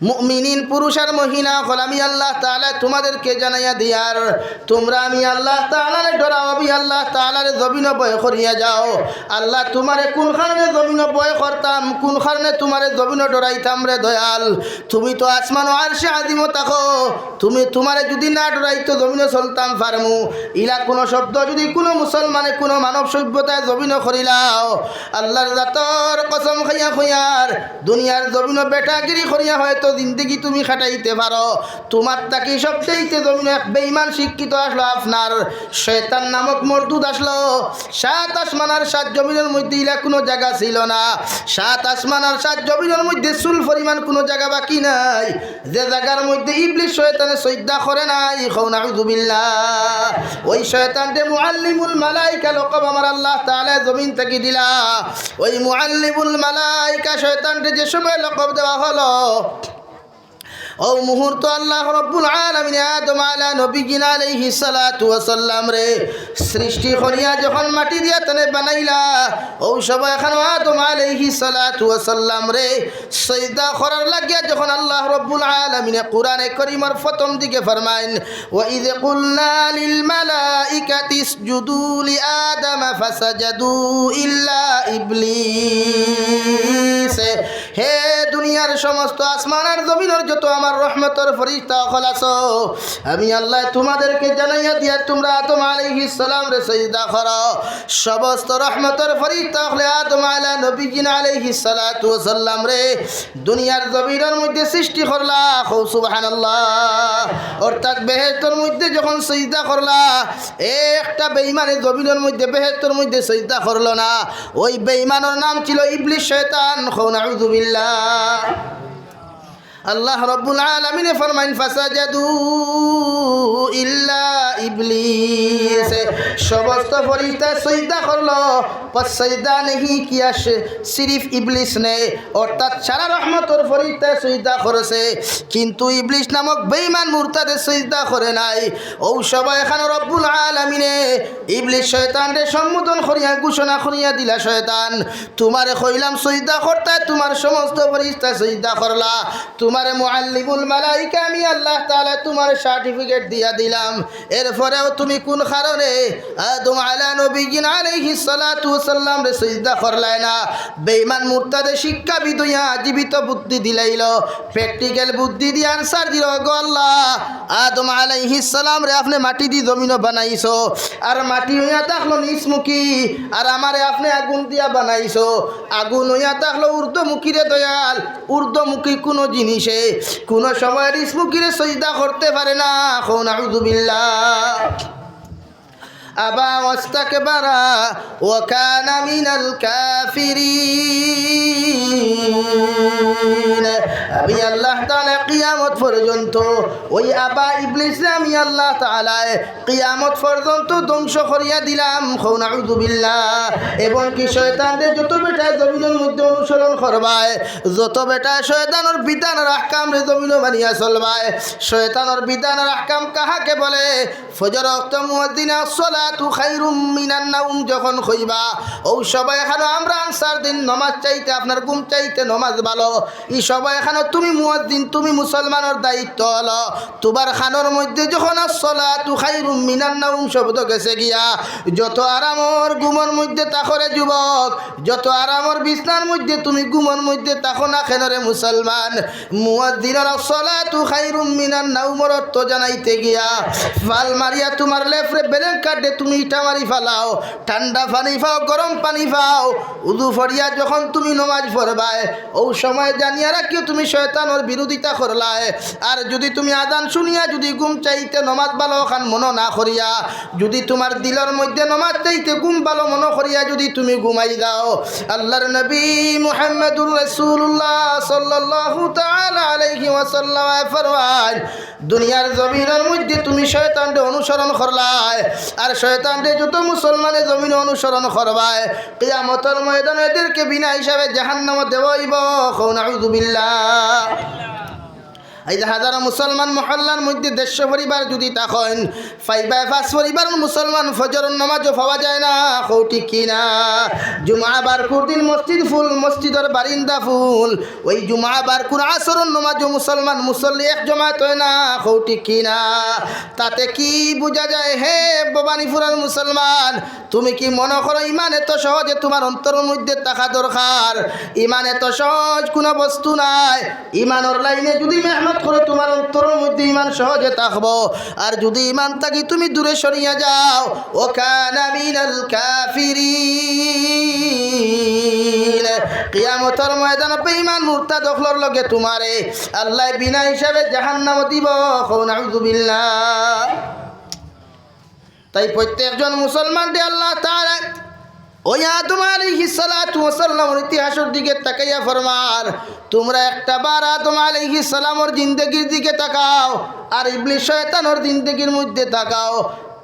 মুমিনিন পুরুষ আর মহিলা অকল, আমি আল্লাহ তাআলা তুমাদেরকে জানাইয়া দিয়ার, তুমরা আমি আল্লাহ তাআলারে ডরাও, আমি আল্লাহ তাআলারে জমিনো ভয় করিয়া যাও। আল্লাহ, তুমারে কুন কারণে জমিনো ভয় করতাম, কুন কারণে তুমারে জমিনো ডরাইতাম রে দয়াল? তুমি তো আসমানো আরশে আজিমো থাকো, তুমি, তুমারে যুদি না ডরাইতো জমিনো চলতাম পারমু? ইলা কুনু শব্দ যুদি কুনু মুসলমানে, কুনু মানব সভ্যতায় জমিনো করিলাও, আল্লাহর জাতর কসম খাইয়া কইয়ার, দুনিয়ার জমিনো বেটাগিরি করিয়া হয়তো জিন্দেগি তুমি কাটাইতে পারো। তুমার থাকি সবচাইতে জমিনো এক বেঈমান শিক্ষিত আছলো আপনার, শয়তান নামক মরদুদ আছলো। সাত আসমান আর সাত জমিনর মধ্যে ইলা কুনু জাগা ছিল না। সাত আসমান আর সাত জমিনর মধ্যে চুল পরিমাণ কুনু জাগা বাকি নাই, যে জাগার মধ্যে ইবলিস শয়তানে সইজদা করে নাই। কও নাউজুবিল্লাহ। ওই শয়তানরে মুআল্লিমুল মালাইকা লকব আমার আল্লাহ তাআলা জমিন থাকি দিলা। ওই মুআল্লিমুল মালাইকা শয়তানরে যে সময় লকব দেওয়া হলো, অউ মুহূর্ত আল্লাহ রব্বুল আলামিনে আদম আলা নবীজিনা আলাইহিস সালাতু ওয়াস সালামরে সৃষ্টি করিয়া যখন মাটি দিয়া তানে বানাইলা, অউ সময়খানো আদম আলাইহিস সালাতু ওয়াস সালামরে সইজদা করার লাগিয়া যখন আল্লাহ রব্বুল আলামিনে কুরআনে করিমর প্রথম দিকে ফরমাইন, "ওয়া ইয কুলনা লিল মালাইকাতি ইসজুদু লি আদামা ফাসাজাদু ইল্লা ইবলিস।" হে দুনিয়ার সমস্ত আসমান আর জমিনর যত আমার রহমতর ফিরিস্তা অকল আছো, আমি আল্লাহ তুমাদেরকে জানাইয়া দিয়া তুমরা আদম আলাইহিস সালামরে সইজদা করো। সমস্ত রহমতর ফিরিস্তা অকলে আদম আলা নবীজিনা আলাইহিস সালাতু ওয়াস সালামরে দুনিয়ার জমিনর মধ্যে সৃষ্টি করলা। কও সুবহানাল্লাহ। অর্থাৎ বেহেশতর মধ্যে যখন সইজদা করলা, একটা বেঈমানে জমিনর মধ্যে, বেহেশতর মধ্যে সইজদা করলো না। ওই বেঈমানর নাম ছিল ইবলিস শয়তান। কও নাউজুবিল্লাহ। আল্লাহ রব্বুল আলামিনে ফরমাইন, "ফাসাজাদু ইল্লা ইবলিস।" সমস্ত ফিরিস্তা সইজদা করলো, পর সইজদা নেহি কিয়া সে, সিরিফ ইবলিস নে, অর্থাৎ সারা রহমতর ফিরিস্তায় সইজদা করছে, কিন্তু ইবলিস নামক বেঈমান মুরতাদে সইজদা করে নাই। অউ সময়খানো রব্বুল আলামিনে ইবলিস শয়তানরে সম্বোধন করিয়া ঘোষণা করিয়া দিলা, "শয়তান, তুমারে কইলাম সইজদা করতায়, তুমার সমস্ত ফিরিস্তা সইজদা করলা, তুমারে মুআল্লিমুল মালাইকা আমি আল্লাহ তাআলা তুমারে সার্টিফিকেট দিয়া দিলাম, এরপরেও তুমি কুন কারণে আদম আলা নবীজিনা আলাইহিস সালাতু ওয়াস সালামরে সইজদা করলায় না?" বেঈমান মুরতাদে শিক্ষাবিদ অইয়া জীবিত বুদ্ধি দিলাইলো, প্র্যাকটিক্যাল বুদ্ধি দিয়া আনসার দিলো, "গো আল্লাহ, আদম আলাইহিস সালামরে আপনে মাটি দি জমিনো বানাইছো, আর মাটি অইয়া থাকলো নিচমুখী, আর আমারে আপনে আগুন দিয়া বানাইছো, আগুন অইয়া থাকলো ঊর্ধ্বমুখী রে দয়াল, ঊর্ধ্বমুখী কুনু জিনিসে কুনু সময় নিচমুখীরে সইজদা করতে পারে না।" কও নাউজুবিল্লাহ। আবা ওয়াস্তাকবারা ওয়া কানা মিনাল কাফিরিন। আমি আল্লাহ তাআলা কিয়ামত পর্যন্ত ওই আবা ইবলিসরে আমি আল্লাহ তাআলায় কিয়ামত পর্যন্ত ধ্বংস করিয়া দিলাম। কও নাউজুবিল্লাহ। এবং কি শয়তানরে যত বেটায় জমিনর মধ্যে অনুসরণ করবায়, যত বেটায় শয়তানর বিধান আর আহকামরে জমিনো মানিয়া চলবায়, শয়তানর বিধান আর আহকাম কাহাকে বলে? ফজর ওয়াক্ত মুয়াজ্জিনে আসসালাতু আসসালাতু খায়রুম মিনান নাওম যখন কইবা, অউ সময়খানো আমরা আনসার দিন নমাজ চাইতে, আপনার ঘুম চাইতে নমাজ ভালো। ই সময়খানো তুমি মুয়াজ্জিন, তুমি মুসলমানর দায়িত্ব অইলো, তুমার কানর মধ্যে যখন আসসালাতু খায়রুম মিনান নাওম শব্দ গেছে গিয়া, যত আরামর ঘুমর মধ্যে থাকো রে যুবক, যত আরামর বিছনার মধ্যে তুমি ঘুমর মধ্যে থাকো না কেন রে মুসলমান, মুয়াজ্জিনর আসসালাতু খায়রুম মিনান নাওমর অর্থ জানাইতে গিয়া, ফাল মারিয়া তুমার লেফরে বেলেন কাটে তুমি ইটা মারি ফালাও, ঠান্ডা পানি পাও, গরম পানি পাও, উযু পড়িয়া যখন তুমি নমাজ পড়বায়, অউ সময় জানিয়া রাখিও তুমি শয়তানর বিরোধিতা করলায়। আর যুদি তুমি আজান শুনিয়া যুদি ঘুম চাইতে নমাজ ভালো খান মনো না করিয়া, যুদি তুমার দিলর মধ্যে নমাজ চাইতে ঘুম ভালো মনো করিয়া যুদি তুমি ঘুমাই যাও, আল্লাহর নবী মুহাম্মাদুর রাসূলুল্লাহ সাল্লাল্লাহু তাআলা আলাইহি ওয়াসাল্লাম ফরমাইন, দুনিয়ার জমিনর মধ্যে তুমি শয়তানরে অনুসরণ করলায়, আর শয়তানরে যত মুসলমানে জমিনো অনুসরণ করবায়, কিয়ামতর ময়দানে এদেরকে বিনা হিসাবে জাহান্নামো দেওয়া অইবো। কও নাউযুবিল্লাহ। আইজ হাজারো মুসলমান মহল্লার মধ্যে দেড়শো পরিবার যুদি থাকইন, পাইবায় পাঁচ পরিবার মুসলমান ফজরর নমাজও পাওয়া যায় না। কও ঠিক কি না? জুমা বারকুর দিন মসজিদ ফুল, মসজিদর বারিন্দা ফুল। ওই জুমা বারকুর আসরর নমাজও মুসলমান মুসল্লি এক জমাত অয় না। কও ঠিক কি না? তাতে কি বুঝা যায় হে ভবানীপুরর মুসলমান? তুমি কি মনো করো ইমান এত সহজে তুমার অন্তরর মধ্যে থাকা দরকার? ইমান এত সহজ কুনু বস্তু নায়। ইমানর লাইনে যুদি মেহনত করো, তুমার অন্তরর মধ্যে ইমান সহজে থাকবো। আর যুদি ইমান থাকি তুমি দূরে সরিয়া যাও, ও কানা মিনাল কাফিরিন, কিয়ামতর ময়দানো বেঈমান মুরতাদ অকলর লগে তুমারে আল্লায় বিনা হিসাবে জাহান্নামো দিবো। কও নাউযুবিল্লাহ। তাই প্রত্যেকজন মুসলমানরে আল্লাহ তাআলা ওই আদম আলাইহিস সালাতু ওয়াস সালামর ইতিহাসর দিকে তাকাইয়া ফরমান, তুমরা একটা বার আদম আলাইহিস সালামর জিন্দেগির দিকে তাকাও, আর ইবলিস শয়তানর জিন্দেগির মধ্যে তাকাও।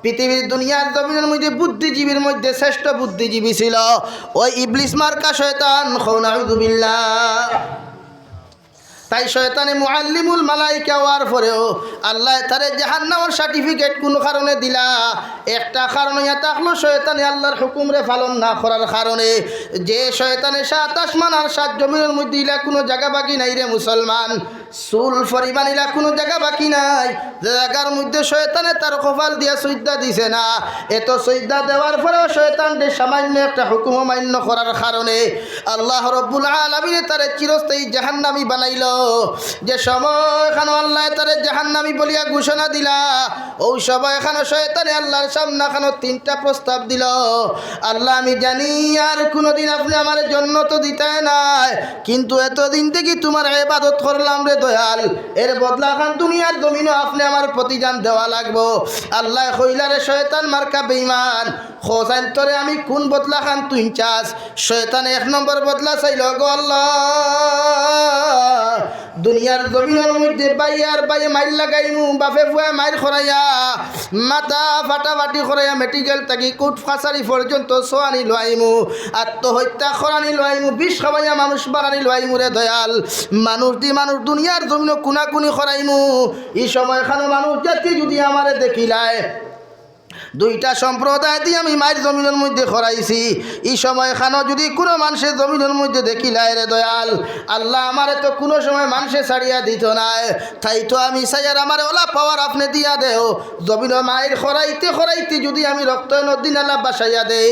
পৃথিবীর দুনিয়ার জমিনর মধ্যে বুদ্ধিজীবীর মধ্যে শ্রেষ্ঠ বুদ্ধিজীবী ছিল ওই ইবলিস মার্কা শয়তান। কও নাউযুবিল্লাহ। তাই শয়তানে মুআল্লিমুল মালাইকা অওয়ার পরেও আল্লায় তারে জাহান্নামর সার্টিফিকেট কুনু কারণে দিলা? একটা কারণ অইয়া থাকলো শয়তানে আল্লার হুকুমরে পালন না করার কারণে। যে শয়তানে সাত আসমান আর সাত জমিনর মধ্যে ইলা কুনু জাগা বাকি নাই রে মুসলমান, চুল পরিমাণ ইলা কুনু জাগা বাকি নাই। যে জাগার মধ্যে শয়তানে তার কপাল দিয়া সইজদা দিছে না, এত সইজদা দেওয়ার পরেও শয়তানরে সামান্য একটা হুকুমও মান্য করার কারণে আল্লাহ রব্বুল আলামিনে তারে চিরস্থায়ী জাহান্নামী বানাইলো। যে সময়খানো আল্লায় তারে জাহান্নামী বলিয়া ঘোষণা দিলা, অউ সময়খানো শয়তানে আল্লার সামনাখানো তিনটা প্রস্তাব দিলো, আল্লাহ, আমি জানি আর কুনুদিন আপনে আমারে জন্নতো দিতায় নায়, কিন্তু এতদিন থাকি তুমার ইবাদত করলাম রে দয়াল, এর বদলাখান দুনিয়ার জমিনো আপনে আমার প্রতিদান দেওয়া লাগবো। আল্লায় কইলা, রে শয়তান মার্কা বেইমান, কছাইন তোরে আমি কুন বদলাখান তুইন চাস? শয়তানে এক নম্বর বদলা চাইলো, গো আল্লাহ, দুনিয়ার জমিনর মধ্যে ভাইয়ে আর ভাইয়ে মাইর লাগাইমু, বাপে পুয়ায় মাইর করাইয়া, মাথা ফাটাফাটি করাইয়া, মেডিকেল থাকি কোর্ট কাছারি পর্যন্ত ছোয়ানি লওয়াইমু, আত্মহত্যা করানি লওয়াইমু, বিষ খাওয়াইয়া মানুষ মারানি লওয়াইমু রে দয়াল, মানুষ দি মানুষ দুনিয়ার জমিনো কুনাকুনি করাইমু। ই সময়খানো মানুষ জাতি যুদি আমারে দেখিলায়, দুইটা সম্প্রদায় দি আমি মাইর জমিনর মধ্যে করাইছি। ই সময়খানো যুদি কুনু মানষে জমিনর মধ্যে দেখিলায় রে দয়াল, আল্লাহ, আমারে তো কুনু সময় মানষে ছাড়িয়া দিতো নায়। তাই তো আমি চাইয়ার আমারে অলা পাওয়ার আপনে দিয়া দেও। জমিনো মাইর করাইতে করাইতে যুদি আমি রক্ত নদী নালা ভাসাইয়া দেই,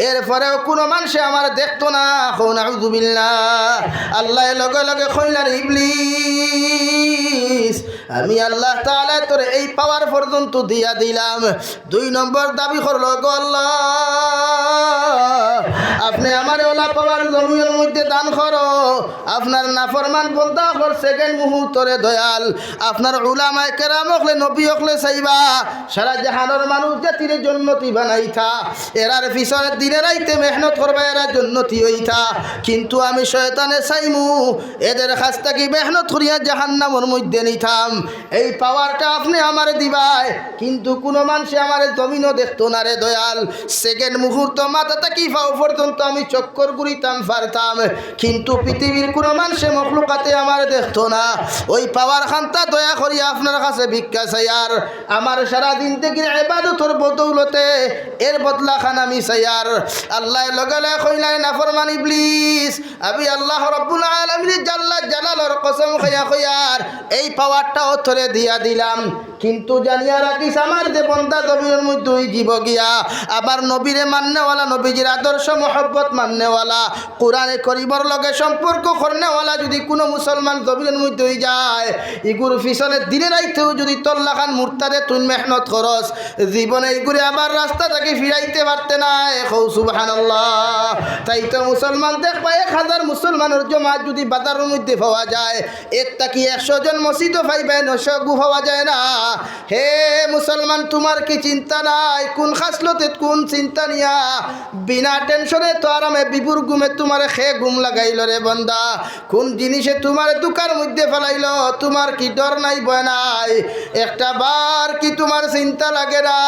এরপরেও কুনু মানষে আমারে দেখতো না। কও নাউযুবিল্লাহ। আল্লায় লগে লগে কইলা, রে ইবলিস, আমি আল্লাহ তাআলায় তোরে এই পাওয়ার পর্যন্ত দিয়া দিলাম। দুই নম্বর দাবি করলো, গো আল্লাহ, আপনে আমারে অলা পাওয়ার জমিনর মধ্যে দান করো। আপনার নাফরমান বন্দা অকলর সেকেন্ড মুহূর্তরে দয়াল, আপনার উলামায়ে কেরাম অকলে, নবী অকলে চাইবা, সারা জাহানর মানুষ জাতিরে জন্নতি বানাইতা। এরার পিছনে দিনে রাইতে মেহনত করবা, এরা জন্নতি অইতা। কিন্তু আমি শয়তানে চাইমু, এদের কাছ থাকি মেহনত করিয়া জাহান্নামর মধ্যে নিতাম। এই পাওয়ারটা আপনে আমারে দিবায়, কিন্তু কুনু মানষে আমারে জমিন দেখতো না রে দয়াল। সেকেন্ড মুহূর্ত মাথা থাকি পাও পর্যন্ত আমি চক্কর ঘুরিতাম পারতাম, কিন্তু পৃথিবীর কুনু মানষে মখলুকাতে আমারে দেখতো না। ওই পাওয়ার খান্তা দয়া করি আপনার কাছে ভিক্ষা চাইয়ার, আমার সারা জিন্দেগির ইবাদতর বদৌলতে এর বদলা খান আমি চাইয়ার। আল্লায় লগে লগে কইলায়, "নাফরমান ইবলিস, আমি আল্লাহ রব্বুল আলামিন জাল্লা জালালর কসম খাইয়া কইয়ার এই পাওয়ারটাও তোরে দিয়া দিলাম।" কিন্তু জানিয়া রাখিস, আমার যে বন্দা জমিনর মধ্যে অইযিবো গিয়া, আমার নবীরে মাননেওয়ালা, নবীজির আদর্শ মহব্বত মাননেওয়ালা, কোরআনে করিমর লগে সম্পর্ক করনেওয়ালা যুদি কুনু মুসলমান জমিনর মধ্যে অইযায়, ইগুর পিছনে দিনে রাইতেও যুদি তোর লাখান মুরতাদে তুই মেহনত করস, জীবনে ইগুরে আবার রাস্তা থাকি ফিরাইতে পারতে নায়। কও সুবহানাল্লাহ। তাই তো মুসলমান দেখবা, এক হাজার মুসলমানর জমাত যুদি বাজারর মধ্যে পাওয়া যায়, এর থাকি একশো জন মসজিদও পাইবায়, নয়শো গু পাওয়া যায় না। হে মুসলমান, তুমার কি চিন্তা নাই? কুন খাসলতে কুন চিন্তা নিয়া বিনা টেনশনে তো আরামে বিভোর ঘুমে তুমারে কে ঘুম লাগাইলো রে বন্দা? কুন জিনিসে তুমারে ধুকার মধ্যে ফালাইলো? তুমার কি ডর নাই, ভয় নাই? একটা বার কি তুমার চিন্তা লাগে না?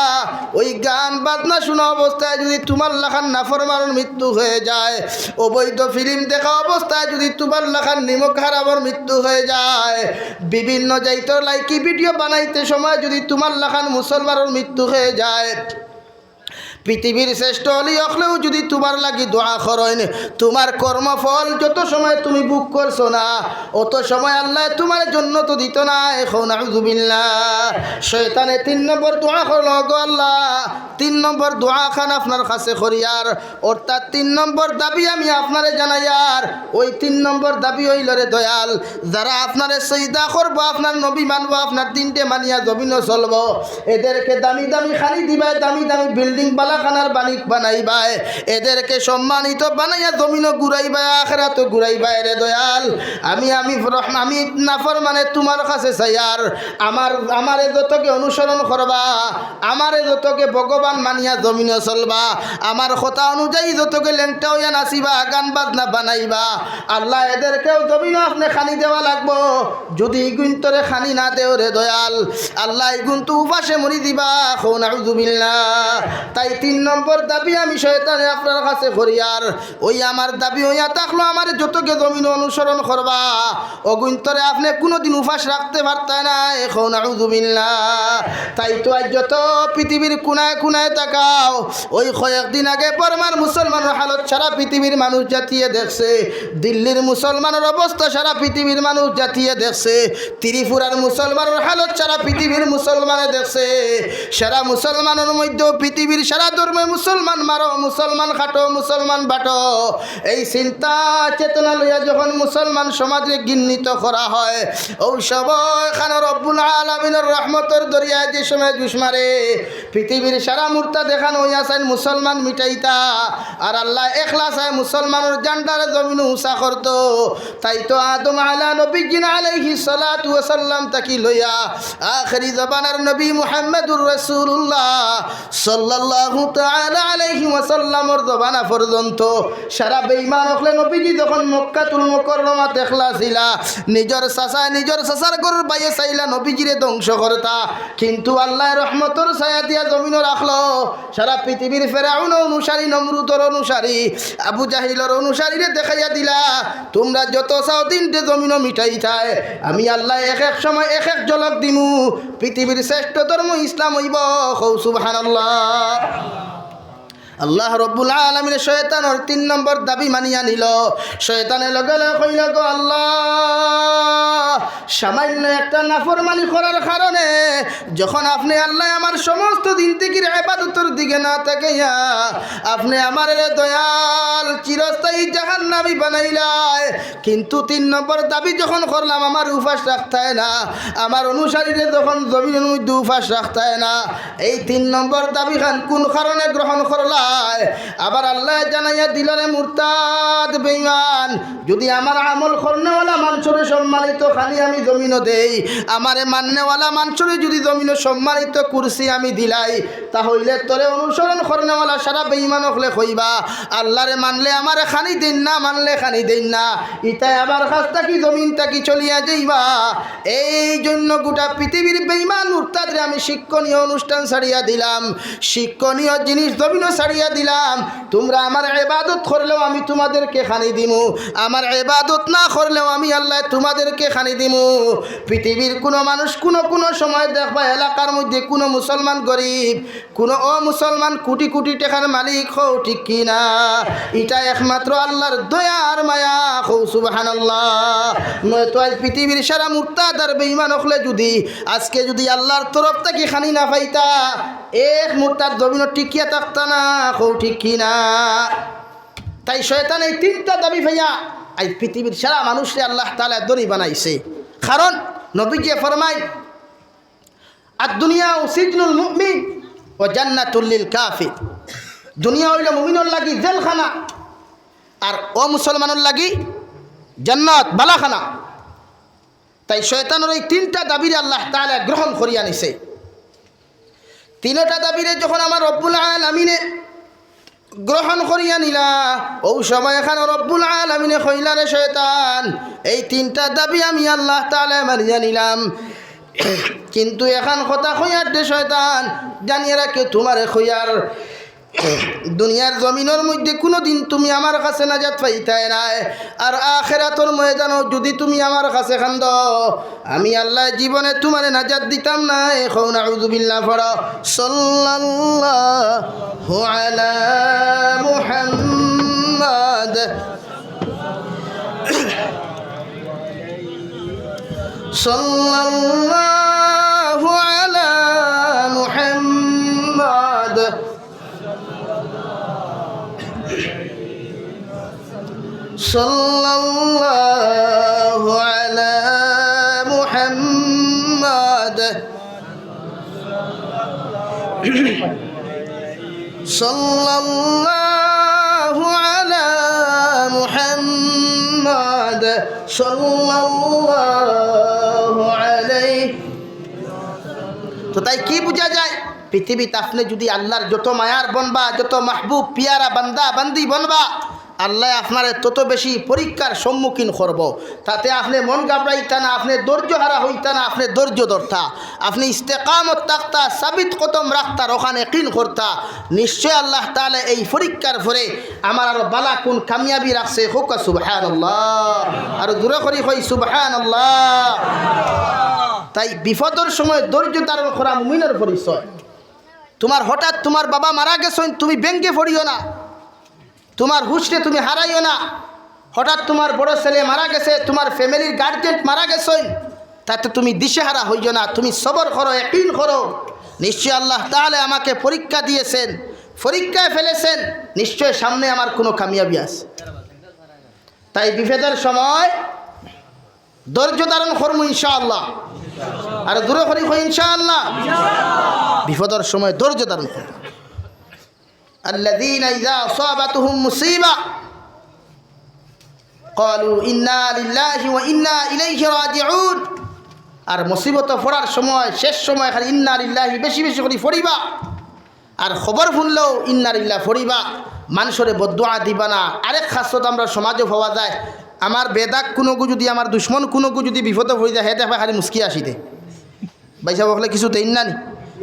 ওই গান বাজনা শুনা অবস্থায় যুদি তুমার লাখান নাফরমানর মৃত্যু অইযায়, অবৈধ ফিল্ম দেখা অবস্থায় যুদি তুমার লাখান নিমক হারামর মৃত্যু অইযায়, বিভিন্ন জাইতর লাইকি ভিডিও বানাইতে সময় যুদি তুমার লাখান মুসলমানর মৃত্যু অইযায়, পৃথিবীর শ্রেষ্ঠ অলি অকলেও যুদি তুমার লাগি দোয়া করইন, তুমার কর্মফল যত সময় তুমি ভোগ করছো না, অত সময় আল্লায় তুমারে জন্নত দিতো নায়। কও নাউজুবিল্লাহ। শয়তানে তিন নম্বর দোয়া করলো, "গো আল্লাহ, তিন নম্বর দোয়া খান আপনার কাছে করিয়ার।" অর্থাৎ তিন নম্বর দাবি আমি আপনারে জানাইয়ার, ওই তিন নম্বর দাবি অইলো রে দয়াল, যারা আপনারে সইজদা করবো, আপনার নবী মানবো, আপনার দিনরে মানিয়া জমিনো চলবো, এদেরকে দামি দামি খানি দিবায়, দামি দামি বিল্ডিং বালাখানার মালিক বানাইবায়, এদেরকে সম্মানিত বানাইয়া জমিনো ঘুরাইবায়, আখেরাতো ঘুরাইবায় রে দয়াল। আমি, আমি রহম-, আমি নাফরমানে তুমার কাছে চাইয়ার, আমার, আমারে যতকে অনুসরণ করবা, আমারে যতকে ভগবান মানিয়া জমিনো চলবা, আমার কথা অনুযায়ী যতকে লেংটা অইয়া নাচিবা, গান বাজনা বানাইবা, আল্লাহ এদেরকেও জমিনো আপনে খানি দেওয়া লাগবো। যুদি ইগুইন্তরে খানি না দেও রে দয়াল, আল্লাহ ইগুইন্ত উপাসে মরি দিবা। কও নাউজুবিল্লাহ। তাই তিন নম্বর দাবি আমি শয়তানে আপনার কাছে করিয়ার, ওই আমার দাবি অইয়া থাকলো, আমারে যতকে জমিনো অনুসরণ করবা, অগুইন্তরে আপনে কুনুদিন উপাস রাখতে পারতায় নায়। কও নাউজুবিল্লাহ। তাই তো আইজ যত পৃথিবীর কুনায় কুনায় তাকাও, ওই কয়েকদিন আগে বর্মার মুসলমানর হালত সারা পৃথিবীর মানুষ জাতিয়ে দেখছে, দিল্লির মুসলমানর অবস্থা সারা পৃথিবীর মানুষ জাতিয়ে দেখছে, ত্রিপুরার মুসলমানর হালত সারা পৃথিবীর মুসলমানে দেখছে। সারা মুসলমানর মধ্যেও পৃথিবীর সারা ধর্মে মুসলমান মারো, মুসলমান কাটো, মুসলমান বাটো, এই চিন্তা চেতনা লইয়া যখন মুসলমান সমাজে ঘৃণিত করা হয়, ওই সময় খান রব্বুল আলামিনর রহমতর দরিয়ায় যে সময় জুশ মারে, পৃথিবীর সারা মুরতাদ অইয়া চাইন মুসলমান মিটাইতা, আর আল্লাহ একলা চায় মুসলমানর জান্ডারে জমিনো উঁচা করতো। তাই তো আদম আলা নবীজিনা আলাইহিস সালাতু ওয়াস সালাম থাকি লইয়া আখেরি জমানার নবী মুহাম্মাদুর রাসূলুল্লাহ সাল্লাল্লাহু তাআলা আলাইহি ওয়াসাল্লামর জমানা পর্যন্ত সারা বেঈমান অকলে নবীজি যখন মক্কাতুল মুকাররমাত একলা ছিলা, নিজর চাচায় নিজর চাচার ঘরর ভাইয়ে চাইলা নবীজিরে ধ্বংস করতা, কিন্তু আল্লায় রহমতর ছায়া দিয়া জমিনো রাখলো। সারা পৃথিবীর ফেরাউনর অনুসারী, নমরুদর অনুসারী, আবু জাহিলর অনুসারীরে দেখাইয়া দিলা, তুমরা যত চাও দিনরে জমিনো মিটাইতায়, আমি আল্লায় এক এক সময় এক এক ঝলক দিমু। পৃথিবীর শ্রেষ্ঠ ধর্ম ইসলাম অইবো। কও সুবহানাল্লাহ। আল্লাহ রব্বুল আলামিনে শয়তানর তিন নম্বর দাবি মানিয়া নিলো। শয়তানে লগে লগে কইলো, "গো আল্লাহ, সামান্য একটা নাফরমানি করার কারণে যখন আপনে আল্লায় আমার সমস্ত জিন্দেগির ইবাদতর দিকে না তাকাইয়া আপনে আমারে রে দয়াল চিরস্থায়ী জাহান্নামী বানাইলায়, কিন্তু তিন নম্বর দাবি যখন করলাম আমারে উপাস রাখতায় না, আমার অনুসারীরে যখন জমিনর মধ্যে উপাস রাখতায় না, এই তিন নম্বর দাবি খান কুন কারণে গ্রহণ করলা?" আবার আল্লায় জানাইয়া দিল, রে মুরতাদ বেঈমান, যুদি আমার আমল করনেওয়ালা মানষরে সম্মানিত খানি আমি জমিনো দেই, আমারে মাননেওয়ালা মানষরে যুদি জমিনো সম্মানিত কুরসি আমি দিলাই, তা অইলে তোরে অনুসরণ করনেওয়ালা সারা বেঈমান অকলে কইবা, আল্লারে মানলে আমারে খানি দেইন না, মানলে খানি দেইন না। ইতায় আমার কাছ থাকি জমিন থাকি চলিয়া যাইবা। এই জন্য গোটা পৃথিবীর বেঈমান মুরতাদরে আমি শিক্ষণীয় অনুষ্ঠান ছাড়িয়া দিলাম, শিক্ষণীয় জিনিস জমিনো ছাড়িয়া দিলাম। তোমরা আমার ইবাদত করলেও আমি তোমাদেরকে খানি দিমু, আমার ইবাদত না করলেও আমি আল্লায় তোমাদেরকে খানি দিমু। পৃথিবীর কুনু মানুষ কুনু কুনু সময় দেখবা এলাকার মধ্যে কুনু মুসলমান গরিব, কুনু অমুসলমান কুটি কুটি টেকার মালিক, কও ঠিক কি না? ইটা একমাত্র আল্লার দয়া আর মায়া, কও সুবহানাল্লাহ। নয়তো আইজ পৃথিবীর সারা মুরতাদ আর বেঈমান অকলে যুদি আজকে যুদি আল্লার তরফ থাকি খানি না পাইতা, এক মুরতাদ জমিনো টিকিয়া থাকতা না, কও ঠিক কি না? তাই শয়তানে এই তিনটা দাবি পাইয়া আইজ পৃথিবীর সারা মানুষরে আল্লাহ তাআলায় ধনী বানাইছে। কারণ নবীজিয়ে ফরমাইন, "আদ দুনিয়া সিজনুল মুমিন ওয়া জান্নাতুল লিল কাফির।" দুনিয়া অইলো মুমিনর লাগি জেলখানা, আর অমুসলমানর লাগি জান্নাত, বালাখানা। তাই শয়তানর এই তিনটা দাবিরে আল্লাহ তাআলায় গ্রহণ করিয়া নিছে। তিনটা দাবিরে যখন আমার রব্বুল আলামিনে গ্রহণ করিয়া নিলা, অউ সময় এখান রব্বুল আলামিনে কইলা, রে শয়তান, এই তিনটা দাবি আমি আল্লাহ তাআলায় মানিয়া নিলাম, কিন্তু এখান কথা কইয়ার রে শয়তান, জানিয়া রাখিও তোমারে কইয়ার, দুনিয়ার জমিনর মধ্যে কুনুদিন তুমি আমার কাছে নাজাত পাইতায় নায়, আর আখেরাতর ময়দানো যুদি তুমি আমার কাছে কান্দো, আমি আল্লায় জীবনে তোমারে নাজাত দিতাম নায়। কও নাউজুবিল্লাহ পড়ো। সাল্লাল্লাহু আলা মুহাম্মাদ। সাল্লাল্লাহু আলা মুহাম্মাদ। সাল্লাল্লাহু আলা মুহাম্মাদ। সাল্লাল্লাহু আলা মুহাম্মাদ। সাল্লাল্লাহু আলাইহি। তো তাই কি বুঝা যায়? পৃথিবীত আপনে যুদি আল্লার যত মায়ার বনবা, যত মাহবুব পিয়ারা বান্দা বান্দি বনবা, আল্লায় আপনারে তত বেশি পরীক্ষার সম্মুখীন করবো। তাতে আপনে মন ঘাবড়াইতা না, আপনে ধৈর্য হারা হইতা না, আপনে ধৈর্য ধরতা, আপনে ইস্তেকামত থাকতা, সাবিত কদম রাখতা, রোখান একিন করতা। নিশ্চয় আল্লাহ তাআলা এই পরীক্ষার পরে আমার আরো বালা কুন কামিয়াবি রাখছে। কউক্কা সুবহানাল্লাহ। আরো জোরে করি কই সুবহানাল্লাহ। তাই বিপদর সময় ধৈর্য ধারণ করা মুমিনর পরিচয়। তোমার হঠাৎ তোমার বাবা মারা গেছইন, তুমি ভেঙ্গে পড়িও না, তোমার হুশরে তুমি হারাইও না। হঠাৎ তোমার বড় ছেলে মারা গেছে, তোমার ফ্যামিলির গার্জেন মারা গেছইন, তাতে তুমি দিশেহারা হইও না, তুমি সবর করো, একিন করো, নিশ্চয় আল্লাহ তাআলা আমাকে পরীক্ষা দিয়েছেন, পরীক্ষায় ফেলেছেন, নিশ্চয় সামনে আমার কুনু কামিয়াবি আছে। তাই বিপদর সময় ধৈর্য ধারণ করমু ইনশাআল্লাহ। আরো জোরে করি কই ইনশাআল্লাহ। বিপদর সময় ধৈর্য ধারণ করমু। আল্লাযীনা ইযা আসাবাতহুম মুসীবা ক্বালু ইন্না লিল্লাহি ওয়া ইন্না ইলাইহি রাজিউন। আর মুসিবতো পড়ার সময়, শেষ সময় খালি ইন্না লিল্লাহি বেশি বেশি করি পড়িবা। আর খবর হুনলেও ইন্না লিল্লাহ পড়িবা, মানষরে বদদোয়া দিবা না। আরেক খাসলত আমরার সমাজো পাওয়া যায়, আমার বেদাগ কুনুগু যুদি, আমার দুশমন কুনুগু যুদি বিপদো পড়ি যায়, হে দেখবা খালি মুচকি হাসি দে। ভাইসাব অকলে কিছু দেইন না নি?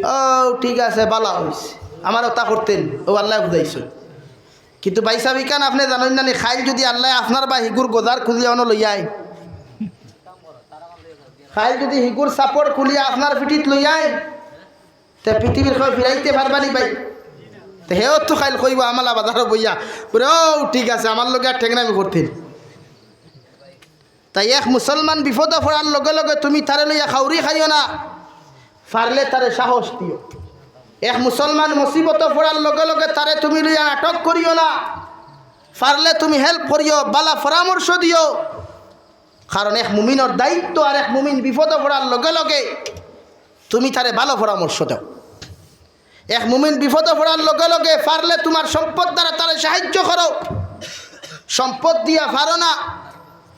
ও, ঠিক আছে, বালা অইছে, আমার অতা করতেন, অউ আল্লায় বুঝাইছইন। কিন্তু ভাইসাব, ইখান আপনে জানইন না নি, কাইল যুদি আল্লায় আপনার বা হিগুর গজার খুলিয়া অনো লইয়া আইন, কাইল যুদি হিগুর চাপড় খুলিয়া আপনার পিঠিত লইয়া আইন, তে পৃথিবীর কেউ ফিরাইতে পারবা নি ভাই? তে হেও তো কাইল কইবো আমলা বাজারো বইয়া, বুলে, "ও, ঠিক আছে, আমার লগে আর ঠেংনামি করতে।" তাই এক মুসলমান বিপদো পড়ার লগে লগে তুমি তারে লইয়া খাউরি খাইও না, পারলে তারে সাহস দিও। এক মুসলমান মুসিবতো পড়ার লগে লগে তারে তুমি লইয়া নাটক করিও না, পারলে তুমি হেল্প করিও, বালা পরামর্শ দিও। কারণ এক মুমিনর দায়িত্ব, আর এক মুমিন বিপদো পড়ার লগে লগে তুমি তারে ভালো পরামর্শ দেও। এক মুমিন বিপদো পড়ার লগে লগে পারলে তুমার সম্পদ দ্বারা তারে সাহায্য করো, সম্পদ দিয়া পারো না,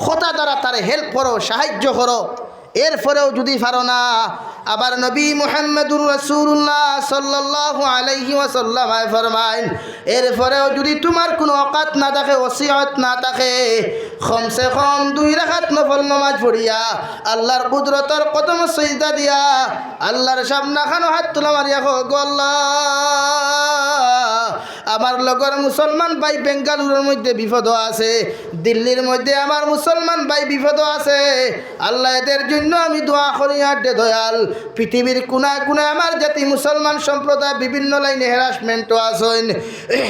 কথা দ্বারা তারে help করো, সাহায্য করো। এরপরেও যুদি পারো না, আবার নবী মুহাম্মাদুর রাসূলুল্লাহ সাল্লাল্লাহু আলাইহি ওয়াসাল্লাম আয় ফরমাইন, এরপরেও যুদি তুমার কুনু অকাত না থাকে, ওসিয়ত না থাকে, কমসে কম দুই রাকাত নফল নামাজ পড়িয়া, আল্লার কুদরতর কদমো সিজদা দিয়া, আল্লার সামনে খানো হাত তুলা মারিয়া কও, "গো আল্লাহ, আমার লগর মুসলমান ভাই বেঙ্গালুরুর মধ্যে বিপদো আছে, দিল্লির মধ্যে আমার মুসলমান ভাই বিপদো আছে, আল্লাহ এদের জন্য আমি দোয়া করিয়ার রে দয়াল।" পৃথিবীর কুনায় কুনায় আমার জাতি মুসলমান সম্প্রদায় বিভিন্ন লাইনে harassment-ও আছইন,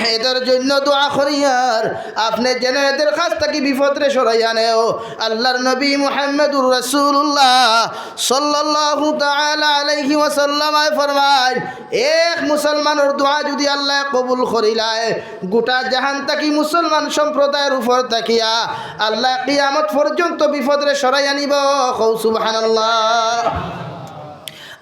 এদের জন্য দোয়া করিয়ার। আপনে যেন এদের কাছ থাকি বিপদরে সরাইয়া নেও। আল্লার নবী মুহাম্মাদুর রাসূলুল্লাহ সাল্লাল্লাহু তাআলা আলাইহি ওয়াসাল্লাম আয় ফরমাইন, এক মুসলমানর দোয়া যুদি আল্লায় কবুল করিলায়, গোটা জাহান থাকি মুসলমান সম্প্রদায়র উপর থাকিয়া আল্লায় কিয়ামত পর্যন্ত বিপদরে সরাইয়া নিবো। কও সুবহানাল্লাহ।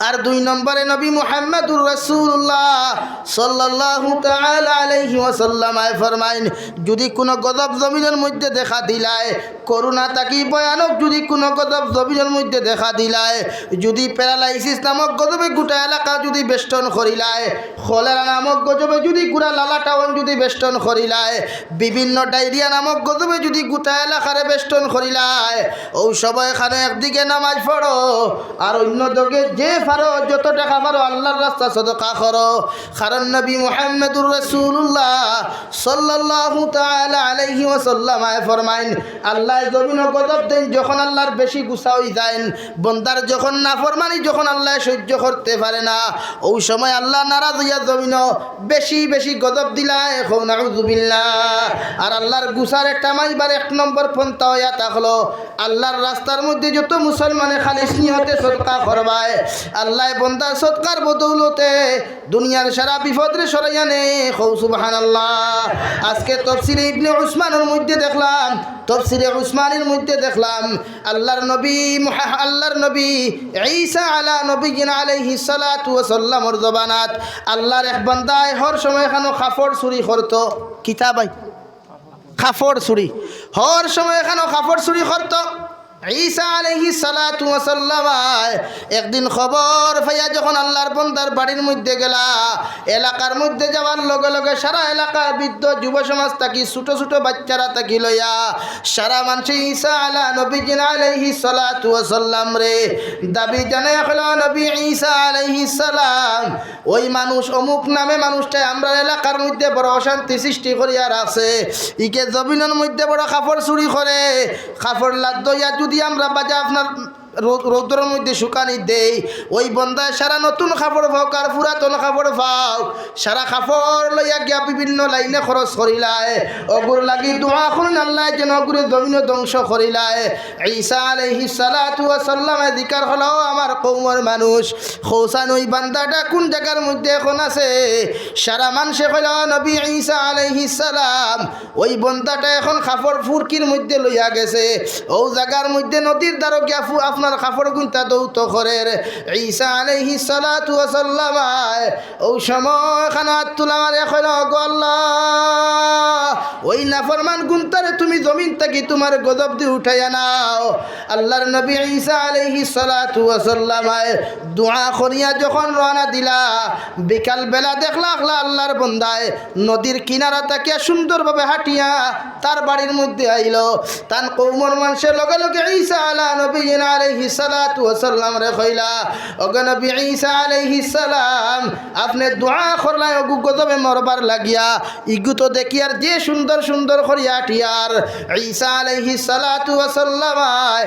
আর দুই নম্বরে নবী মুহাম্মাদুর রাসূলুল্লাহ সাল্লাল্লাহু তাআলা আলাইহি ওয়াসাল্লাম আয় ফরমাইন, যুদি কুনু গজব জমিনর মধ্যে দেখা দিলায়, করোনা থাকি ভয়ানক যুদি কুনু গজব জমিনর মধ্যে দেখা দিলায়, যুদি paralysis নামক গজবে গোটা এলাকা যুদি বেষ্টন করিলায়, কলেরা নামক গজবে যুদি গোটা লালা টাউন যুদি বেষ্টন করিলায়, বিভিন্ন ডায়রিয়া নামক গজবে যুদি গোটা এলাকারে বেষ্টন করিলায়, অউ সময়খানো একদিকে নামাজ পড়ো, আর অইন্য দিকে যে পারো, যত টেকা পারো, আল্লার রাস্তাত সদকা করো। কারণ নবী মুহাম্মাদুর রাসূলুল্লাহ সাল্লাল্লাহু তাআলা আলাইহি ওয়াসাল্লাম আয় ফরমাইন, আল্লায় জমিনো গজব দেইন যখন আল্লার বেশি গুসা অইযাইন, বন্দার যখন নাফরমানি, যখন আল্লায় সইজ্য করতে পারে না, অউ সময় আল্লাহ নারাজ অইয়া জমিনো বেশি বেশি গজব দিলায়, কও নাউজুবিল্লাহ। আর আল্লার গুসারে থামাইবার এক নম্বর পন্থা অইয়া থাকলো, আল্লার রাস্তার মধ্যে যত মুসলমানে খালিস নিয়তে সদকা করবায়, আল্লায় বন্দার সদকার বদৌলতে দুনিয়ার সারা বিপদরে সরাইয়া নে, কও সুবহানাল্লাহ। আজকে তফসিরে ইবনে উসমানর মধ্যে দেখলাম, তফসিরে উসমানির মধ্যে দেখলাম, আল্লার নবী মুহা-, আল্লার নবী ঈসা আলা নবিয়্যিনা আলাইহিস সালাতু ওয়াস সালামর জবানাত আল্লার এক বান্দায় হর সময়খানো কাপড় চুরি করতো। কিতা ভাই? কাপড় চুরি। হর সময়খানো কাপড় চুরি করতো। ঈসা আলাইহিস সালাতু ওয়াস সালাম একদিন খবর পাইয়া যখন আল্লার বন্দার বাড়ির মধ্যে গেলা, এলাকার মধ্যে যাওয়ার লগে লগে সারা এলাকার বৃদ্ধ যুব সমাজ থাকি ছোট ছোট বাচ্চারা থাকি লইয়া সারা মানষে ঈসা আলা নবিয়্যিনা আলাইহিস সালাতু ওয়াস সালামরে দাবি জানাইয়া কইলা, "নবী ঈসা আলাইহিস সালাম, ওই মানুষ, অমুক নামে মানুষটায় আমরার এলাকার মধ্যে বড় অশান্তি সৃষ্টি করিয়া রাখছে, ইগে জমিনর মধ্যে বড় কাপড় চুরি করে, কাপড় লাদ দইয়া যুদি আমরা বাজা আপনার রৌ-, রৌদ্রর মধ্যে শুকানি দেই, ওই বন্দায় সারা নতুন কাপড় পাউক আর পুরাতন কাপড় পাউক, সারা কাপড় লইয়া গিয়া বিভিন্ন লাইনে খরচ করিলায়, অগুর লাগি দোয়া করইন আল্লায় যেন অগুরে জমিনো ধ্বংস করিলায়।" ঈসা আলাইহিস সালাতু ওয়াস সালামে জিকার করলা, "ও আমার কওমর মানুষ, কওছাইন ওই বান্দাটা কুন জাগার মধ্যে এখন আছে?" সারা মানষে কইলা, "ও নবী ঈসা আলাইহিস সালাম, ওই বন্দাটা এখন কাপড় ফুরকির মধ্যে লইয়া গেছে, অউ জাগার মধ্যে নদীর ধারো গিয়া ফু-, আপনার কাপড় গুনতা ধৌত করের।" ঈসা আলাইহিস সালাতু ওয়াস সালাম আয় অউ সময়খানো আত তুলা মারিয়া কইলা, "ওগো আল্লাহ, ওই নাফরমান গুনতারে তুমি জমিন থাকি তুমার গজব দি উঠাইয়া নাও।" আল্লার নবী ঈসা আলাইহিস সালাতু ওয়াস সালাম আয় দোয়া করিয়া যখন রওয়ানা দিলা, বিকাল বেলা দেখলা আখলা আল্লার বন্দায় নদীর কিনারা থাকিয়া সুন্দরভাবে হাঁটিয়া তার বাড়ির মধ্যে আইলো। তান কওমর মানষে লগে লগে ঈসা আলা নবিয়্যিনা আলাইহিস সালাতু ওয়াস সালামরে কইলা, "ওগো নবী ঈসা আলাইহিস সালাম, আপনে দোয়া করলায় অগু গজবে মরবার লাগিয়া, ইগু তো দেখিয়ার যে সুন্দর সুন্দর করিয়া হাঁটিয়ার।" ঈসা আলাইহিস সালাতু ওয়াস সালাম আয়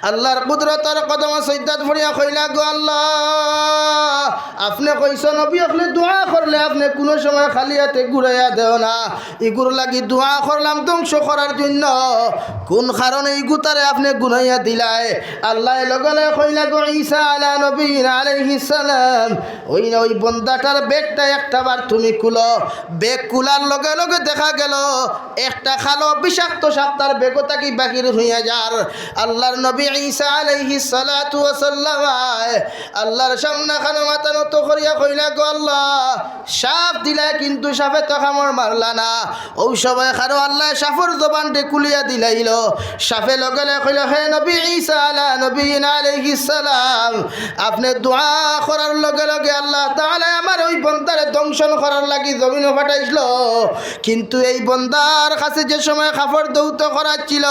আল্লার কুদরতর কদমো সইজদাত পড়িয়া কইলা, "গো আল্লাহ, আপনে কইছইন নবী অকলে দোয়া করলে আপনে কুনু সময় খালি আতে ঘুরাইয়া দেও না। ইগুর লাগি দোয়া করলাম ধ্বংস করার জন্য, কুন কারণে ইগুতারে আপনে গুনাইয়া দিলায়?" আল্লায় লগে লগে কইলা, "গো ঈসা আলা নবিয়্যিনা আলাইহিস সালাম, ওই না ওই বন্দাটার ব্যাগটা একটা বার তুমি খুলো।" ব্যাগ খুলার লগে লগে দেখা গেল একটা কালো বিষাক্ত সাপ তার ব্যাগো থাকি বাহির হইয়া যার। আল্লার নবী ঈসা আলাইহিস সালাতু ওয়াস সালাম আল্লাহর সামনে খানো মাথা নত করিয়া কইলা, "গো আল্লাহ, সাপ দিলা কিন্তু সাপে তো কামড় মারলা না।" অউ সময় খানো আল্লায় সাপর জবানটা খুলিয়া দিলাইলো। সাপে লগে লগে কইলো, "হে নবী ঈসা আলা নবীনা আলাইহিস সালাম, আপনে দোয়া করার লগে লগে আল্লাহ তাআলায় আমার অউ বন্দারে ধ্বংসন করার লাগি জমিনো পাঠাইছলো, কিন্তু এই বন্দার কাছে যে সময় কাপড় ধৌত করার ছিল,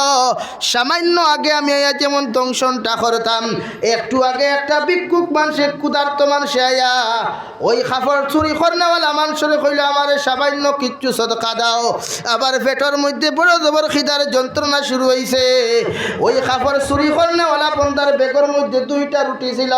সামান্য আগে আমি আইয়া যেমন ধ্বংসনটা করতাম, একটু আগে একটা ভিক্ষুক মানষে, ক্ষুধার্ত মানষে আইয়া অউ কাপড় চুরি করনেওয়ালা মানষরে কইলো, 'আমারে সামান্য কিচ্ছু সদকা দাও।' আবার পেটর মধ্যে বড় জবর খিদার যন্ত্রণা শুরু অইছে। অউ কাপড় চুরি করনেওয়ালা বন্দার ব্যাগর মধ্যে দুইটা রুটি ছিল।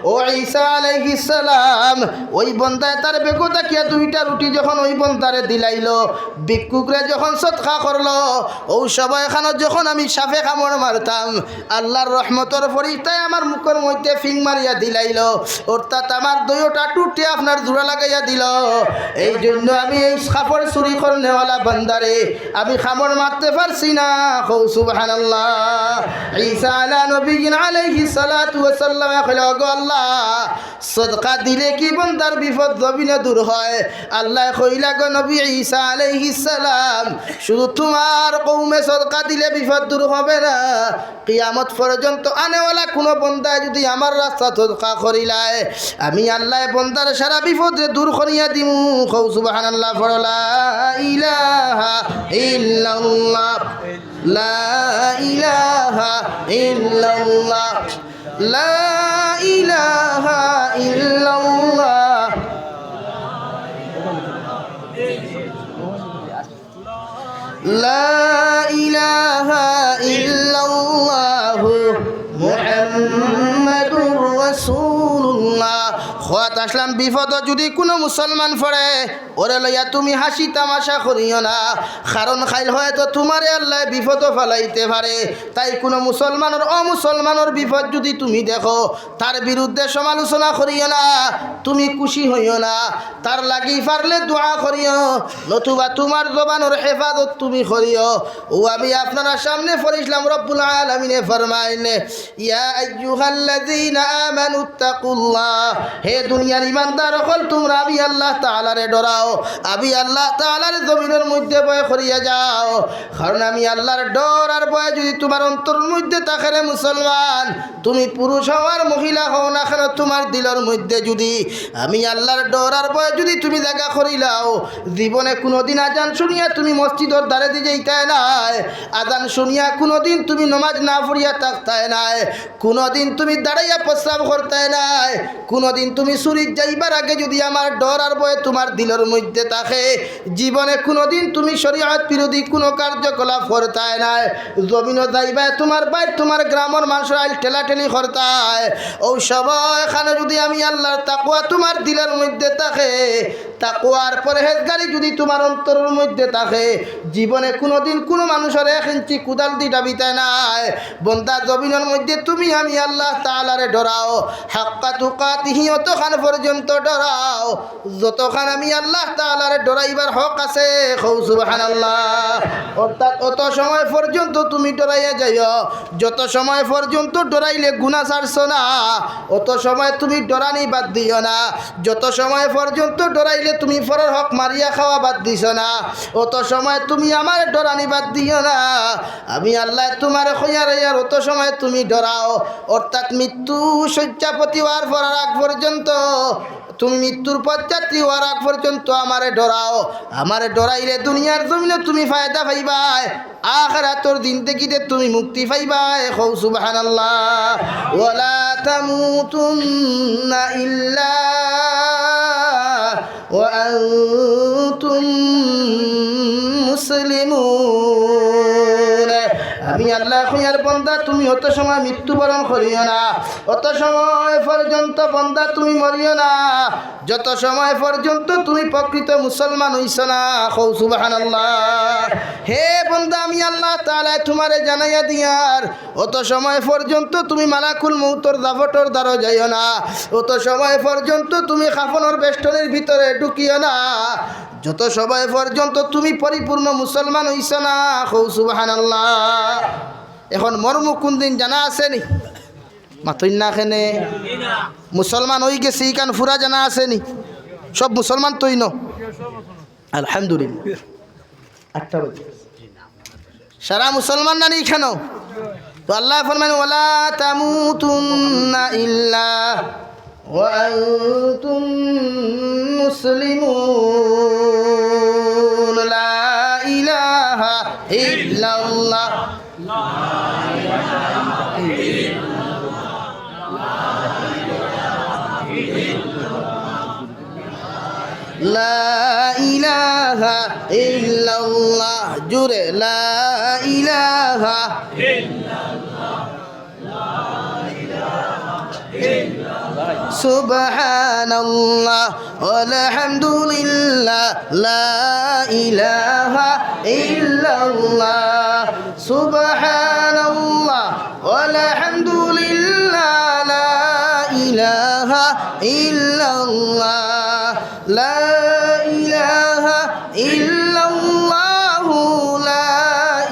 ও ঈসা আলাইহিস সালাম, অউ বন্দায় তার ব্যাগো থাকিয়া দুইটা রুটি যখন অউ বন্দারে দিলাইলো, ভিক্ষুকরে যখন সদকা করলো, অউ সময় খানো যখন আমি সাপে কামড় মারতাম, আল্লাহর রহমতর ফিরিস্তায় আমার মুখর মধ্যে ফিং মারিয়া দিলাইলো, অর্থাৎ আমার দুইওটা ঠুটে আপনার জোড়া লাগাইয়া দিলো। এই জন্য আমি এই কাপড় চুরি করনেওয়ালা বান্দারে আমি কামড় মারতে পারছি না। কও সুবহানাল্লাহ। ঈসা আলা নবীনা আলাইহিস সালাতু ওয়াস সালাম কইলা, "ওগো আল্লাহ, সদকা দিলে কি বন্দার বিপদ জমিনো দূর হয়?" আল্লায় কইলা, "গো নবী ঈসা আলাইহিস সালাম, শুধু তুমার কওমে সদকা দিলে বিপদ দূর হবে না, কিয়ামত পর্যন্ত আনেওয়ালা কুনু বন্দায় যুদি আমার রাস্তাত সদকা করিলায়, আমি আল্লায় বন্দার সারা বিপদরে দূর করিয়া দিমু।" কও সুবহানাল্লাহ, পড়ো লা ইলাহা ইল্লাল্লাহ, লা ইলাহা ইল্লাল্লাহ, লা ইলাহা ইল্লাল্লাহ। লা ইলাহা ইল্লাল্লাহু মুহাম্মাদুর রাসূলুল্লাহ। কওয়াত আছলাম, বিপদো যুদি কুনু মুসলমান পড়ে, ওরে লইয়া তুমি হাসি তামাশা করিও না, কারণ কাইল হয়তো তুমারে আল্লায় বিপদো ফালাইতে পারে। তাই কুনু মুসলমানর, অমুসলমানর বিপদ যুদি তুমি দেখো, তার বিরুদ্ধে সমালোচনা করিও না, তুমি খুশি হইও না, তার লাগি পারলে দোয়া করিও, নতুবা তুমার জবানর হেফাজত তুমি করিও। ও আমি আপনারার সামনে পড়ছিলাম, রব্বুল আলামিনে ফরমাইন, "ইয়া আইয়ুহাল্লাযীনা আমানুত্তাকুল্লাহ", হে দুনিয়ার ইমানদার অকল, তুমরা আমি আল্লাহ তাআলারে ডরাও, আমি আল্লাহ তাআলারে জমিনর মধ্যে ভয় করিয়া যাও, কারণ আমি আল্লাহর ডর আর ভয় যুদি তুমার অন্তরর মধ্যে থাকে রে মুসলমান, তুমি পুরুষ হও আর মহিলা হও না কেন, তুমার দিলর মধ্যে যুদি আমি আল্লাহর ডর আর ভয় যুদি তুমি জাগা করিলাও, জীবনে কুনুদিন আজান শুনিয়া তুমি মসজিদর দ্বারেদি যাইতায় নায়, আজান শুনিয়া কুনুদিন তুমি নমাজ না পড়িয়া থাকতায় নায়, কুনুদিন তুমি দাঁড়াইয়া প্রস্রাব করতায় নায়, কুনুদিন তুমি চুরিত যাইবার আগে যুদি আমার ডর আর ভয় তুমার দিলর মধ্যে থাকে, জীবনে কুনুদিন তুমি শরীয়ত বিরোধী কুনু কার্যকলাপ করতায় নায়, জমিনো যাইবায় তুমার বাইর তুমার গ্রামর মানষর আইল ঠেলাঠেলি করতায়, অউ সময়খানো যুদি আমি আল্লাহর তাকওয়া তুমার দিলর মধ্যে থাকে, তাকওয়ার পরহেজগারি যুদি তুমার অন্তরর মধ্যে থাকে, জীবনে কুনুদিন কুনু মানষর এক ইঞ্চি কুদালদি ডাবিতায় নায়। বন্দা জমিনর মধ্যে তুমি আমি আল্লাহ তাআলারে ডরাও, হাক্কা তুকাতিহি, অতখান পর্যন্ত ডরাও, যতখান আমি আল্লাহ তাআলারে ডরাইবার হক আছে। কও সুবহানাল্লাহ। অর্থাৎ অত সময় পর্যন্ত তুমি ডরাইয়া যাইও, যত সময় পর্যন্ত ডরাইলে গুনা ছাড়ছো না, অত সময় তুমি ডরানি বাদ দিও না। যত সময় পর্যন্ত ডরাইলে তুমি পরর হক মারিয়া খাওয়া বাদ দিছো না, অত সময় তুমি আমারে ডরানি বাদ দিও না। আমি আল্লায় তুমারে কইয়ার আর অত সময় তুমি ডরাও, অর্থাৎ মৃত্যু শয্যাপতি অওয়ার পর আর আগ পর্যন্ত, তুমি মৃত্যুর পথযাত্রী অওয়ার আগ পর্যন্ত আমারে ডরাও। আমারে ডরাইলে দুনিয়ার জমিনো তুমি ফায়দা পাইবায়, আখিরাতর জিন্দেগিতে তুমি মুক্তি পাইবায়। কও সুবহানাল্লাহ। ওয়ালা তামুতুন্না ইল্লা ওয়া আনতুম মুসলিমুন। আমি আল্লায় কইয়ার বন্দা, তুমি অত সময় মৃত্যুবরণ করিও না, অত সময় পর্যন্ত বন্দা তুমি মরিও না, যত সময় পর্যন্ত তুমি প্রকৃত মুসলমান অইছো না। কও সুবহানাল্লাহ। হে বন্দা, আমি আল্লাহ তাআলায় তুমারে জানাইয়া দিয়ার, অত সময় পর্যন্ত তুমি মালাকুল মউতর দাফটর দ্বারো যাইও না, অত সময় পর্যন্ত তুমি কাফনর বেষ্টনীর ভিতরে ঢুকিও না, যত সময় পর্যন্ত তুমি পরিপূর্ণ মুসলমান অইছো না। কও সুবহানাল্লাহ। এখন মরমু কুনদিন জানা আছে নি? মাতইন না কেনে? মুসলমান অইগেছি, ইখান পুরা জানা আছে নি? সব মুসলমান তো অইন? আলহামদুলিল্লাহ। আটটা বাজে। সারা মুসলমান না নি ইখানো? তো আল্লায় ফরমাইন, "ওয়ালা তামুতুন্না ইল্লা ওয়া আনতুম মুসলিমুন।" লা ইলাহা ইল্লাল্লাহ। লা ইলাহা ইল্লাল্লাহ। জোরে, লা ইলাহা। সুবহানাল্লাহ, আলহামদুলিল্লাহ, লা ইলাহা ইল্লাল্লাহ। সুবহানাল্লাহ, আলহামদুলিল্লাহ, লা ইলাহা ইল্লাল্লাহ। লা ইলাহা ইল্লাল্লাহু, লা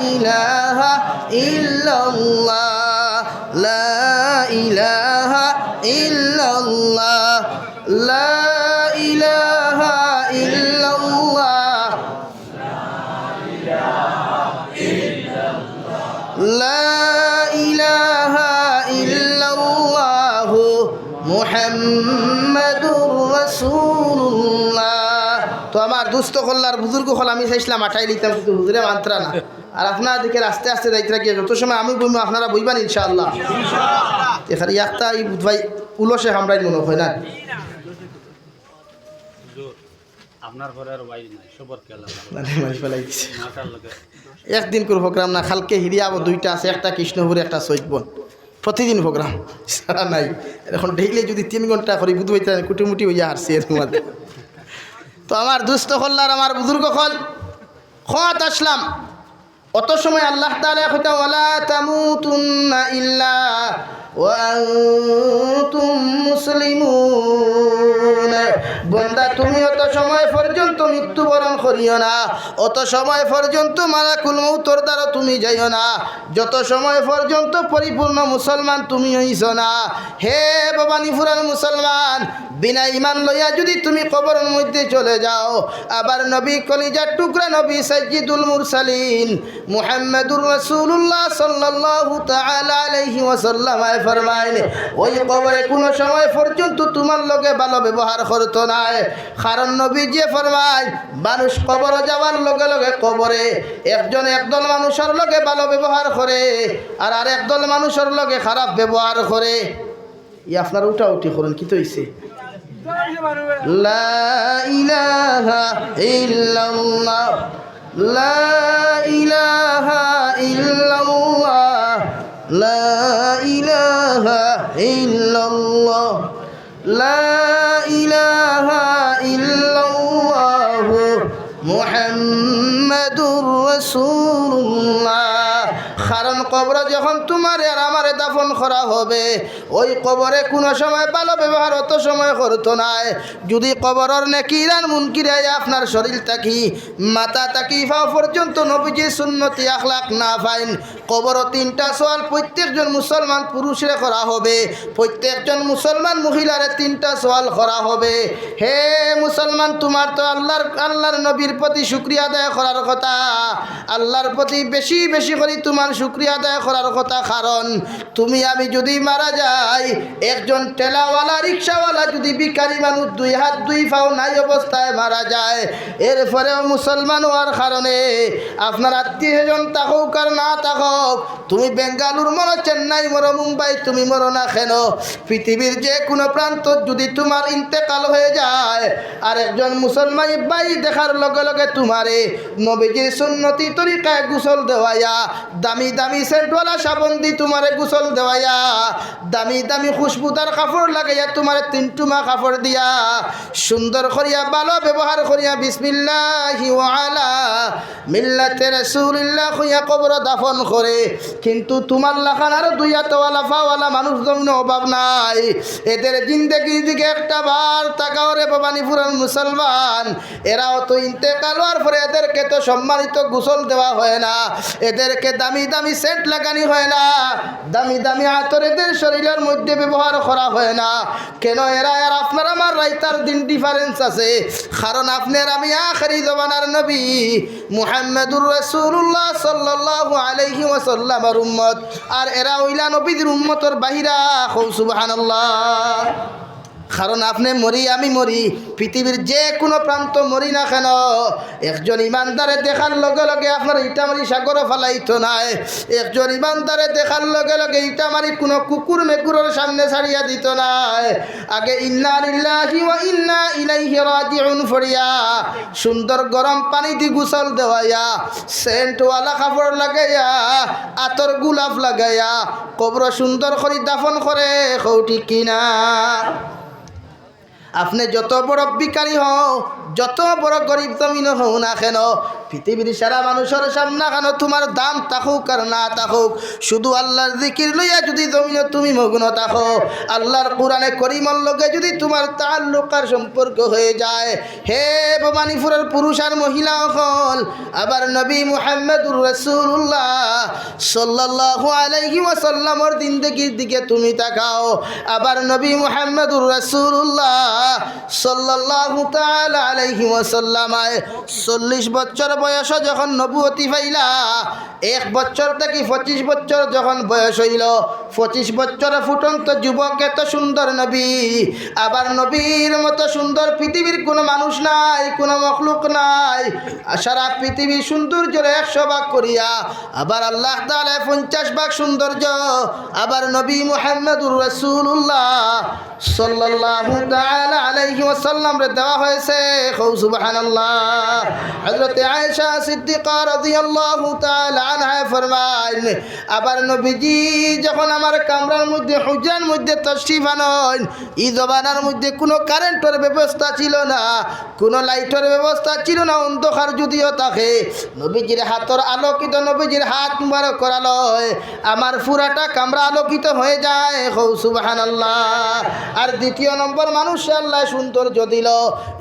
ইলাহা ইল্লাল্লাহ, লা ইলাহা ইল্লাল্লাহ, লা ইলাহা ইল্লাল্লাহ। লা ইলাহা ইল্লাল্লাহু মুহাম্মাদুর রাসূলুল্লাহ। তো আমার দুস্ত অকল আর বুজুর্গ অকল আমি চাইছিলাম আটাই লিতাম, কিন্তু হুজুরে মানতরা না। আর আপনারা দেখি আস্তে আস্তে যাইতরা গিয়া যত সময় আমি বইমু আপনারা বইবান ইনশাআল্লাহ। এখানে একটা এই বুধ ভাই উলসে হামরাই মনে হয় না। আপনার পরে আর ওয়াইজ নাই, সবর খেলা। মানে, মারি ফেলাই দিছে। মাথার লগে। একদিন করে প্রোগ্রাম না, কালকে হিরিয়া আবার দুইটা আছে, একটা কৃষ্ণপুরে, একটা সৈবন। প্রতিদিন প্রোগ্রাম ছাড়া নাই। এখন ডেইলি যদি তিন ঘন্টা করি, বুধ হইতে কুটিমুটি হইয়া হারছি এর মধ্যে। তো আমার দুস্ত অকল আর আমার বুজুর্গ অকল, খোয়াত আসলাম। অত সময় আল্লাহ তাআলা কইতা, "ওয়ালা তামুতুন্না ইল্লা ওয়া আনতুম মুসলিমুন।" বন্দা, তুমি অত সময় পর্যন্ত মৃত্যুবরণ করিও না, অত সময় পর্যন্ত মালাকুল মউতর দ্বারো তুমি যাইও না, যত সময় পর্যন্ত পরিপূর্ণ মুসলমান তুমি হইছো না। হে ভবানীপুরার মুসলমান, বিনা ইমান লইয়া যদি তুমি কবরর মধ্যে চলে যাও, আবার নবী কলিজার টুকরা নবী সাইয়্যিদুল মুরসালিন মুহাম্মাদুর রাসূলুল্লাহ সাল্লাল্লাহু তাআলা আলাইহি ওয়াসাল্লাম আয় ফরমাইন, ওই কবরে কোনো সময় পর্যন্ত তোমার লগে ভালো ব্যবহার করতো নায়। কারণ নবীজি ফরমাইন, মানুষ কবরে যাওয়ার লগে লগে কবরে একজন একদল মানুষর লগে ভালো ব্যবহার করে, আর আরেক দল মানুষর লগে খারাপ ব্যবহার করে। ই আপনারা উঠাউঠি করইন, কিতা অইছে? লা ইলাহা ইল্লাল্লাহ, লা ইলাহা ইল্লাল্লাহ, লা ইলাহা ইল্লাল্লাহ, লা ইলাহা ইল্লাল্লাহু মুহাম্মাদুর রাসূলুল্লাহ। কারণ কবরে যখন তোমারে আর আমারে দাফন করা হবে, ওই কবরে কোনো সময় ভালো ব্যবহার অত সময় করতো নায়। যদি কবরর নেকির আর মুনকিরে আপনার শরীর থাকি, মাথা থাকি পাও পর্যন্ত নবীজির সুন্নতি আখলাক না পাইন, কবরো তিনটা সওয়াল প্রত্যেকজন মুসলমান পুরুষরে করা হবে, প্রত্যেকজন মুসলমান মহিলারে তিনটা সওয়াল করা হবে। হে মুসলমান, তোমার তো আল্লাহর, আল্লাহর নবীর প্রতি শুকরিয়া আদায় করার কথা, আল্লাহর প্রতি বেশি বেশি করি তোমার শুকরিয়া আদায় করার কথা, কারণ তুমি আমি যদি মারা যাই, একজন ঠেলাওয়ালা, রিক্সাওয়ালা যদি ভিখারি মানুষ দুই হাত দুই পাও নাই অবস্থায় মারা যায়, এরপরেও মুসলমান হওয়ার কারণে আপনার আত্মীয় স্বজন থাকুক আর না থাকুক, তুমি বেঙ্গালুর মরো, চেন্নাই মরো, মুম্বাই তুমি মরো না কেন, পৃথিবীর যে কোনো প্রান্ত যদি তোমার ইন্তেকাল হয়ে যায়, আর একজন মুসলমান ভাই দেখার লগে লগে তোমারে নবীজির সুন্নতি তরিকায় গোসল দেওয়াইয়া, দামি দামি সেন্টওয়ালা সাবন দি তোমারে গোসল দেওয়াইয়া, দামি দামি খুশবুদার কাপড় লাগাইয়া তোমারে তিনটুমা কাপড় দিয়া সুন্দর করিয়া ভালো ব্যবহার করিয়া বিসমিল্লাহি ওয়া আলা মিল্লাতে রাসূলিল্লাহ কইয়া কবরো দাফন করে। কিন্তু তোমার লাখান আরো দুই হাতওয়ালা পাওয়ালা মানুষ জমিনো অভাব নাই। এদের জিন্দেগির দিকে একটা বার তাকাও রে বাবা। মণিপুরের মুসলমান, এরাও তো ইন্তেকাল হওয়ার পরে এদেরকে তো সম্মানিত গোসল দেওয়া হয় না, এদেরকে দামি দামি সেন্ট লাগানি হয় না, দামি দামি আতর এদের শরীরের মধ্যে ব্যবহার করা হয় না। কেন এরা আর আপনার আমার রাইতার দিন ডিফারেন্স আছে? কারণ আপনি আর আমি আখেরি জমানার নবী মুহাম্মাদুর রাসূলুল্লাহ সাল্লাল্লাহু আলাইহি ওয়াসাল্লামর উম্মত, আর এরা অইলা নবীর উম্মতর বাহিরা। কও সুবহানাল্লাহ। কারণ আপনি মরি, আমি মরি, পৃথিবীর যে কোনো প্রান্ত মরি না কেন, একজন ইমানদারে দেখার লগে লগে আপনার ইটা মারি সাগরো ফালাইতো নায়। একজন ইমানদারে দেখার লগে লগে ইটা মারি কোনো কুকুর মেকুরর সামনে ছাড়িয়া দিতো নায়। আগে ইন্না লিল্লাহি ওয়া ইন্না ইলাইহি রাজিউন পড়িয়া সুন্দর গরম পানি দি গোসল দেওয়াইয়া, সেন্টওয়ালা কাপড় লাগাইয়া, আতর গোলাপ লাগাইয়া, কবর সুন্দর করি দাফন করে। কও ঠিক কি না? আপনি যত বড় ভিখারি হও, যত বড় গরিব জমিনো হও না কেন, পৃথিবীর সারা মানুষর সামনে কেন তোমার দাম থাকুক আর না থাকুক, শুধু আল্লাহর জিকির লইয়া যদি জমিনো তুমি মগ্ন থাকো, আল্লাহর কোরআনে করিমর লগে যদি তোমার তাল্লুক আর সম্পর্ক হয়ে যায়, হে ভবানীপুরের পুরুষ আর মহিলা অকল, আবার নবী মুহাম্মদুর রাসূলুল্লাহ সাল্লাল্লাহু আলাইহি ওয়াসাল্লামর জিন্দেগির দিকে তুমি তাকাও। আবার নবী মুহাম্মদুর রাসূলুল্লাহ সাল্লাল্লাহু তাআলা আলাইহি ওয়াসাল্লাম আয় চল্লিশ বছর বয়স যখন নবুয়তি পাইলা, এক বছর থাকি পঁচিশ বছর যখন বয়স হইল, পঁচিশ বছর ফুটন্ত যুবক, এত সুন্দর নবী। আবার নবীর মতো সুন্দর পৃথিবীর কোনো মানুষ নাই, কোনো মখলুক নাই। আর সারা পৃথিবীর সৌন্দর্যর একশো ভাগ করিয়া আবার আল্লাহ তাআলা পঞ্চাশ ভাগ সৌন্দর্য আবার নবী মুহাম্মদুর রাসূলুল্লাহ সাল্লাল্লাহু তাআলা আলাইহি ওয়াসাল্লামরে দেওয়া হয়েছে। কও সুবহানাল্লাহ। হযরতে আয়েশা সিদ্দিকা রাদিয়াল্লাহু তাআলা আনহা ফরমাইন, আবার নবীজি যখন আমার কামরার মধ্যে, হুজরার মধ্যে তশরিফ আনইন, ই জমানার মধ্যে কোনো কারেন্টর ব্যবস্থা ছিল না, কোনো লাইটর ব্যবস্থা ছিল না, অন্ধকার যদিও থাকে, নবীজির হাতর আলোকিত, নবীজির হাত মুবারক করালো, আমার পুরাটা কামরা আলোকিত হয়ে যায়। কও সুবহানাল্লাহ। আর দ্বিতীয় নম্বর মানুষ আল্লাহ সৌন্দর্য দিল,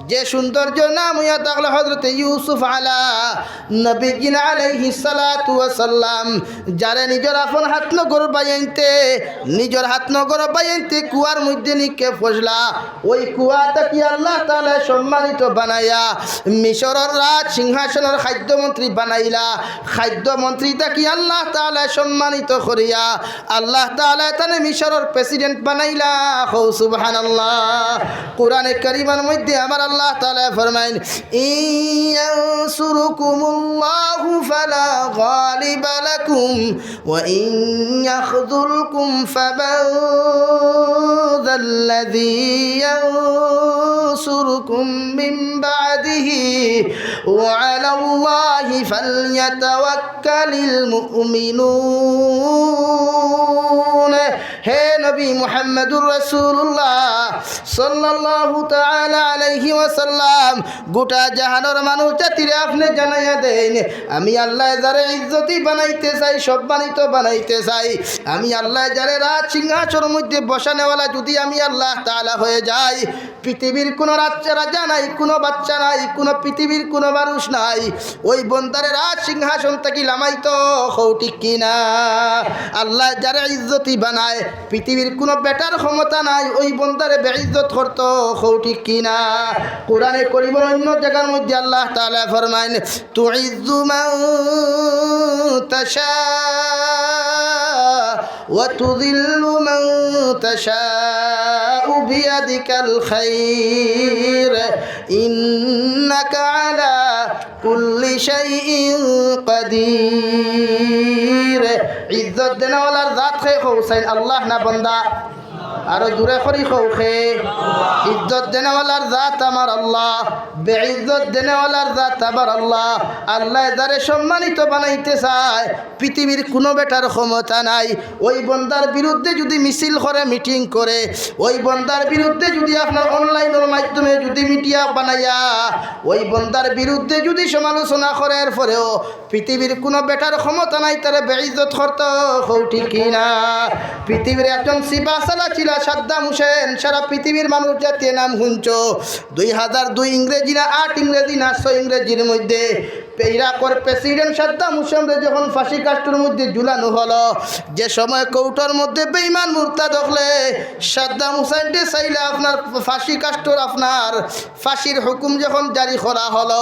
যে সৌন্দর্য নাম হইয়া থাকলো হযরতে ইউসুফ আলা নবীজিনা আলাইহিস সালাতু ওয়াস সালাম, যারে নিজর আপন হাত নগর বাইয়াইনতে, নিজর হাত নগর বাইয়াইনতে কুয়ার মধ্যে নিক্ষেপ করলা। ওই কুয়া থাকি আল্লাহ তাআলা সম্মানিত বানাইয়া মিশরর রাজ সিংহাসনর খাদ্যমন্ত্রী বানাইলা। খাদ্যমন্ত্রী থাকি আল্লাহ তাআলা সম্মানিত করিয়া আল্লাহ তাআলা তানে মিশরর প্রেসিডেন্ট বানাইলা। কও সুবহানাল্লাহ। কোরআনে কারীমর মধ্যে আমার আল্লাহ তাআলা ফরমাইন, "ইন ইয়ানসুরকুমুল্লাহু ফালা গালিবা লাকুম ওয়া ইন ইয়াখযুলকুম ফামান যাল্লাযী ইয়ানসুরকুম মিন বা'দিহি ওয়া আলাল্লাহি ফালইয়াতাওয়াক্কালিল মুমিনুন।" হে নবী মুহাম্মদুর রাসূলুল্লাহ সাল্লাল্লাহু তাআলা আলাইহি ওয়াসাল্লাম, গোটা জাহানর মানুষ জাতিরে আপনে জানাইয়া দেইন, আমি আল্লাহ যারে ইজ্জতি বানাইতে চাই, সম্মানিত বানাইতে চাই, আমি আল্লাহ যারে রাজ সিংহাসনর মধ্যে বসানেওয়ালা যদি আমি আল্লাহ তাআলা হয়ে যাই, পৃথিবীর কোনো রাজ-, রাজা নাই, কোনো বাচ্চা নাই, কোনো পৃথিবীর কোনো মানুষ নাই, ওই বন্দারে রাজ সিংহাসন থাকি লামাইতো। কও ঠিক কি না? আল্লাহ যারে ইজ্জতি বানায়, পৃথিবীর কোনো বেটার ক্ষমতা নাই ওই বন্দারে বেইজ্জত করতো। কও ঠিক কি না? কোরআনে করিমর অন্য জায়গার মধ্যে আল্লাহ তাআলা ফরমাইন, "তুইজ্জু মান তাশা ওয়া তুযিল্লু মান তাশাউ বিয়াদিকাল খাইর, ইন্নাকা আলা কুল্লি শাইইন কাদির।" ইজ্জত দেনেওয়ালার জাত কে? কও চাইন, আল্লাহ না বন্দা? আরো জোরে করি কও কে? ইজ্জত দেনেওয়ালার জাত আমার আল্লাহ, বেইজ্জত দেনেওয়ালার জাত আমার আল্লাহ। আল্লাহ যারে সম্মানিত বানাইতে চায়, পৃথিবীর কোনো বেটার ক্ষমতা নাই। ওই বন্দার বিরুদ্ধে যদি মিছিল করে, মিটিং করে, ওই বন্দার বিরুদ্ধে যদি আপনার অনলাইনর মাধ্যমে যদি মিডিয়া বানাইয়া ওই বন্দার বিরুদ্ধে যদি সমালোচনা করের পরেও পৃথিবীর কোনো বেটার ক্ষমতা নাই তারে বেইজ্জত করতো। কও ঠিক কি না? পৃথিবীর একজন সিপাহসালার ছিল, সাদ্দাম হুসেন, সারা পৃথিবীর মানুষ জাতিয়ে নাম হুনছো। দুই হাজার দুই ইংরেজি না আট ইংরেজি না ছয় ইংরেজির মধ্যে ইরাকর প্রেসিডেন্ট সাদ্দাম হুসেনরে যখন ফাঁসি কাষ্ঠর মধ্যে ঝুলানো হলো, যে সময় কোর্টর মধ্যে বেঈমান মুরতাদ অকলে সাদ্দাম হুসেনরে চাইলা আপনার ফাঁসি কাষ্ঠর আপনার ফাঁসির হুকুম যখন জারি করা হলো,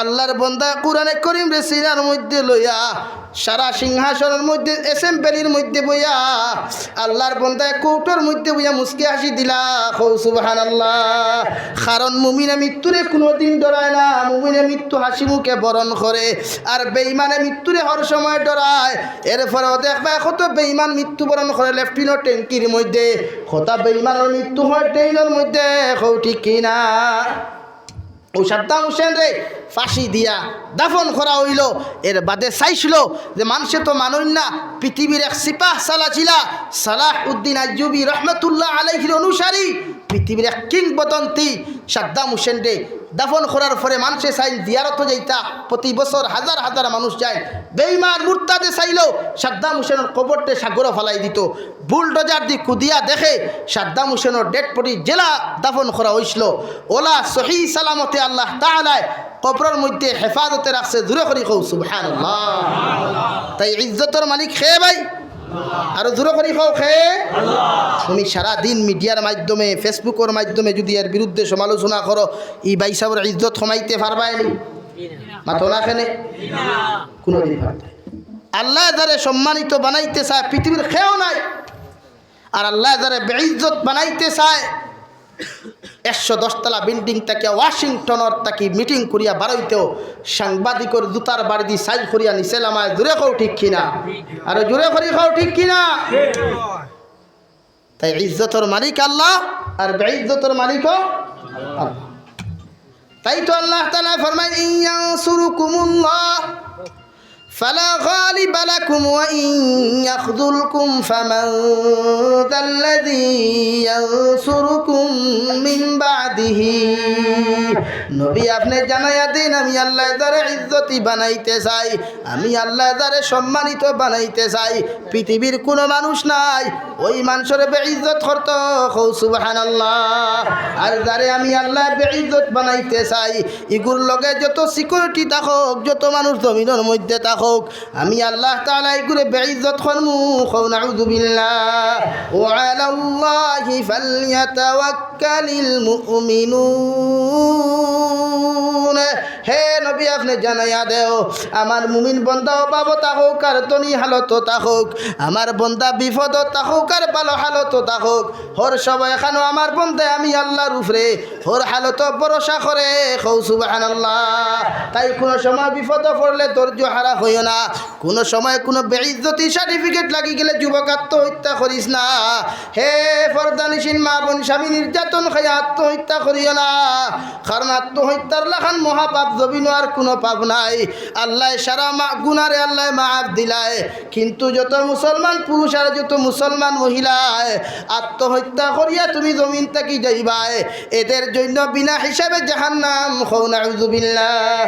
আল্লাহর বন্দা কোরআনে করিমরে সিনার মধ্যে লইয়া সারা সিংহাসনর মধ্যে, অ্যাসেম্বলির মধ্যে বইয়া, আল্লাহর বন্দায় কোর্টর মধ্যে বইয়া মুচকি হাসি দিলা। কও সুবহানাল্লাহ। কারণ মুমিনে মৃত্যুরে কুনুদিন ডরায় না, মুমিনে মৃত্যু হাসি মুখে বরণ করে, আর বেঈমানে মৃত্যুরে হর সময় ডরায়। এরপরেও দেখবায় কত বেঈমান মৃত্যুবরণ করে লেট্রিনর ট্যাঙ্কির মধ্যে, কত বেঈমানর মৃত্যু হয় ড্রেইনর মধ্যে। কও ঠিক কি না? অউ সাদ্দাম হুসেনরে ফাঁসি দিয়া দাফন করা অইলো। এর বাদে চাইছিল যে মানষে তো মানইন না, পৃথিবীর এক সিপাহ সালাহ ছিলা সালাহ উদ্দিন আইয়ুবী রহমতুল্লাহ আলাইহির অনুসারী, পৃথিবীর এক কিংবদন্তি। সাদ্দাম হুসেনরে দাফন করার পরে মানষে চাইন জিয়ারতো যাইতা, প্রতি বছর হাজার হাজার মানুষ যায়। বেঈমান মুরতাদে চাইলো সাদ্দাম হুসেনর কবররে সাগরো ফালাই দিতো। বুলডোজার দি কুদিয়া দেখে সাদ্দাম হুসেনর ডেড বডি যেলা দাফন করা অইছিল, অলা সহি সালামতে আল্লাহ তাআলায় কবরর মধ্যে হেফাজতে রাখছে। জুরে করি কও সুবহানাল্লাহ। তাই ইজ্জতর মালিক কে ভাই? আরো জুরে করি কও কে? তুমি সারা দিন মিডিয়ার মাধ্যমে, ফেসবুকর মাধ্যমে যদি এর বিরুদ্ধে সমালোচনা করো, ই ভাইসাবর ইজ্জত কমাইতে পারবায়নি? মাতো না কেনে? কুনুদিন পারতায়। আল্লায় যারে সম্মানিত বানাইতে চায়, পৃথিবীর কেউ নাই। আর আল্লায় যারে বেইজ্জত বানাইতে চায়, একশো দশ তলা বিল্ডিং থাকি, ওয়াশিংটনর থাকি মিটিং করিয়া বারইতেও সাংবাদিকর জুতার বাড়ি দি সাইজ করিয়া নিচে লামায়। জুরে কও ঠিক কি না? আরো জুরে করি কও ঠিক কি না? তাই ইজ্জতর মালিক আল্লাহ, আর বেইজ্জতর মালিকও আল্লাহ। তাই তো আল্লাহ তাআলায় ফরমায়, "ইন ইয়ানসুরকুমুল্লাহ ফালা গালিবা লাকুম ওয়া ইন ইয়াখযুলকুম ফামান যাল্লাযী ইয়ানসুরুকুম মিন বা'দিহি।" নবী, আপনে জানাইয়া দেইন, আমি আল্লায় যারে ইজ্জতি বানাইতে চাই, আমি আল্লায় যারে সম্মানিত বানাইতে চাই, পৃথিবীর কুনু মানুষ নাই ওই মানষরে বেইজ্জত করতো। কও সুবহানাল্লাহ। আর যারে আমি আল্লায় বেইজ্জত বানাইতে চাই, ইগুর লগে যত সিকিউরিটি থাকউক, যত মানুষ জমিনর মধ্যে থাকউক, আমি আল্লাহ তাআলায় ইগুরে বেইজ্জত করমু। কও নাউযুবিল্লাহ। ওয়া আলাল্লাহি ফালইয়াতাওয়াক্কালিল মুমিনুন। হে নবী, আপনে জানাইয়া দেও, আমার মুমিন বন্দা অভাবো থাকউক আর ধনী হালতো থাকউক, আমার বন্দা বিপদো থাকউক আর ভালা হালতো থাকউক, হর সময়খানো আমার বন্দায় আমি আল্লাহর উপরে হর হালতো ভরসা করে। কও সুবহানাল্লাহ। তাই কুনু সময় বিপদো পড়লে ধৈর্য হারা করিও না, কুনু সময় কুনু বেইজ্জতি সার্টিফিকেট লাগি গেলে যুবক আত্মহত্যা করিস না। হে পর্দানিশীন মা বোন, স্বামী নির্যাতন খাইয়া আত্মহত্যা করিও না, কারণ আত্মহত্যার লাখান মহাপাপ জমিনো আর কুনু পাপ নাই। আল্লায় সারা মা-, গুনারে আল্লায় মাফ দিলায়, কিন্তু যত মুসলমান পুরুষ আর যত মুসলমান মহিলায় আত্মহত্যা করিয়া তুমি জমিন থাকি যাইবায়, এদের জন্য বিনা হিসাবে জাহান্নাম। কও নাউযুবিল্লাহ।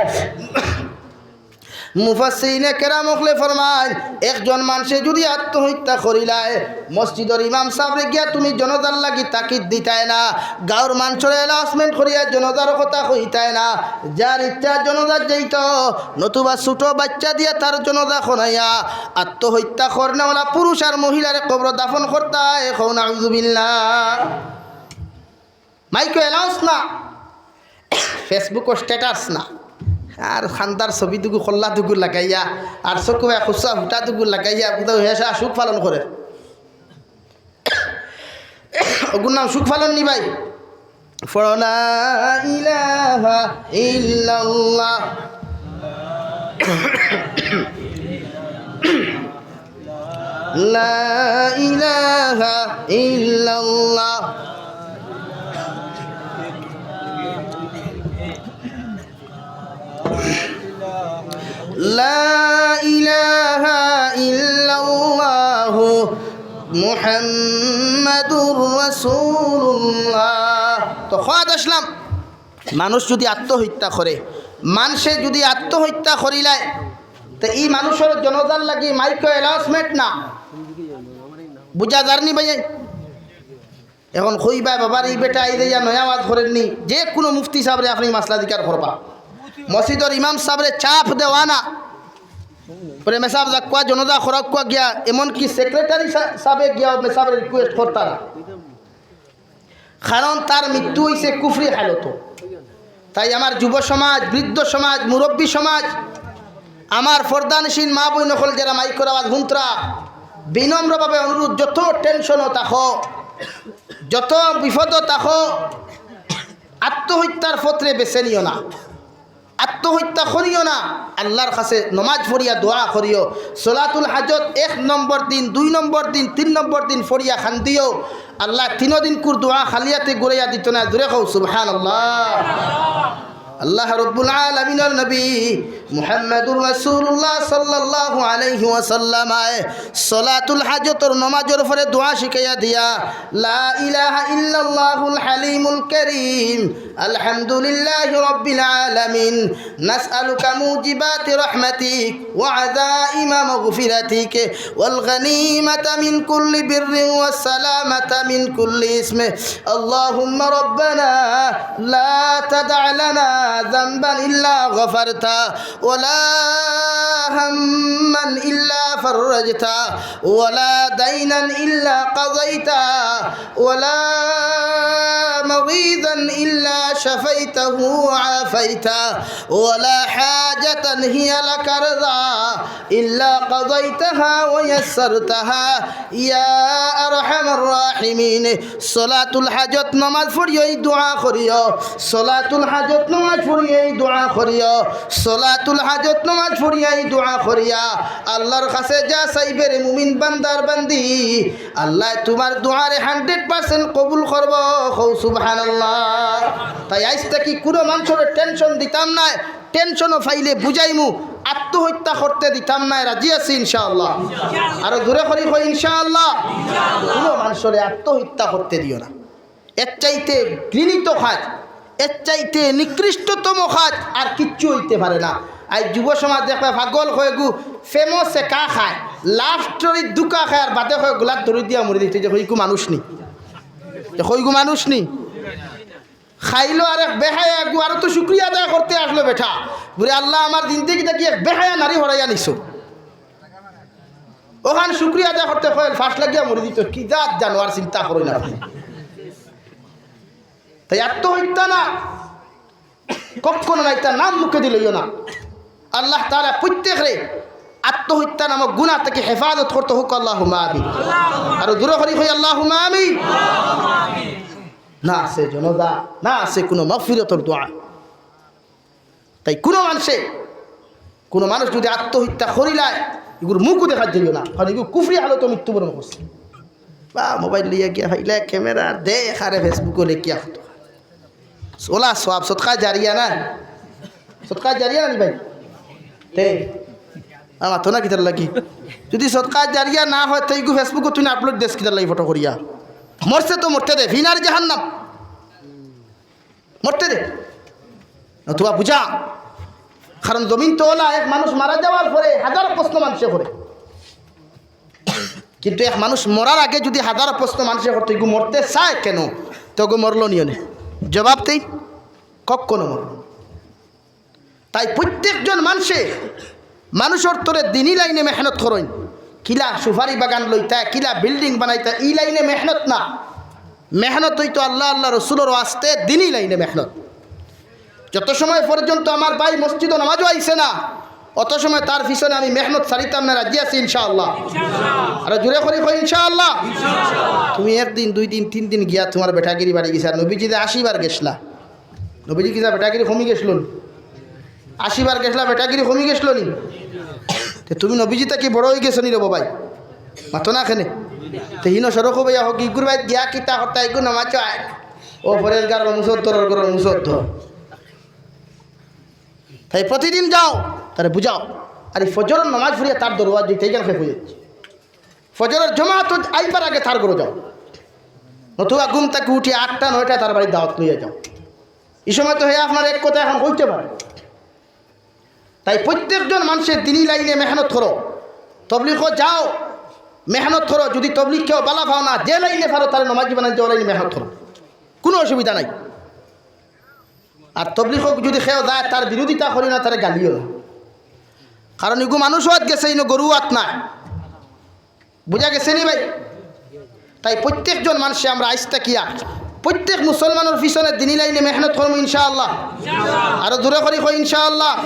মুফাসসিরিনে কেরাম অকলে ফরমাইন, একজন মানষে যুদি আত্মহত্যা করিলায়, মসজিদর ইমাম সাবরে গিয়া তুমি জনাজার লাগি তাকিদ দিতায় না, গাঁওর মানষরে অ্যানাউন্সমেন্ট করিয়া জনাজার কথা কইতায় না, যার ইচ্ছা জনাজাত যাইতো, নতুবা ছোট বাইচ্চা দিয়া তার জনাজা খনাইয়া আত্মহত্যা করনেওয়ালা পুরুষ আর মহিলারে কবরো দাফন করতায়। কও নাউযুবিল্লাহ। মাইকো অ্যানাউন্স না, ফেসবুকো স্ট্যাটাস না, আর খান্দার ছবি দুগু, কল্লা দুগু লাগাইয়া, আর চকুবায় খুচা ফুটা দুগু লাগাইয়া, বুঝা হেসা সুখ পালন করে। ওগুর নাম সুখ পালন নি ভাই? পড়ো লা ইলাহা ইল্লাল্লাহ। لا إله إلا الله. لا إله إلا الله محمد رسول الله. তো কওয়াত আসলাম, মানুষ যুদি আত্মহত্যা করে, মানষে যুদি আত্মহত্যা করিলায়, তে ই মানুষর জনাজার লাগি মাইকো অ্যানাউন্সমেন্ট না, বুঝা যারনি ভাই? এখন কইবা, "বাবার ই বেটা আইজ আইয়া নয়া ওয়াজ করের নি।" যে কুনু মুফতি সাবরে আপনে মাসলা জিকার করবা, মসজিদর ইমাম সাবরে চাপ দেওয়া না। পরে মেসাব যাক্কুয়া, জনদা খরাক্কুয়া গিয়া, এমনকি সেক্রেটারি সা-, সাবে গিয়াও মেসাবরে রিকুয়েস্ট করতা না। কারণ তার মৃত্যু অইছে কুফরি হালতো। তাই আমার যুব সমাজ, বৃদ্ধ সমাজ, মুরব্বী সমাজ, আমার পর্দানশীন মা বইন অকল যেরা মাইকর আওয়াজ হুনতরা, বিনম্রভাবে অনুরোধ, যত টেনশনো থাকো, যত বিপদো থাকো, আত্মহত্যার পথরে বেছে নিও না, আত্মহত্যা করিও না। আল্লার কাছে নমাজ পড়িয়া দোয়া করিও। সলাতুল হাজত এক নম্বর দিন, দুই নম্বর দিন, তিন নম্বর দিন পড়িয়া কান্দিও। আল্লায় তিনো দিনকুর দোয়া খালি আতে ঘুরাইয়া দিতো নায়। জুরে কও সুবহানাল্লাহ। আল্লাহ রব্বুল আলামিনর নবী মুহাম্মাদুর রাসূলুল্লাহ সাল্লাল্লাহু আলাইহি ওয়াসাল্লামায় সলাতুল হাজতর নমাজর পরে দোয়া শিখাইয়া দিয়া, "লা ইলাহা ইল্লাল্লাহুল হালিমুল কারীম, আলহামদুলিল্লাহি রাব্বিল আলামিন, নাসআলুকা মুজিবাতি রাহমাতিক ওয়া আযাইমা মাগফিরাতিক ওয়াল গানিমাতা মিন কুল্লি বিররিন ওয়াস সালামাতা মিন কুল্লি ইসমিন। আল্লাহুম্মা রাব্বানা লা তাদা লানা যানবান ইল্লা গাফারতা, ওয়ালা হাম্মান ইল্লা ফাররাজতা, ওয়ালা দাইনান ইল্লা কাযাইতা, ওয়ালা মারিদান ইল্লা শাফাইতাহু ওয়া আফাইতা, ওয়ালা হাজাতান হিয়া লাকা রিদা ইল্লা কাযাইতাহা ওয়া ইয়াসসারতাহা ইয়া আরহামার রাহিমিন।" সলাতুল হাজত নমাজ পড়িয়া এই দোয়া করিও। সলাতুল হাজত নমাজ পড়িয়া এই দোয়া করিও। সলাতুল হাজত নমাজ পড়িয়া এই দোয়া করিয়া আল্লার কাছে যা চাইবে রে মুমিন বান্দার বান্দি, আল্লায় তুমার দোয়ারে হান্ড্রেড পার্সেন্ট কবুল করবো। কও সুবহানাল্লাহ। তাই আইজ থাকি কুনু মানষরে টেনশন দিতাম নায়, টেনশনও পাইলে বুঝাইমু, আত্মহত্যা করতে দিতাম নায়, রাজি আছি ইনশাআল্লাহ। আরো জোরে করি কই ইনশাআল্লাহ। কুনু মানষরে আত্মহত্যা করতে দিও না। এর চাইতে ঘৃণিত কাজ, এর চাইতে নিকৃষ্টতম কাজ আর কিচ্ছু অইতে পারে না। আইজ যুব সমাজ দেখবে পাগল অইগু, প্রেমো সেকা খায়, লাভ স্টোরিত ধুকা খায়, আর বাদে কয় গলাত দড়ি দিয়া মরি দিতে, যে কইগু মানুষ নি, যে কইগু মানুষ নি। খাইলো আর এক বেহায়া এগু, আরো তো শুকরিয়া আদায় করতে আসলো বেটা। বুলে, "আল্লাহ, আমার জিন্দেগি থাকি এক বেহায়া নারী হরাইয়া নিছো।" অখান শুকরিয়া আদায় করতে কয়, ফাঁস লাগিয়া মরি দিত। কি জাত জানোয়ার, চিন্তা করো না। তাই আত্মহত্যা না, কখনো না, ইতা নাম মুখে দি লইও না। আল্লাহ তাআলা প্রত্যেকরে আত্মহত্যা নামক গুনাহ থাকি হেফাজত করতে হোক, আল্লাহুম্মা আমিন। আরো জোরে করি কই, আল্লাহুম্মা আমিন। না আছে জনদা, না আছে কুনু মাগফিরাতর দোয়া। তাই কুনু মানষে, কুনু মানুষ যুদি আত্মহত্যা করিলায়, ইগুর মুখও দেখাত যাইও না, কারণ ইগু কুফরি হালতো মৃত্যুবরণ করছে। বা মোবাইল লইয়া গিয়া ফাইলা ক্যামেরা দেখ, আরে Facebook-ও লেখিয়া হতো। ওলা সওয়াব, সদকা জারিয়া না? সদকা জারিয়া না নি ভাই? তে, আমার তো না কিতার লাগি। যুদি সদকা জারিয়া না অয়, তে ইগু Facebook-ও তুই না আপলোড দেস কিতার লাগি ফটো করিয়া? মরছে তো মরতে দে, ফিনার জাহান্নাম। মরতে দে। নতুবা বুঝা। কারণ জমিন তো ওলা, এক মানুষ মারা যাওয়ার পরে হাজার প্রশ্ন মানষে করে। কিন্তু এক মানুষ মরার আগে যুদি হাজার প্রশ্ন মানষে করতো, "ইগু মরতে চায় কেনে? তে ইগু মরলো নি অনে?" জবাব দেই, কখনো মরলো না। তাই প্রত্যেকজন মানষে, মানুষর তরে দিনি লাইনে মেহনত করইন। কিলা সুপারি বাগান লইতা, কিলা বিল্ডিং বানাইতা, ই লাইনে মেহনত না। মেহনত অইতো আল্লাহ, আল্লাহ রসুলর ওয়াস্তে দিনি লাইনে মেহনত। যত সময় পর্যন্ত আমার ভাই মসজিদো নামাজও আইছে না, অত সময় তার পিছনে আমি মেহনত ছাড়িতাম না, রাজি আছি ইনশাআল্লাহ। আরো জোরে করি কই ইনশাআল্লাহ। তুমি একদিন, দুই দিন, তিন দিন গিয়া তুমার বেটাগিরি বাড়ি গেছে, আর নবীজি যে আশি বার গেছলা, নবীজি কিতা বেটাগিরি কমি গেছলো নি? আশি বার গেছলা, বেটাগিরি কমি গেছলো নি? তে তুমি নবীজি থাকি বড় অই গেছো নি রে বাবাই? মাতো না কেনে? তে হিনো সড়কো বাইয়া হোক, ইগুর বাইত গিয়া কিতা করতা, ইগু নামাজ আয়। ও পরেজগার, ও মুসদ্দর, ওর ঘরর মুসদ্দর। তাই প্রতিদিন যাও, তারে বুঝাও। আর এই ফজরর নামাজ পড়িয়া তার দরওয়াজ দিতে, এইখান শেষ অই যাচ্ছে। ফজরর জমাত আইবার আগে তার ঘরো যাও। নতুবা ঘুম থাকি উঠি আটটা নয়টা তার বাড়িত দাওয়াত লইয়া যাও। ই সময় তো হে আপনার এক কথা এখন কইতে পারে। তাই প্রত্যেকজন মানষে দিনি লাইনে মেহনত করো, তবলিগো যাও, মেহনত করো। যদি তবলিগ কেউ বালা পাও না, যে লাইনে পারো তারে নমাজি বানাইতে, ও লাইনে মেহনত করো, কুনু অসুবিধা নাই। আর তবলিগ অউ যদি কেউ যায়, তার বিরোধিতা করিও না, তারে গালিও না। কারণ ইগু মানুষ অত গেছে, ইনো গরু অত না। বুঝা গেছে নি ভাই? তাই প্রত্যেকজন মানষে আমরা আইজ থাকিয়া প্রত্যেক মুসলমানর পিছনে দিনি লাইনে মেহনত করমু ইনশাআল্লাহ। আরো জোরে করি কই ইনশাআল্লাহ।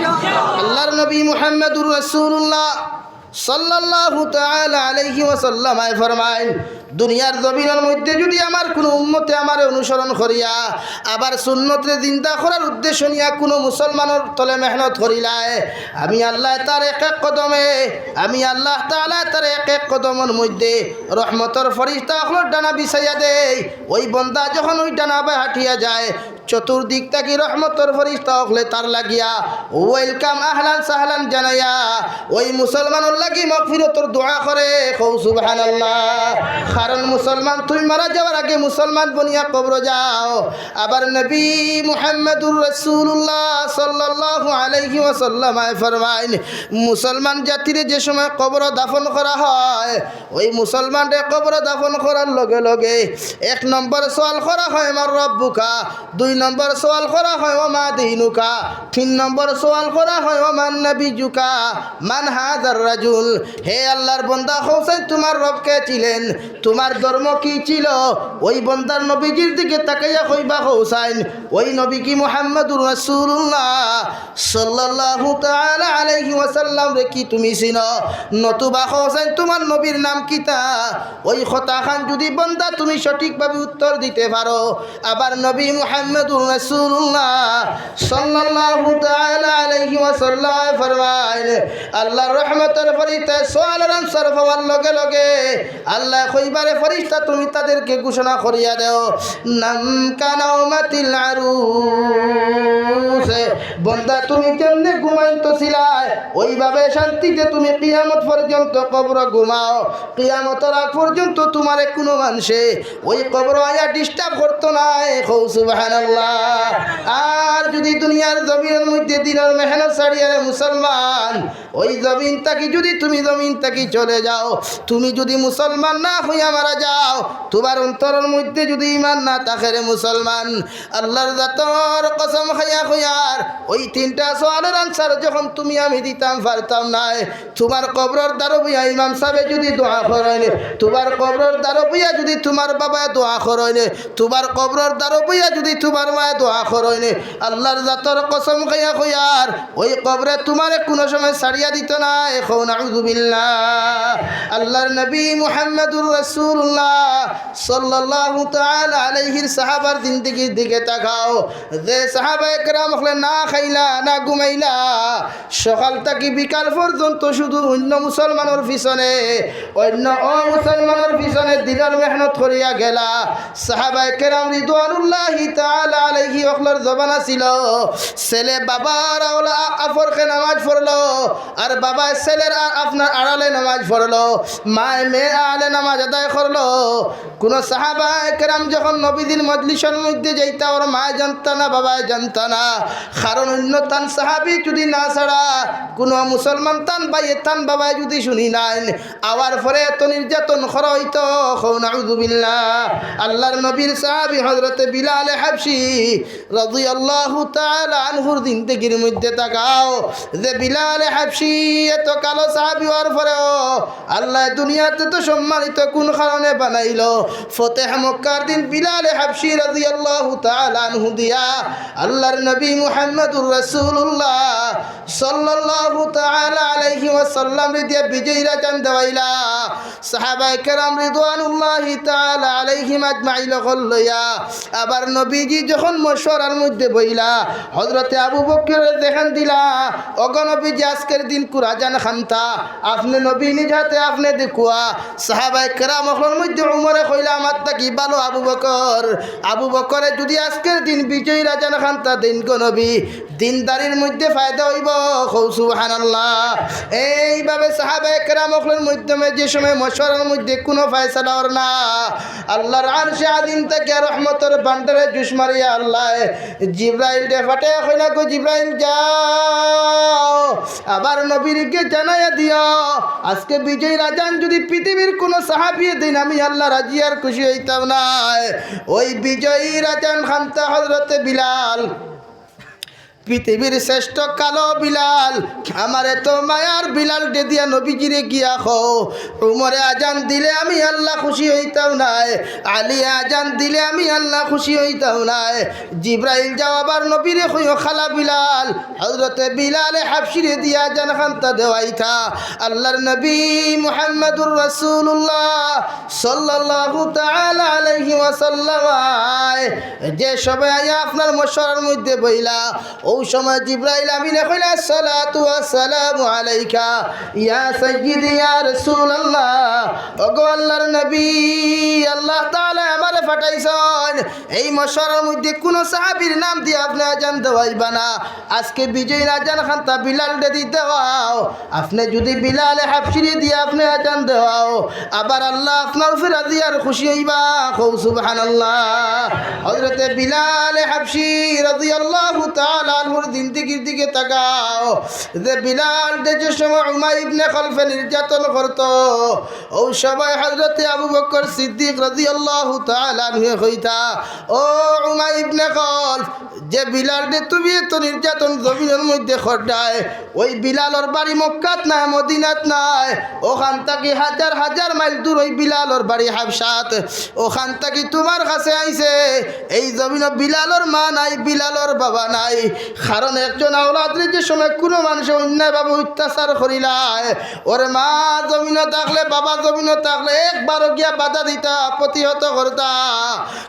আল্লাহর নবী মুহাম্মাদুর রাসূলুল্লাহ সাল্লাল্লাহু তাআলা আলাইহি ওয়াসাল্লাম আয় ফরমাইন, দুনিয়ার জমিনর মধ্যে যদি আমার কুনু উম্মতে আমারে অনুসরণ করিয়া আবার সুন্নতরে জিন্দা করার উদ্দেশ্য নিয়া কুনু মুসলমানর তলে মেহনত করিলায়, আমি আল্লাহ তার এক এক কদমে, আমি আল্লাহ তাআলা তার এক এক কদমর মধ্যে রহমতর ফরিস্তা অকলর ডানা বিছাইয়া দেই। ওই বন্দা যখন ওই ডানা বায় হাঁটিয়া যায়, চতুর্দিক থাকি রহমতর ফরিস্তা অকলে তার লাগিয়া ওয়েলকাম, আহলান সাহলান জানাইয়া ওই মুসলমানর লাগি মাগফিরতর দোয়া করে। কও সুবহানাল্লাহ। কারণ মুসলমান তুমি মারা যাওয়ার আগে মুসলমান বনিয়া কবর যাও। আবার নবী মুহাম্মাদুর রাসূলুল্লাহ সাল্লাল্লাহু আলাইহি ওয়াসাল্লাম আয় ফরমাইন, মুসলমান জাতিরে যে সময় কবর দাফন করা হয়, ওই মুসলমানরে কবর দাফন করার লগে লগে এক নম্বর সওয়াল করা হয়, "মান রব্বুকা?" দুই নম্বর সওয়াল করা হয়, "ওয়া মা দীনুকা?" তিন নম্বর সওয়াল করা হয়, "ওয়া মান নাবিয়্যুকা? মান হাযার রাজুল?" হে আল্লাহর বন্দা, কওছাইন তুমার রব কে ছিলেন, তুমার ধর্ম কি ছিল? ওই বন্দার নবীজির দিকে তাকাইয়া কইবা, কওছাইন ওই নবী কি মুহাম্মাদুর রাসূলুল্লাহ সাল্লাল্লাহু তাআলা আলাইহি ওয়াসাল্লামরে কি তুমি চিনো? নতুবা কওছাইন তুমার নবীর নাম কিতা? ওই কথাখান যদি বন্দা তুমি সঠিকভাবে উত্তর দিতে পারো, আবার নবী মুহাম্মাদুর রাসূলুল্লাহ সাল্লাল্লাহু তাআলা আলাইহি ওয়াসাল্লাম ফরমাইন, আল্লাহর রহমতর ফরিস্তায় সওয়ালর আনসার পাওয়ার লগে লগে আল্লাহ কইবারে, "ফরিস্তা, তুমি তাদেরকে ঘোষণা করিয়া দেও, নাম কানাউমাতিল আরুস, বন্দা, তুমি যেমনে ঘুমাইতো ছিলায়, ওইভাবে শান্তিতে তুমি কিয়ামত পর্যন্ত কবর ঘুমাও, কিয়ামতর আগ পর্যন্ত তুমারে কুনু মানষে ওই কবর আইয়া ডিস্টার্ব করতো নায়।" কও সুবহানাল্লাহ। আর যদি দুনিয়ার জমিনর মধ্যে দিনর মেহনত ছাড়িয়া রে মুসলমান, ওই জমিন থাকি যদি তুমি জমিন থাকি চলে যাও, তুমি যদি মুসলমান না হইয়া মারা যাও, তুমার অন্তরর মধ্যে যদি ইমান না থাকে রে মুসলমান, আল্লাহর জাতর কসম খাইয়া কইয়ার, ওই তিনটা সওয়ালর আনসার যখন তুমি আমি দিতাম পারতাম নায়, তুমার কবরর দ্বারো বইয়া ইমাম সাবে যদি দোয়া করইন, তুমার কবরর দ্বারো বইয়া যদি তুমার বাবায় দোয়া করইন, তুমার কবরর দ্বারো বইয়া যদি তুমার মায় দোয়া করইন, আল্লাহর জাতর কসম খাইয়া কইয়ার, ওই কবরে তুমারে কুনু সময় ছাড়িয়া দিতো নায়। কও নাউযুবিল্লাহ। আল্লাহর নবী মুহাম্মাদুর রাসূলুল্লাহ সাল্লাল্লাহু তাআলা আলাইহির সাহাবার জিন্দেগির দিকে তাকাও। যে সাহাবায়ে কেরাম অকলে না খাইলা, না ঘুমাইলা, সকাল থাকি বিকাল পর্যন্ত শুধু অইন্য মুসলমানর পিছনে, অইন্য অমুসলমানর পিছনে দিনর মেহনত করিয়া গেলা। সাহাবায়ে কেরাম রিদওয়ানুল্লাহি তাআলা আলাইহি অকলর জমানা ছিল, ছেলে বাবার আওলা-, আফরকে নামাজ পড়লো, আর বাবায় ছেলের আ-, আপনার আড়ালে নামাজ পড়লো, মায় মেয়ের আড়ালে নামাজ আদায় করলো। কুনু সাহাবায়ে কেরাম যখন নবীজির মজলিসর মধ্যে যাইতা, ওর মায় জানতা না, বাবায় জানতা না, কারণ অইন্য তান সাহাবী যদি না ছাড়া, কুনু মুসলমান তান ভাইয়ে তান বাবায় যদি শুনি নাইন, আওয়ার পরে এত নির্যাতন করা অইতো। কও নাউযুবিল্লাহ। আল্লাহর নবীর সাহাবী হযরতে বিলালে হাবশী রাদিয়াল্লাহু তাআলা আনহুর জিন্দেগির মধ্যে তাকাও, যে বিলালে হাবশী এত কালো সাহাবী অওয়ার পরেও আল্লায় দুনিয়াতে তো সম্মানিত কুন কারণে বানাইলো? ফতেহ মক্কার দিন বিলালে হাবশী রাদিয়াল্লাহু তাআলা আনহু দিয়া আল্লাহর নবী মুহাম্মাদুর রাসূলুল্লাহ সাল্লাল্লাহু তাআলা আলাইহি ওয়াসাল্লামরে দিয়া বিজয়ীর আজান দেওয়াইলা। সাহাবায়ে কেরাম রিদওয়ানুল্লাহি তাআলা আলাইহিম আজমাইন অকল লইয়া আবার নবীজি যখন মশওয়ারার মধ্যে বইলা, হযরতে আবু বকররে যেখান দিলা, "ওগো নবীজি, আজকের দিন কুর আজান খান্তা, আপনে নবী নিজ হাতে আপনে দেখুয়া।" সাহাবায়ে কেরাম অকলর মধ্যে উমরে কইলা, "আমার থাকি ভালো আবু বকর, আবু বকরে যদি আজকের দিন বিজয়ীর আজান খান্তা দেইন গো নবী, দিনদারির মধ্যে ফায়দা অইবো। কও সুবহানাল্লাহ। এইভাবে সাহাবায়ে কেরাম অকলর মাধ্যমে যে সময় মশওয়ারার মধ্যে কুনু ফয়সালা অর না, আল্লাহর আরশে আজিম থাকিয়া রহমতর ভান্ডারে জুস মারিয়া আল্লায় জিব্রাইলরে পাঠাইয়া কইলা, "গো জিব্রাইল, যাও, আবার নবীরে জানাইয়া দিও, আজকে বিজয়ীর আজান যদি পৃথিবীর কুনু সাহাবিয়ে দেইন, আমি আল্লাহ রাজি আর খুশি অইতাম নায়।" ওই বিজয়ীর আজান খান্তা হযরতে বিলাল, পৃথিবীর শ্রেষ্ঠ কালো বিলাল, আমার এত মায়ার বিলালরে দিয়া নবীজিরে গিয়া কও, উমরে আজান দিলে আমি আল্লাহ খুশি অইতাম নায়, আলীয়ে আজান দিলে আমি আল্লাহ খুশি অইতাম নায়। জিব্রাইল, যাও আবার নবীরে কইও, কালা বিলাল, হযরতে বিলালে হাবশিরে দিয়া আজান খান্তা দেওয়াইতা। আল্লাহর নবী মুহাম্মাদুর রাসূলুল্লাহ সাল্লাল্লাহু তাআলা আলাইহি ওয়াসাল্লাম আয়, যে সময় আইয়া আপনার মশওয়ারার মধ্যে বইলা, অউ সময় জিব্রাইল আমিনে কইলা, "আসসালাতু ওয়াসসালামু আলাইকা ইয়া সাইয়্যিদি ইয়া রাসূলুল্লাহ।" ওগো আল্লাহর নবী, আল্লাহ তাআলায় আমারে পাঠাইছইন, এই মশওয়ারার মধ্যে কুনু সাহাবীর নাম দিয়া আপনে আজান দেওয়াইবা না। আজকে বিজয়ীর আজান খান্তা বিলালরে দি দেওয়াও। আপনে যুদি বিলালে হাবশিরে দিয়া আপনে আজান দেওয়াও, আবার আল্লাহ আপনার উপরে রাজি আর খুশি অইবা। কও সুবহানাল্লাহ। হযরতে বিলালে হাবশি রাদিয়াল্লাহু তাআলা আনহুর জিন্দেগির দিকে তাকাও, যে বিলালরে যে সময় উমাই ইবনে খলফে নির্যাতন করতো, অউ সময় হযরতে আবু বকর সিদ্দিক রাদিয়াল্লাহু তাআলা আনহুয়ে কইতা, "ও উমাই ইবনে খলফ, যে বিলালরে তুমি এত নির্যাতন জমিনর মধ্যে কররায়, ওই বিলালর বাড়ি মক্কাত নায়, মদিনাত নায়, অখান থাকি হাজার হাজার মাইল দূর ওই বিলালর বাড়ি হাবশাত, অখান থাকি তুমার কাছে আইছে। এই জমিনো বিলালর মা নাই, বিলালর বাবা নাই, কারণ একজন আওলাদরে যে সময় কুনু মানষে অন্যায়ভাবে অত্যাচার করিলায়, ওর মা জমিনো থাকলে, বাবা জমিনো থাকলে একবারও গিয়া বাধা দিতা, প্রতিহত করতা।"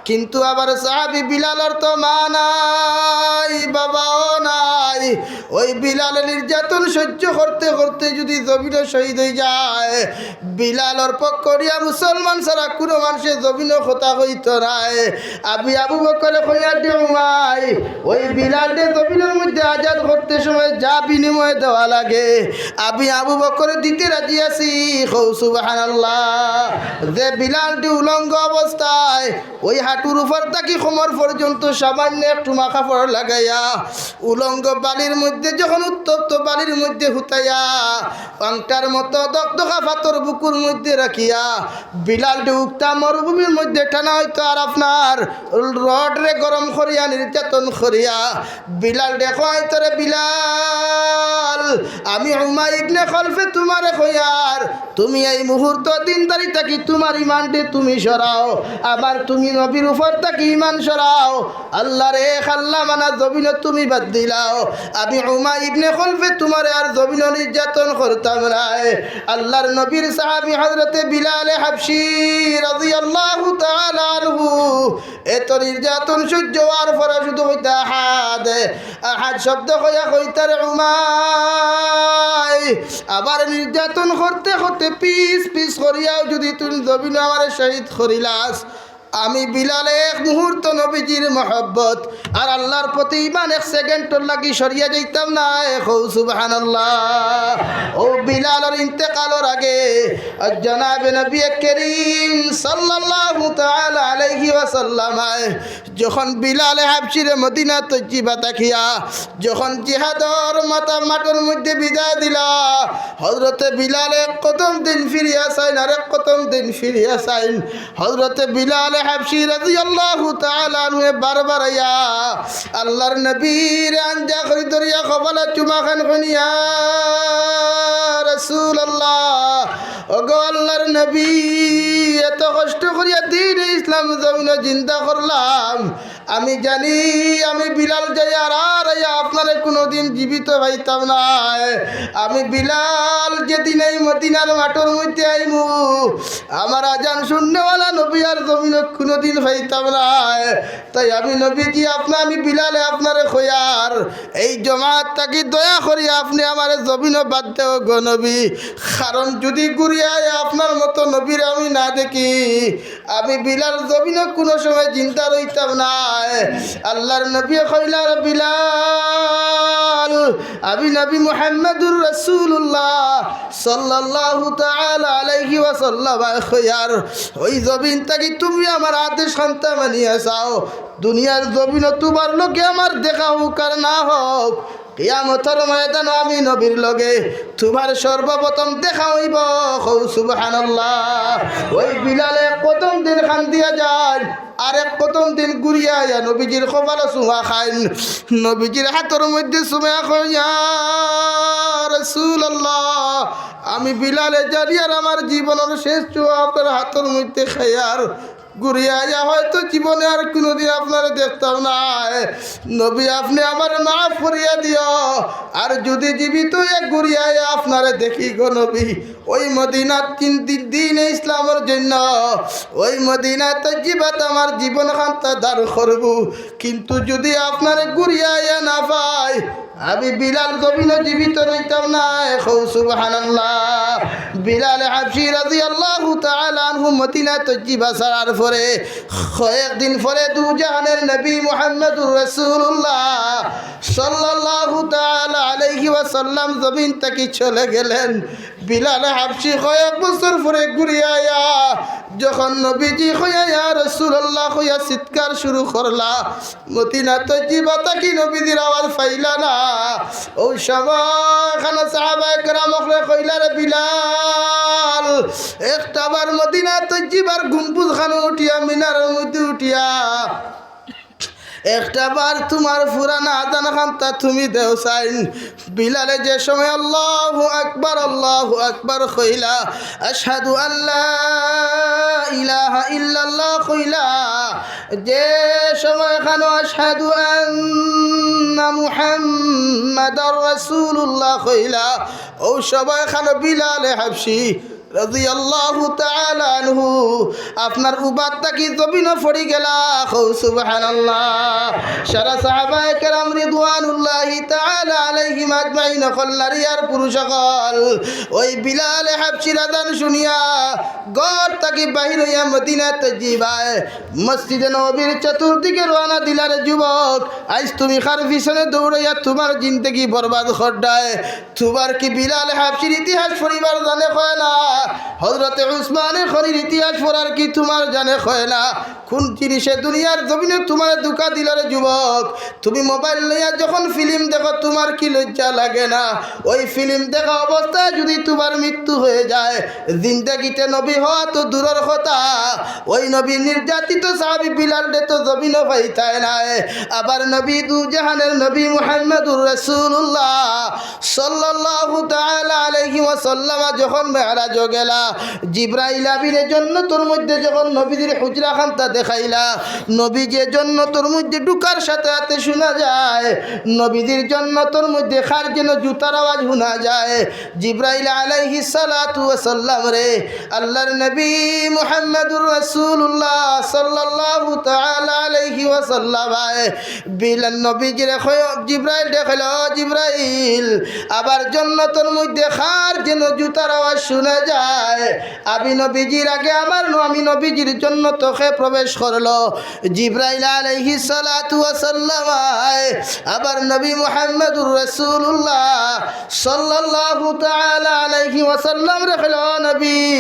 কিন্তু আবার সাহাবী বিলালর তো মা নাই, বাবাও নাই। ওই বিলালে নির্যাতন সহ্য করতে করতে যুদি জমিনো শহীদ অইযায়, বিলালর পক্ষ করিয়া মুসলমান ছাড়া কুনু মানষে জমিনো কথা কইতো নায়। আমি আবু বকরে কইয়ার দে উমাই, ওই বিলালরে জমিনর মধ্যে আজাদ করতে সময় যা বিনিময়ে দেওয়া লাগে, আমি আবু বকরে দিতে রাজি আছি। কও সুবহানাল্লাহ। যে বিলালটি উলঙ্গ অবস্থায় ওই হাঁটুর উপর থাকি কোমর পর্যন্ত সামান্য একটুমা কাপড় লাগাইয়া, উলঙ্গ বালির মধ্যে যখন উত্তপ্ত বালির মধ্যে হুতাইয়া, আংটার মতো দকদকা পাথর বুকুর মধ্যে রাখিয়া, বিলালরে উক্তা মরুভূমির মধ্যে টানা অইতো, আর আপনার রডরে গরম করিয়া, নির্যাতন করিয়া, বিলালরে কওয়াইতো, রে বিলাল, আমি উমাই ইবনে খলফে তুমারে কইয়ার, তুমি এই মুহূর্ত দিনদারি থাকি তুমার ইমানরে তুমি সরাও, আবার তুমি নবীর উপর থাকি ইমান সরাও। আল্লাহর এক আল্লাহ মানা জমিনো তুমি বাদ দিলাও। আমি উমাই ইবনে খলফে তুমারে আর জমিনো নির্যাতন করতাম নায়। আল্লাহর নবীর সাহাবী হযরতে বিলালে হাবশী রাদিয়াল্লাহু তাআলা আনহু এত নির্যাতন সহ্য অওয়ার পরে শুধু কইতা আহাদ, আহাদ শব্দ কইয়া কইতা, রে উমাই, আবার নির্যাতন করতে করতে পিছ পিছ করিয়াও যুদি তুই জমিনো আমারে শহীদ করিলাস, আমি বিলালে এক মুহূর্ত নবীজির মহব্বত আর আল্লাহর প্রতি ইমান এক সেকেন্ডর লাগি সরিয়া যাইতাম নায়। কও সুবহানাল্লাহ। অউ বিলালর ইন্তেকালর আগে জনাবে নবী করিম সাল্লাল্লাহু তাআলা আলাইহি ওয়াসাল্লাম যখন বিলালে হাবশীরে মদিনা তৈয়বা থাকিয়া যখন জিহাদর মাতা মাঠর মধ্যে বিদায় দিলা, হযরতে বিলাল এক কদম দিন ফিরিয়া চাইন, আর এক কদম দিন ফিরিয়া চাইন। হযরতে বিলাল হাবশী রাদিয়াল্লাহু তাআলা আনহু বারবার আইয়া আল্লাহর নবীর আঞ্জা করি ধরিয়া কপালো চুমা খান কইন, ইয়া রাসূলুল্লাহ, ওগো আল্লাহর নবী, এত কষ্ট করিয়া দ্বীনে ইসলাম জমিনো জিন্দা করলাম, আমি জানি আমি বিলাল যাইয়ার আর আইয়া আপনারে কুনুদিন জীবিত পাইতাম নায়। আমি বিলাল যেদিন এই মদিনার মাঠর মধ্যে আইমু, আমার আজান শুননেওয়ালা নবী আর জমিনো কুনুদিন পাইতাম নায়। তাই আমি নবীজি আপনা, আমি বিলালে আপনারে কইয়ার, এই জমাত থাকি দয়া করি আপনে আমারে জমিনো বাদ দেও গো নবী। কারণ যুদি ঘুরিয়া আইয়া আপনার মতো নবীরে আমি না দেখি, আমি বিলাল জমিনো কুনু সময় জিন্দা রইতাম নায়। আল্লাহর নবী কইলা, বিলাল, আমি নবী মুহাম্মাদুর রাসূলুল্লাহ সাল্লাল্লাহু তাআলা আলাইহি ওয়াসাল্লাম কইয়ার, ওই জমিন থাকি তুমি আমার আদেশ খান্তা মানিয়া চাও, দুনিয়ার জমিনো তুমার লগে আমার দেখা হউক আর না হউক, কিয়ামতর ময়দানো আমি নবীর লগে তুমার সর্বপ্রথম দেখা অইবো। কও সুবহানাল্লাহ। ওই বিলালে প্রথম দিন কান্দিয়া যাইন, আরেক প্রথম দিন ঘুরিয়া আইয়া নবীজির কপালো চুমা খাইন, নবীজির হাতর মধ্যে চুমা খাইন, ইয়া রাসূলুল্লাহ, আমি বিলালে জানিয়ার আমার জীবনর শেষ চুমা আপনার হাতর মধ্যে খাইয়ার ঘুরিয়া আইয়া হয়তো জীবনে আর কুনুদিন আপনারে দেখতাম নায়। নবী, আপনে আমারে মাফ করিয়া দিও, আর যুদি জীবিত অইয়া ঘুরিয়া আইয়া আপনারে দেখি গো নবী, ওই মদিনাত তিন দিন দিনে ইসলামর জন্য, ওই মদিনা তৈয়িবাত আমার জীবন খান্তা দান করবো। কিন্তু যুদি আপনারে ঘুরিয়া আইয়া না পাই, আমি বিলাল জমিনো জীবিত রইতাম নায়। কও সুবহানাল্লাহ। বিলাল হাবশী রাদিয়াল্লাহু তাআলা আনহু মদিনা তৈয়িবা ছাড়ার পরে কয়েকদিন পরে দুজাহানের নবী মুহাম্মাদুর রাসূলুল্লাহ সাল্লাল্লাহু তাআলা আলাইহি ওয়াসাল্লাম জমিন থাকি চলে গেলেন। বিলাল হাবশী কয়েক বছর পরে ঘুরিয়া আইয়া যখন নবীজি কইয়া ইয়া রাসূলুল্লাহ কইয়া চিৎকার শুরু করলা, মদিনা তৈয়িবা থাকি নবীজির আওয়াজ পাইলা না। ওই সময় খানো সাহাবায়ে কেরাম অকলে কইলা, রে বিলাল, একটাবার মদিনা তৈয়িবার গম্বুজ খানো উঠিয়া, মিনারর মধ্যে উঠিয়া একটাবার তুমার পুরানা আজান খান্তা তুমি দেও চাইন। বিলালে যে সময় আল্লাহু আকবার, আল্লাহু আকবার কইলা, আশহাদু আল্লা ইলাহা ইল্লাল্লাহ কইলা, যে সময় খানো আশহাদু আন্না মুহাম্মাদার রাসূলুল্লাহ কইলা, ও সময় খানো বিলালে হাবশী রাদিয়াল্লাহু তাআলা আনহু আপনার উবাত থাকি জমিনো পড়ি গেলা। কও সুবহানাল্লাহ। সারা সাহাবায়ে কেরাম রিদওয়ানুল্লাহি তাআলা আলাইহিম আজমাইন অকল, নারী আর পুরুষ অকল, ওই বিলালে হাবশীর আজান শুনিয়া ঘর থাকি বাহির অইয়া মদিনা তৈয়িবায় মসজিদে নববীর চতুর্দিকে রওয়ানা দিলা। রে যুবক, আইজ তুমি কার পিছনে দৌড়াইয়া তুমার জিন্দেগি বরবাদ কররায়? তুমার কি বিলাল হাবশীর ইতিহাস পড়িবার জানে কয় না? হযরতে উসমানে গনির ইতিহাস পড়ার কি তুমার জানে কয় না? কুন জিনিসে দুনিয়ার জমিনো তুমারে ধোকা দিলো রে যুবক? তুমি মোবাইল লইয়া যখন ফিল্ম দেখো, তুমার কি লজ্জা লাগে না? ওই ফিল্ম দেখা অবস্থায় যুদি তুমার মৃত্যু হয়ে যায়, জিন্দেগিতে নবী হওয়া তো দূরর কথা, ওই নবী নির্যাতিত সাহাবী বিলালরে তো জমিনো পাইতায় নায়। আবার নবী দুজাহানের নবী মুহাম্মাদুর রাসূলুল্লাহ সাল্লাল্লাহু তাআলা আলাইহি ওয়াসাল্লাম যখন মেরাজো গেলা, জিব্রাইল আমিনে জন্নতর মধ্যে যখন নবীজির হুজরা খান্তা দেখাইলা, নবীজি জন্নতর মধ্যে ঢুকার সাথে সাথে শুনা যায়, নবীজির জন্নতর মধ্যে কার যেন জুতার আওয়াজ শুনা যায়। জিব্রাইল আলাইহিস সালাতু ওয়াস সালাম রে, আল্লাহর নবী মুহাম্মাদুর রাসূলুল্লাহ সাল্লাল্লাহু তাআলা আলাইহি ওয়াসাল্লাম আয়। বিলাল নবীজিরে কয়, জিব্রাইলরে কইলা, "ও জিব্রাইল, আবার জন্নতর মধ্যে কার যেন জুতার আওয়াজ শুনা যায়।" আমি নবীজির আগে আমার ন-, আমি নবীজির জন্নতো কে প্রবেশ করলো? জিব্রাইল আলাইহিস সালাতু ওয়াস সালাম আয়। আবার নবী মুহাম্মাদুর রাসূলুল্লাহ সাল্লাল্লাহু তাআলা আলাইহি ওয়াসাল্লামরে কইলা, "ও নবী,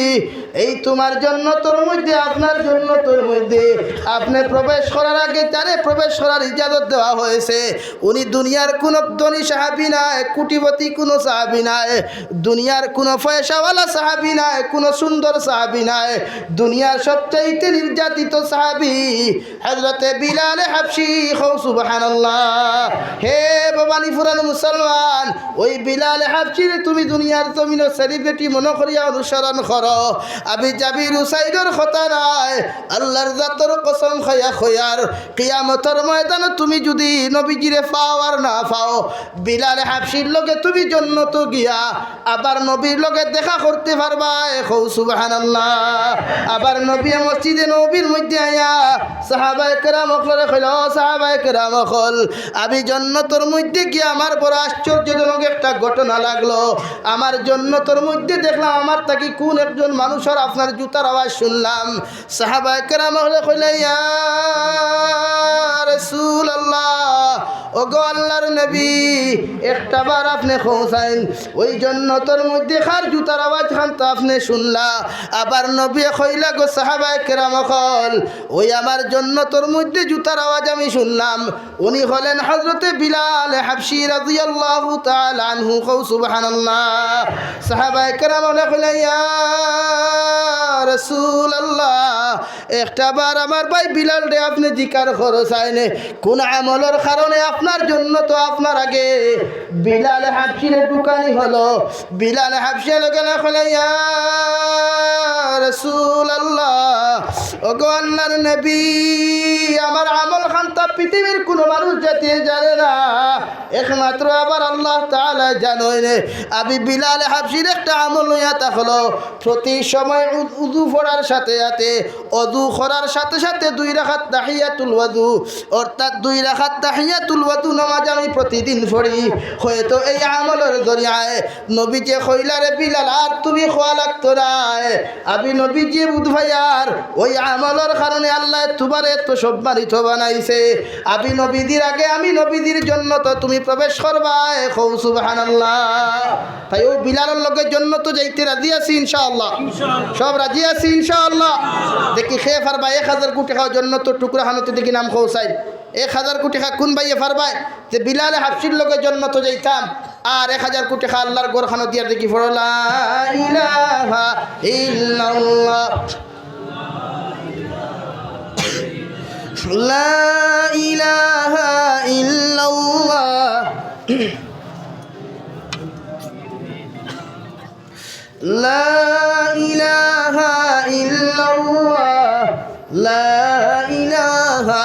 এই তুমার জন্নতর মধ্যে, আপনার জন্নতর মধ্যে আপনে প্রবেশ করার আগে যারে প্রবেশ করার ইজাজত দেওয়া হয়েছে, উনি দুনিয়ার কুনু ধনী সাহাবী নায়, কোটিপতি কুনু সাহাবী নায়, দুনিয়ার কুনু পয়সাওয়ালা সাহাবী নায়, কুনু সুন্দর সাহাবী নায়, দুনিয়ার সবচাইতে নির্যাতিত সাহাবী হযরতে বিলালে হাবশী।" কও সুবহানাল্লাহ। হে ভবানীপুরার মুসলমান, ওই বিলালে হাবশীরে তুমি দুনিয়ার জমিনো সেলিব্রিটি মনো করিয়া অনুসরণ করো। আমি জাবির হুসাইনর কথা নায়, আল্লাহর জাতর কসম খাইয়া কইয়ার, কিয়ামতর ময়দানো তুমি যুদি নবীজিরে পাও আর না পাও, বিলালে হাবশীর লগে তুমি জন্নতো গিয়া আবার নবীর লগে দেখা করতে পারবায়। কও সুবহানাল্লাহ। আবার নবী মসজিদে নববীর মধ্যে আইয়া সাহাবায়ে কেরাম অকলরে কইলা, "ও সাহাবায়ে কেরাম অকল, আমি জন্নতর মধ্যে গিয়া আমার বড় আশ্চর্যজনক একটা ঘটনা লাগলো। আমার জন্নতর মধ্যে দেখলাম আমার থাকি কুন একজন মানুষর আপনার জুতার আওয়াজ শুনলাম।" সাহাবায়ে কেরাম অকলে কইলা, "ইয়া রাসূলুল্লাহ, ওগো আল্লার নবী, একটা বার আপনে কউছাইন, ওই জন্নতর মধ্যে কার জুতার আওয়াজ খান তো আপনে শুনলা? আবার নবীয়ে কইলা গো সাহাবায়ে কেরাম অকল, ওই আমার জন্নতর মধ্যে জুতার আওয়াজ আমি শুনলাম। উনি হলেন হযরতে বিলাল হাবশী রাদিয়াল্লাহু তাআলা আনহু। কও সুবহানাল্লাহ। সাহাবায়ে কেরাম অকলে কইলা, ইয়া রাসূলুল্লাহ, একটা বার আমার ভাই বিলালরে আপনে জিকার করছাইন, কোন আমলর কারণে আপনার জন্নতো আপনার আগে বিলাল হাবশীরে ঢুকানি হলো? বিলাল হাবশী লগে লগে কইলা, ইয়া রাসূলুল্লাহ, ওগো আল্লার নবী, আমার আমল খান তো পৃথিবীর কোনো মানুষ জাতিয়ে জানে না, একমাত্র আবার আল্লাহ তাআলা জানইন। আমি বিলাল হাবশীর একটা আমল অইয়া থাকলো, প্রতি সময় উ-, উযু পড়ার সাথে সাথে, অজু করার সাথে সাথে দুই রাকাত তাহিয়াতুল ওযু, অর্থাৎ দুই রাকাত তাহিয়াতুল ওযু নামাজ আমি প্রতিদিন পড়ি। হয়তো এই আমলর জরিয়ায় নবীজিয়ে কইলা, রে বিলাল, আর তুমি কওয়া লাগতো নায়। আমি নবীজিয়ে বুঝ পাইয়ার, ওই আমলর কারণে আল্লায় তুমারে এত সম্মানিত বানাইছে। আমি নবীজির আগে, আমি নবীজির জন্নতো তুমি প্রবেশ করবায়। কও সুবহানাল্লাহ। তাই অউ বিলালর লগে জন্নতো যাইতে রাজি আছি ইনশাআল্লাহ? সব রাজি আছি ইনশাআল্লাহ? দেখি কে পারবা এক হাজার কোটি টেকা জন্নতর টুকরা খানোত দেখি নাম কও চাই। এক হাজার কোটি টেকা কোন ভাইয়ে পারবায় যে বিলালে হাবশির লগে জন্নতো যাইতাম, আর এক হাজার কোটি টেকা আল্লার ঘর খানোত দিয়ার দেখি পড়ো, লা ইলাহা ইল্লাল্লাহ, লা ইলাহা ইল্লাল্লাহ, লা ইলাহা ইল্লাল্লাহ, লা ইলাহা